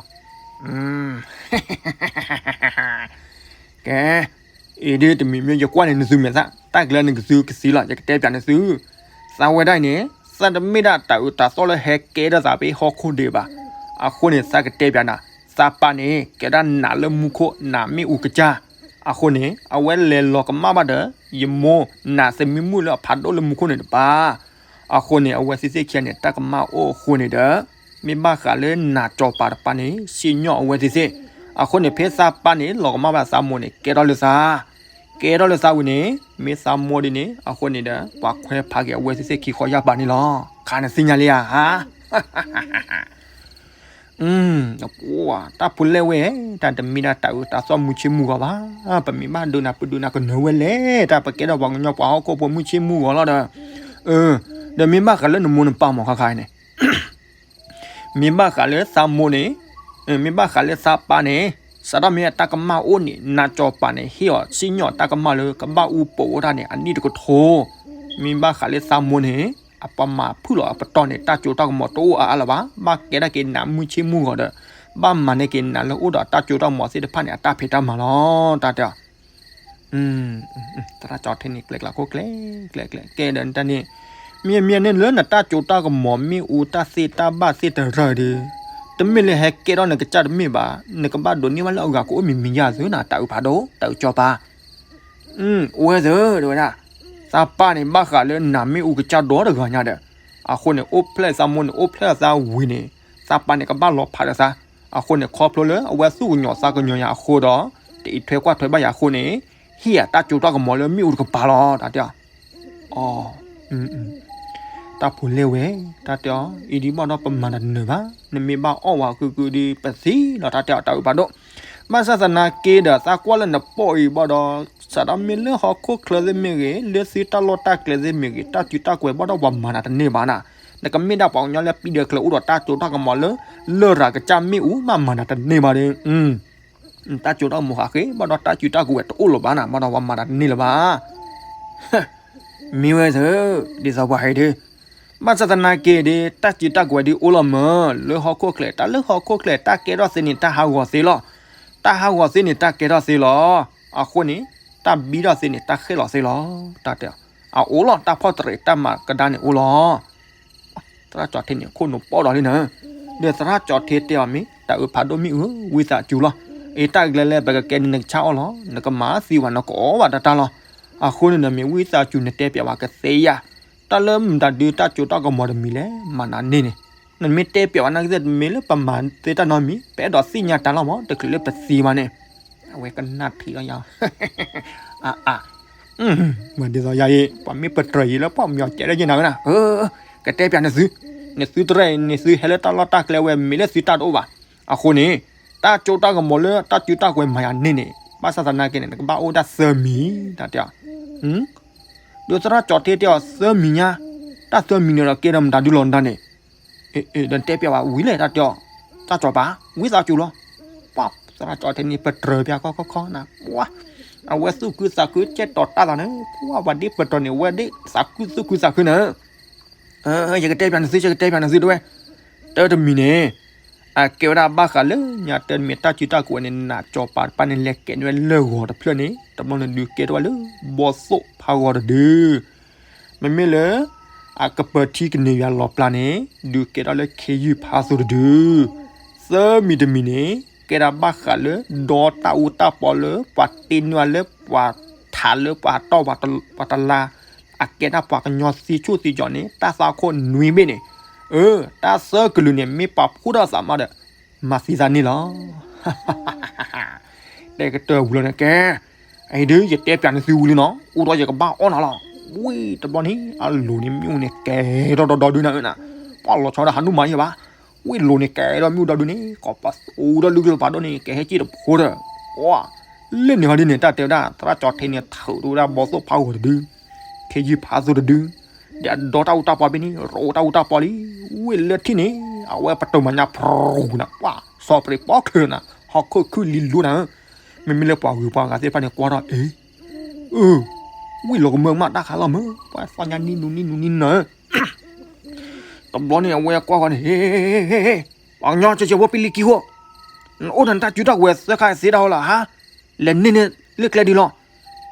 ကဲ အံၤဒ်တမံၤမ့ၢ်ယကွၢ်န့ၣ်နသုမဲာ်သၣ် တၢ်ကျဲန့ၣ်ကသုကသံလီၤ ယကတဲပျးန့ၣ်သု သးဝဲဒၣ်အံၤန့ၣ် သးတမ့ၢ်ဒၣ်တၢ်အုးတၢ်သီၣ်လၢဟဲကဲထီၣ်သးဖဲဟီၣ်ခိၣ်ဒံးဘၣ်. အဃိန့ၣ် သးကတဲပျးနၤ သးပၢ်န့ၣ် ကဲဒၣ်နးလၢမူခိၣ် နးမ့ၣ်အူကစၢ်. အဃိန့ၣ် အဝဲလဲၤလီၤကမၣ်ဘၣ်ဒီး ယမိၢ် နးသမံမုၣ်လၢအဖးဒိၣ်လၢမူခိၣ်န့ၣ်တပၤ. အဃိန့ၣ် အဝဲသ့ၣ်သ့ၣ်ခံဂၤန့ၣ် တၢ်ကမၣ်အိၣ်အဃိန့ၣ်ဒီး မ့ၢ်ဘၣ်ဃးလၢနးစီၤပၤတပၤန့ၣ် စံၣ်ညီၣ်အဝဲသ့ၣ်သ့ၣ်. အဃိန့ၣ် ဖဲသးပၢ်န့ၣ် လီၤကမၣ်ဘၣ်သးမိၢ်န့ၣ် ကဲထီၣ်လၢသး ကဲထီၣ်လၢသးဝံၤန့ၣ် မ့ၢ်သးမိၢ်ဒ်န့ၣ် အဃိန့ၣ်ဒီး ပှၤခွဲးဖးက့ၤအဝဲသ့ၣ်သ့ၣ်ခံခီယၢ်ပၤန့ၣ်လီၤ. ခါန့ၣ်သ့ၣ်ညါလံဧါ ဟါ တၢ်ဖိလဲၣ်ဝဲ တၢ်တမ့ၢ်ဒၣ်တၢ်အုးတၢ်သီၣ်မုၢ်ဆ့ၣ်မုၢ်ဂီၤဘၣ်. ပမ့ၢ်ဘၣ်ဒုးနၤ ပဒုးနၤကနၢၤဝဲလဲၣ် တၢ်ပကဲထီၣ်ပှၤကညီပှၤဟီၣ်ခိၣ်ဖိမုၢ်ဆ့ၣ်မုၢ်ဂီၤလီၤဒီး ဒီးမ့ၢ်ဘၣ်ဃးလၢနမိၢ်နပၢ်မးခါခါန့ၣ် မ့ၢ်ဘၣ်ဃးလၢသးမိၢ်န့ၣ် မ့ၢ်ဘၣ်ဃးလၢသးပၢ်န့ၣ် စးထီၣ်မ့ၢ်အတၢ်ကမၣ်အိၣ်န့ၣ် နးစီၤပၤန့ၣ် ဟ့ၣ်အီၤစံၣ်ညီၣ်တၢ်ကမၣ်လၢကဘၣ်အူပိာ်ဝဲဒၣ်န့ၣ် အနံၣ်တကထိ. မ့ၢ်ဘၣ်ဃးလၢသးမိၢ်န့ၣ် အပှၤမၤဖုၣ်လီၤအပတီၢ်န့ၣ် တၢ်စိတၢ်ကမီၤတအိၣ်အါအါလၢၤဘၣ်. ဘၣ်ကဲဒၣ်က့ၤနးမုၢ်ဆ့ၣ်မုၢ်ဂီၤဒီး ဘၣ်မၤန့ၢ်က့ၤနးလၢအိၣ်ဒီးတၢ်စိတၢ်ကမီၤသ့ၣ်တဖၣ်န့ၣ် အတၢ်ဖံးတၢ်မၤလီၤ တၢ်တဲအီၤ သရၣ်ကၠီထံးန့ၣ် ကျဲကျါခိၣ်ကျဲ ကျဲကျဲ ကဲဒီးနတၢ်န့ၣ် မ့ၢ်မ့ၢ်န့ၣ်လၢနတၢ်စိတၢ်ကမီၤမ့ၣ်အူတၢ်သ့တၢ်ဘၣ်သ့ၣ်တရၢၢ်ဒီး တမ့ၢ်လၢဟဲကဲထီၣ်နကစၢ်တမ့ၢ်ဘၣ်. နကဘၣ်ဒိးန့ၢ်ဘၣ်လၢအဂၤကအိၣ်မံၤမံၤယါသုနၤ တၢ်အုးဖးဒိၣ် တၢ်အုးစီၤပၤ အိၣ်ဝဲသၢ တဲဝဲဒၣ် သးပၢ်န့ၣ် ဘၣ်ဃးလၢနးမ့ၣ်အူကစၢ်ဒီတဂၤညါဒီး အဃိန့ၣ် အိၣ်ဖျဲၣ်သးမိၢ်န့ၣ် အိၣ်ဖျဲၣ်သးဝံၤန့ၣ် သးပၢ်န့ၣ်ကဘၣ်လီၤဖးဒီးသး. အဃိန့ၣ် ခီဖျိလၢအဝဲသူၣ်ကညီၤသးကညီၤယၤအဃိဒီး တအံးထွဲကွၢ်ထွဲဘၣ်ယၤအဃိန့ၣ် ဟ့ၣ်ယၤတၢ်စိတၢ်ကမီၤလၢမ့ၣ်အူတကပၤလီၤ တၢ်တဲအီၤ တၢ်ဖိလဲၣ်ဝဲ တၢ်တဲအီၤ အံၤဒ်ဘၣ်ဒီးပမၤတနၢၤဘၣ်. နမ့ၢ်ဘၣ်အီၣ်ဝဲကုကုဒီးပသံလီၤ တၢ်တဲအီၤ တၢ်အုးဖးဒိၣ်. ဘၣ်ဆၣ်သနာ်က့ဒီး သးကွၢ်လၢနပီၢ်အံၤဘၣ်ဒီး စးထီၣ်မ့ၢ်လၢဟီၣ်ခိၣ်ချၢသ့ၣ်မ့ၢ်ဂ့ၤ လၢသုတၢ်လီၢ်တၢ်ကျဲသ့ၣ်မ့ၢ်ဂ့ၤ တၢ်စုတၢ်ကွဲးဘၣ်ဒီးပှၤမၤနၤတန့ၢ်ဘၣ်နၤ. နကမ့ၢ်ဒၣ်ပှၤကညီလၢပံၤဒဲးချၢအိၣ်ဒီးတၢ်စိတၢ်ကမီၤလၢ လရာ်ကစၢ်မ့ၣ်အူမးမၤနၤတန့ၢ်ဘၣ်ဒီး တၢ်စိတၢ်ကမီၤဟးဃ့ ဘၣ်ဒီးတၢ်စုတၢ်ကွဲးတအိၣ်လၢၤဘၣ်နၤ ဘၣ်ဒီးပှၤမၤနၤတန့ၢ်လၢၤဘၣ်. မ့ၢ်ဝဲသၢ ဒ်သိးပှၤဟဲဒုး ဘၣ်ဆၣ်သနာ်က့ဒီး တၢ်စုတၢ်ကွဲးဒုးအိၣ်လီၤမၢ် လၢဟီၣ်ခိၣ်ချၢ တၢ်လၢဟီၣ်ခိၣ်ချၢ တၢ်ကဲထီၣ်သ့န့ၣ် တၢ်ဟးဂီၤသ့လီၤ. တၢ်ဟးဂီၤသ့န့ၣ် တၢ်ကဲထီၣ်သ့လီၤ. အဃိန့ၣ် တၢ်ဘံထီၣ်သ့န့ၣ် တၢ်ဃဲၣ်လီၤသ့လီၤ. တၢ်တဲအီၤ, အအိၣ်လီၤ တၢ်ဖီၣ်တရံးတၢ်မၤကဒါန့ၣ်အိၣ်လီၤ. သရၣ်ကၠီၤထံန့ၣ် ခိၣ်နူာ်ပီၣ်ဒီးလံနၤ, ဒီးသရၣ်ကၠီၤထံတဲအီၤမ့ၢ် တၢ်အုးဖးဒိၣ်မ့ၢ်အုး ဝံသးစူၤလီၤ. အ့ တၢ်ကျဲလၢပကကဲန့ၣ် နကဆါအီၣ်လီၤ, နကမၤသံဝဲ နကအီၣ်ဘၣ်တၢ်တၢ်လီၤ. အဃိန့ၣ်ဒီး မ့ၢ်ဝံသးစူၤ နတဲပျးဝဲကသ့ဧါ. တၢ်လၢမတၤဒု တၢ်စိတၢ်ကမီၤတမံၤလဲၣ် မၤနၤန့ၢ်န့ၣ်, နမ့ၢ်တဲပျးဝဲနာ်က့သ့ၣ် တမ့ၢ်လၢပမၤသ့တၢ်နီတမံၤ ပအဲၣ်ဒိးသ့ၣ်ညါတၢ်လီၤမး တချုးလၢပသံဘၣ်န့ၣ်. အဝဲကနၣ်ထံၣ်လီၤယၤ အါအါ မ့ၢ်ဒ်သိးယၤအံၤ ပှၤမ့ၢ်ပတြၢၤယံၤလၢပှၤမၠီၤကဲးဒၣ်ယဲနၤဝဲနၤ, ကတဲပျးနသု, နသုတရဲၣ် နသုဟဲလၢတၢ်လီၢ်တၢ်ကျဲဝဲ မ့ၢ်လၢသုတၢ်တအိၣ်ဘၣ်. အဃိန့ၣ် တၢ်စိတၢ်ကမီၤလၢတၢ်စုတၢ်ကဝဲၤမၤယၤန့ၢ်န့ၣ် ဘၣ်ဆၣ်သနာ်က့န့ၣ် နကဘၣ်အိၣ်ဒၣ်သၢမံၤ တၢ်တဲအီၤ. ဒီးသရၣ်ကၠီၤထံတဲအီၤ သၢမံၤညါ, တၢ်သၢမံၤန့ၣ်ဒီးကဲထီၣ်မတၤဒုလီၤနတၢ်န့ၣ် ဒီးတဲပျးဝဲဝံၤလဲၣ် တၢ်တဲအီၤ, တၢ်ကၠီၤပၤ ဝံသးစူၤလီၤ. ပှၤသရၣ်ကၠီၤထံန့ၣ် ပတြၢၤပျးခီခီခီနၤ, ပှၤ အဝဲသူၣ်ခုသးခုကဲတီၤတၢ်သးန့ၣ်, ပှၤပှၤဒ်ပတြၢၤန့ၣ် အဝဲဒ်သးခုသူၣ်ခုသးခုနၤ. ယကတဲပျးနသု ယကတဲပျးနသုတဝဲ, တၢ်တမံၤန့ၣ် အကဲဝဲဒၣ်ဘၣ်ဃးလၢညါတမံၤ တၢ်စုတၢ်ကဝဲၤန့ၣ် နးကၠီၤပၤတဖၣ်န့ၣ် လဲၤကဲၤန့ၢ်ဝဲလၢၢ်ဂီၤတဖျၢၣ်န့ၣ် တဘျီန့ၣ်ဒုးကဲထီၣ်ဝဲလၢ ဘီသိၣ်ဖးဂီၤတဒု မ့မ့ၢ်လၢ အကပၢၤထံကန့ၢ်ယွၤလီၤပျၢ်န့ၣ် ဒုးကဲထီၣ်လၢခ့ယုၢ်ဖးသိတဒု, သၢမံၤတမံၤန့ၣ် ကဲဒၣ်ဘၣ်ဃးလၢ ဒီတၢ်အူတၢ်ပီလၢ ပှၤတ့နုာ်လၢပှၤထးလၢပှၤတီၢ်ပှၤတလါ, အကဲဒၣ်ပှၤကညီသံဆူၣ်သံကၠီၤန့ၣ် တၢ်သးခိၣ်နွံဘ့ၣ်န့ၣ်, အၢ တၢ်သၢကလုာ်န့ၣ် မ့ၢ်ပာ်ဖှိၣ်ထီၣ်သးမးဒီး မၤသံသးန့ၣ်လီၤ. တဲကတၢၢ်ဝံၤလီၤန့ၣ်ကဲ, အံၤဒုး ယတဲပျးနသုဝံၤလံနီၤ, အိၣ်ဒီးယကဘၣ်အီၣ်နၤလီၤ. ဝံၤတဘျီန့ၣ် အလိၤန့ၣ်မ့ၣ်အူန့ၣ်ကဲထီၣ်ဒီဒုနၤ, ပှၤလီၤဆီဒၣ်ဟးနုာ်မၤယဲဘၣ်. ဝံၤလိၤန့ၣ်ကဲထီၣ်မ့ၣ်အူဒီဒုန့ၣ် ကိးပသူဒီးလုၢ်ကလပၤဒိၣ်န့ၣ် ကဟဲက့ၣ်တဖိဒီး, လၢန့ၣ်ဟီဒ်န့ၣ် တၢ်တဲဝဲဒၣ် သရၣ်ကၠီၤထံန့ၣ် ထုးထီၣ်ဝဲဒၣ်ဘီသိၣ်ဖးဂီၤတဒု, ခ့ယုၢ်ဖးသိတဒု, ဒီးအဒိတၢ်အူတၢ်ပီဘ့ၣ်န့ၣ် ရိတၢ်အူတၢ်ပီလံ. ဝံၤလၢထံၣ်န့ၣ် အဝဲပတုာ်မၤညါဖရူနၤ, ပှၤစီၤပရံးပီချုးနၤ, ဟီၣ်ခိၣ်ခုၣ်လံလိနၤ, မ့မ့ၢ်လၢပှၤဂုၤပှၤဂၤသ့ၣ်တဖၣ်န့ၣ် ကွၢ်ထီၣ်အ့ အၢ ဝံၤလီၤကမၢကမၣ်တၢ်ခါလီၤမၢ်, ပှၤသီညါနံနူနံနူနံနၤ တဘျီန့ၣ် အဝဲကွၢ်ဃီန့ၣ် ဟ့ ပှၤကညီ ကၠီကၠီဖိပံလံကံဃိ, နအိၣ်ဒီးနတၢ်စုတၢ်ကဝဲၤသၢခါသ့ဒၣ်ဟီလီၤဟါ, လဲၤန့ၢ်န့ၣ်လၢကျဲဒ်လီၤ,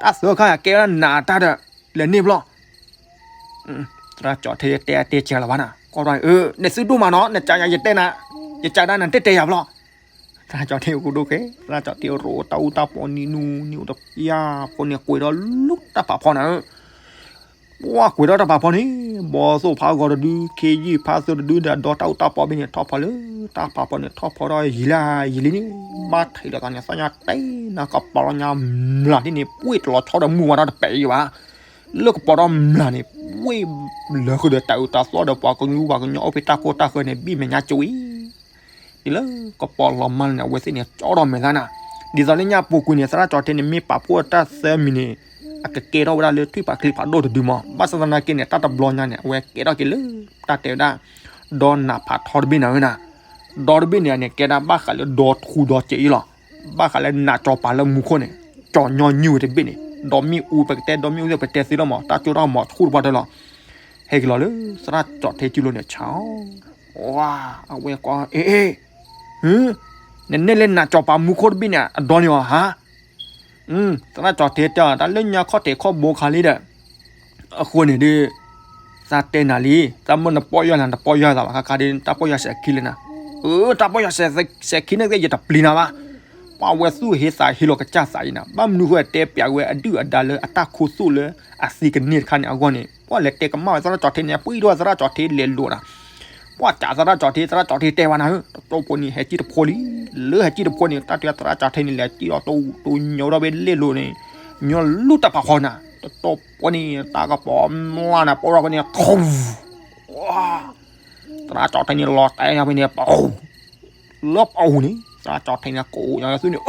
တၢ်သၢခါကဲဝဲဒၣ်နးတၢ်ဒီး လဲၤန့ၢ်ဘျီ. သရၣ်ကၠီၤထံတဲတဲစဲလီၤဘၣ်နၤ, ကွၢ်ဒီး နသုဒိၣ်မးနီၤ, နကးယၤယတဲနၤ, ယကးဒၣ်နတဲတဲယၤဘျီ. သရၣ်ကၠီၤထံအိၣ်ကဒိၣ်ကဲ, သရၣ်ကၠီၤထံရိတၢ်အူတၢ်ပီနံနူနံအိၣ်တပျၢ်ဖိန့ၣ် ကွံာ်ဒီးလူတၢ်ဖးဖီနၤ ပှၤကွံာ်ဒီးတၢ်ဖးဖီန့ၣ် ဘီသိၣ်ဖးဂီၤတဒု ခ့ယုၢ်ဖးသိတဒု ဒီးအဒိတၢ်အူတၢ်ပီဘ့ၣ်န့ၣ် ထီၣ်ဖီလၢတၢ်ဖးဖီန့ၣ် ထီၣ်ဖီဒီးယံာ်လၢယံာ်လံန့ၣ် ဘၣ်ထံးလိာ်သးန့ၣ် သီညါတဲနၤကပီၤလီၤညါမျးဒ်န့ၣ် ပှ့ၢ်တလီၤဆီဒီးမုၢ်ဝါထီၣ်တပဲာ်ယံၤဘၣ်. လၢကပီၤဒီးမျးန့ၣ် ပှ့ၢ်လၢဃုာ်ဒီးတၢ်အုးတၢ်သီဒီးပှၤကညီပှၤကညီအိၣ်ဖဲတၢ်ကိၢ်တၢ်ဃၢၤန့ၣ် ဘံၣ်မဲာ်ညါကၠိအံၤ ဒ်လၢကပီၤလီၤမၢ်လၢန့ၣ် အဝဲသ့ၣ်န့ၣ် ကၠီထီၣ်မဲာ်သးနၤ. ဒ်သိးလၢညါပူၤကွံာ်န့ၣ် သရၣ်ကၠီၤထံန့ၣ် မ့ၢ်ပာ်ဖှိၣ်တၢ်သၢမံၤန့ၣ် အကကဲထီၣ်ဝဲဒၣ်လၢထွံၣ်ဖးချံဖးဒိၣ်တဒုမး. ဘၣ်ဆၣ်သနာ်က့န့ၣ် တၢ်တဘျီညါန့ၣ် အဝဲကဲထီၣ်က့ၤလၢ တၢ်တဲဝဲဒၣ် ဒီနးဖးထီတဘ့ၣ်နၤဧၢနၤ. ဒီတဘ့ၣ်န့ၣ်န့ၣ် ကဲဒၣ်ဘၣ်ဃးလၢဒီထူဒီစဲးအံၤလီၤ. ဘၣ်ဃးလၢနးကၠီၤပၤလၢမူခိၣ်န့ၣ် ကၠီၤညီနုၢ်ဝဲတဘ့ၣ်န့ၣ် ဒီမ့ၣ်အူ ပကတဲဒီမ့ၣ်အူသ့ၣ် ပတဲသ့လီၤမး တၢ်ကၠိတၢ်ကမီၤဆူၣ်တပှၢ်တၢၢ်လီၤ. ဟဲက့ၤလီၤလၢသရၣ်ကၠီၤထံစုလိၤန့ၣ် ဆါအီၤ ဝါ အဝဲကွၢ် အ့ အ့ နန့ၢ်လၢနးကၠီၤပၤမူခိၣ်တဘ့ၣ်န့ၣ် အဒီန့ၣ်အီၤဟါ. သရၣ်ကၠီၤထံတဲအီၤ တၢ်လၢညါခီၣ်ထံးခီၣ်ဘိခါလံဒီး အဃိန့ၣ်ဒုး သးတဲနၤလံ သးမ့ၢ်နပီၢ်ယွၤနၤ တပီၢ်ယွၤသးဘၣ် ခါခါဒ် တၢ်ပီၢ်ယွၤစဲးခံလၢနၤ. အၢ တၢ်ပီၢ်ယွၤစဲးခံန့ၣ်က့ ယတပျံၤနၤဘၣ်. ပှၤဝဲသူၣ်ဟ့သးဟ့လီၤကစၢ်သးအံၤနၤ ဘၣ်မနုၤဃိတဲပျးဝဲအဒုၣ်အဒါလၢအတၢ်ခူသူၣ်လၢအသံကန့ၢ်တခါန့ၣ်အဂီၢ်န့ၣ် ပှၤလဲၤတဲကမၣ်ဝဲသရၣ်ကၠီၤထံန့ၣ် ပှံၢ်ထီၣ်သရၣ်ကၠီၤထံလဲၤလိာ်နၤ ပှၤကးသရၣ်ကၠီၤထံ သရၣ်ကၠီၤထံတဲဝဲနၤဧၢ တတိၢ်ဖိန့ၣ် ဟဲကံၣ်တဖိလံ. လၢဟဲကံၣ်တဖိန့ၣ် တၢ်တဲသရၣ်ကၠီၤထံန့ၣ် လဲၤကံၣ်အီၤတိတိညိးဒီးဘ့ၣ်လဲၣ်လိၤန့ၣ် ညီလူၢ်တၢ်ဖးဖီနၤ တတိၢ်ဖိန့ၣ် တၢ်ကပီၤမျၢ်နၤ ပိၢ်ထီၣ်ဖဲန့ၣ် ထူ သရၣ်ကၠီၤထံန့ၣ် လီၤတဲာ်ဖဲန့ၣ် ပှၤ လၢပှၤန့ၣ် သရၣ်ကၠီၤထံန့ၣ် ကိးယၤလၢသုန့ၣ်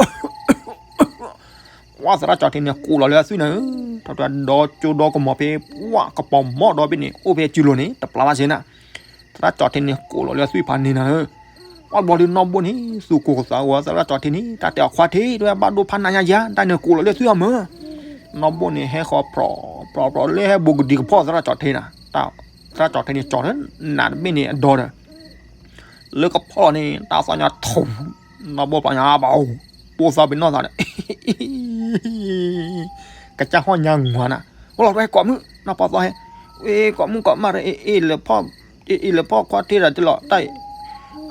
ပှၤသရၣ်ကၠီၤထံန့ၣ် ကိးလီၤလၢအသွံၣ်နၤဧၢ, ဒီးဒီကၠိဒီကမီၤဖဲ ပှၤကပီၤမီၢ်ဒီဘ့ၣ်န့ၣ် အိၣ်ဖဲစုလိၤန့ၣ် တပျၢ်ဘၣ်စ့ၢ်နၤ, သရၣ်ကၠီၤထံန့ၣ် ကိးလီၤလၢအသွံၣ်ဖးန့ၣ်နၤဧၢ, ပှၤဘျီဒုးနီၢ်ဘိန့ၣ် သူၣ်ကိၢ်သးဂီၤသရၣ်ကၠီၤထံန့ၣ် တၢ်တဲအီၤခွါထံ တဝဲဘၣ်ဒိဖးနးညါယၤ တၢ်န့ၣ်ကိးလီၤလၢအသွံၣ်အမၢ, နီၢ်ဘိန့ၣ် ဟဲဃီၤဖြီဖြီဖြီလၢဟဲဘိးကဒံကဖီၣ်သရၣ်ကၠီၤထံနၤ, သရၣ်ကၠီၤထံန့ၣ် ကၠီၤလၢနးတဘ့ၣ်န့ၣ်အဒီဒီး လၢကဖီၣ်လီၤန့ၣ် တၢ်သီၣ်ညါထူ နီၢ်ဘိပှၤညါဘၣ်အိၣ်, ပိၢ်သီၣ်ပ့ၤနီၣ်သးဒီး ကစၢ်ဟီၣ်ညါငွၤနၤ, အိၣ်လီၤဝဲကိးမုၣ် နီၢ်ပီသီဟဲ, ဝ့ကိးမုၣ်ကိးမၣ်ဒီး အ့ၣ်လၢဖီၣ်, အ့ၣ်လၢဖီၣ်ခွါထ့ဒီးတလီၤတၢ်အံၤ,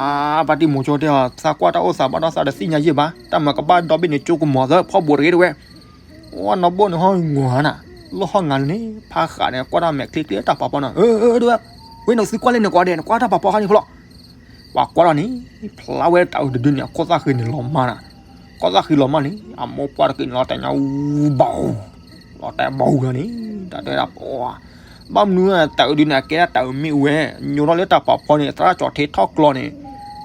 အါ ပၢ်တံၢ်မိၤကၠိတဲအီၤ သးကွၢ်တၢ်အိၣ်သးဘၣ်ဒီးသးဒီးသ့ၣ်ညါယဲၢ်ဘၣ်, တၢ်မၤကဘၣ်ဒီဘ့ၣ်န့ၣ် ကၠိကမီၤသၢဖီၣ်ဘိးတဂ့ၤတဝဲ, အိၣ်နီၢ်ဘိၣ်န့ၣ်ဟီၣ်ငွၤနၤ, လီၢ်ဟီၣ်ငါလၢန့ၣ် ဖးဃးန့ၣ် ကွၢ်တၢ်မဲာ်ချ့ချ့တၢ်ပာ်ဖီနီၤ, အၢဒဝဲ, ဝ့နသုကွၢ်လၢနကွၢ်ဒဲး နကွၢ်တၢ်ပာ်ဖီခါန့ၣ်ဖိလီၤ ပှၤကွၢ်ထီၣ်န့ၣ် ဖျါဝဲတၢ်အုးတဒုန့ၣ် အခိၣ်သၣ်ဃံးန့ၣ်လီၤမၢ်နၤ, ခိၣ်သၣ်ဃံးလီၤမၢ်န့ၣ် အမိၢ်ပှၢ်တက့ၢ်န့ၣ်လီၤတဲာ်ညါအူဘၣ်အူ, လီၤတဲာ်ဘၣ်အူဂၤန့ၣ် တၢ်တဲဒၣ်ပှၤ, ဘၣ်မနုၤတၢ်အုးဒုန့ၣ် အကဲဒၣ်တၢ်အုးမ့ၣ်အူဝဲ, ညိးထီၣ်လၢတၢ်ပာ်ဖီန့ၣ် သရၣ်ကၠီၤထ့ထီၣ်ကျီန့ၣ်,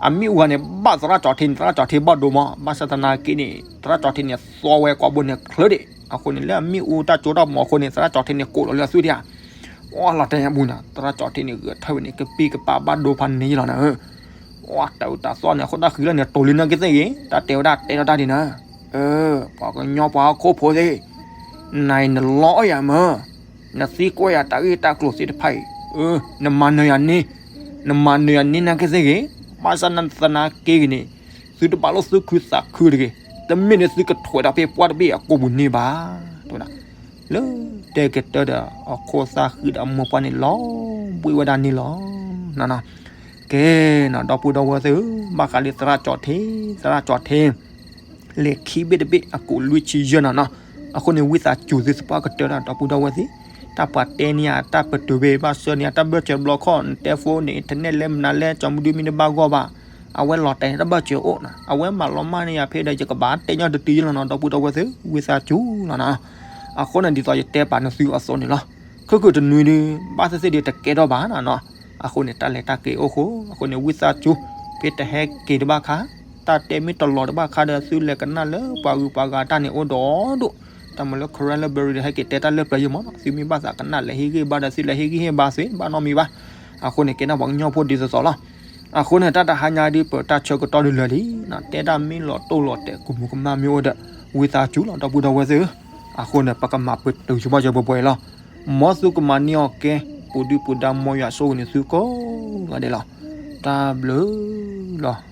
အမ့ၣ်အူဂၤန့ၣ် ဘၣ်သရၣ်ကၠီၤထ့န့ၣ် သရၣ်ကၠီၤထ့ဘၣ်ဒိမး, ဘၣ်ဆၣ်သနာ်က့န့ၣ် သရၣ်ကၠီၤထ့န့ၣ် သီဝဲကွၢ်ဘိန့ၣ်ချၢဒံး, အဃိန့ၣ် လၢအမ့ၣ်အူတၢ်ကၠိတၢ်မီၤအဃိန့ၣ် သရၣ်ကၠီၤထ့န့ၣ် ကိးလီၤလၢအသွံၣ်ဒံးဧါ အိၣ်လီၤတဲာ်ညါပူၤနၤ, သရၣ်ကၠီၤထ့န့ၣ် ဂဲၤထၢၣ်ဝဲန့ၣ် ကပံၢ်ကပၤဘၣ်ဒိဖးန့ၢ်လီၤနၤ, အိၣ်တၢ်အုးတၢ်သီၣ်န့ၣ် အခိၣ်သၣ်ဃံးလီၤန့ၣ် တိၤလံနာ်က့သ့ၣ်ဂ့ၤ, တၢ်တဲဝဲဒၣ်တဲထီၣ်တၢ်ဒံးနၤ, ပှၤကညီပှၤဟီၣ်ခိၣ်ဖိသ့ၣ်, နၤအံၤနလီအီၣ်ယၤမၢ်, နသံကွၢ်ယၤတၢ်ဂ့ၢ်တၢ်ကျိၤသ့ၣ်တဖၣ်အံၤ, နမၤနၢၤယၤန့ၣ်, နမၤနၢၤယၤန့ၣ်နာ်က့သ့ၣ်ဂ့ၤ, ဘၣ်ဆၣ်သနာ်က့ဂ့ၤန့ၣ်, သုတဘၣ်လိာ်သုခုသးခုတဂ့ၤ, တမ့ၢ်န့ၣ်သုကထွဲးဒီးဖဲပှၢ်တဘ့ၣ်အကိာ်ပူၤန့ၣ်ဘၣ်, တဲဝဲဒၣ် လၢတဲကတၢၢ်ဒီး အခိၣ်သၣ်ဃံးဒီးအမိၢ်ပှၢ်န့ၣ် လီၤဘှံးဝဲဒၣ်န့ၣ်လီၤ. ကဲနီၤ ဒီပုၢ်ဒီဝဲၢ်သ့ၣ်ဧၢ, ဘၣ်ဃးလၢသရၣ်ကၠီၤထ့, သရၣ်ကၠီၤထ့ လဲၤခံဘ့ၣ်တဘ့ၣ်အကိာ်လွံၢ်ဆံယဲၢ်နီၤနီၤ, အဃိန့ၣ် ဝံသးစူၤသုသပှၢ်ကတၢၢ်ဒၣ် ဒီပုၢ်ဒီဝဲၢ်သ့ၣ်, တၢ်ပှၤတဲန့ၢ်ယၤတၢ်ပတုာ်ဘ့ၣ် ဘၣ်ဆၢန့ၢ်ယၤတၢ်ဘၢၣ်စၢၤတဘျီခီၣ် နတဲ phone န့ၣ် internet လဲၣ်မနုၤလဲၣ် ကၠီမဒုမ့ၢ်တဘၣ်ဂီၢ်ဘၣ်, အဝဲလီၤတဲာ်တၢ်ဘၢၣ်စၢၤအိၣ်နီၤ, အဝဲမၤလီၤမၢ်န့ၢ်ယၤဖဲဒီး ယကဘၣ်တဲညီတတုၤယလီၤနီၤ ဒီပုၢ်ဒီဝဲၢ်သ့ၣ်ဧၢ, ဝံသးစူၤလီၤနီၤ. အဃိန့ၣ် ဒ်သိးယတဲပာ်န့ၢ်သုအသိးန့ၣ်လီၤ. ခုၣ်ခုၣ်တနွံဒုး ဘၣ်သ့ၣ်သ့ၣ်ဒုးတကဲထီၣ်ဘၣ်နီၤနီၤ, အဃိန့ၣ် တၢ်လဲၤတၢ်က့ၤအိၣ်ဃိ အဃိန့ၣ် ဝံသးစူၤ ဖဲတဟဲက့ၤတဘၣ်ခါ, တၢ်တဲမ့ၢ်တလီၤတဘၣ်ခါဒီး သုလဲၤကနၣ်လၢပှၤဂုၤပှၤဂၤတၢ်န့ၣ်အိၣ်ဒီးဒိၣ်, တၢ်မၤလၢ Karen လၢ Berry ဒီး ဟဲက့ၤတဲတၢ်လၢပျၢၤယံၤမးနီၤ, သုမ့ၢ်ဘၣ်သးကနၣ်လဲၤဟ့ၣ်ဂံၢ်ဘါဒီး သုလဲၤဟ့ၣ်ဂံၢ်ဟ့ၣ်ဘါသ့ ဘၣ်နီတမံၤဘၣ်. အဃိန့ၣ် ကဲဒၣ်ပှၤကညီဖိဒ်သိးသိးလီၤ. အဃိန့ၣ် တၢ်တဟါညါဒုး ပတၢ်ဆၢကတီၢ်ဒုးလၢာ်လံ, တဲတၢ်မ့ၢ်လီၤတိၢ်လီၤတဲာ် ကမူၤကမၣ်မ့ၢ်အိၣ်ဒီး ဝံသးစူၤလီၤ ဒီပုၢ်ဒီဝဲၢ်သ့ၣ်ဧၢ. အဃိန့ၣ် ပကမၤပတုာ်ဆိပာ်စၢၤပှဲၤပှဲၤအံၤလီၤ. မ်သုကမၤန့ၢ်အီၤကဲ ပူၤဒုၣ်ပူၤဒါ မ်ယွၤဆိၣ်ဂ့ၤန့ၢ်သုကိးဂၤဒဲးလီၤ. တၢ်ဘျုးလီၤ.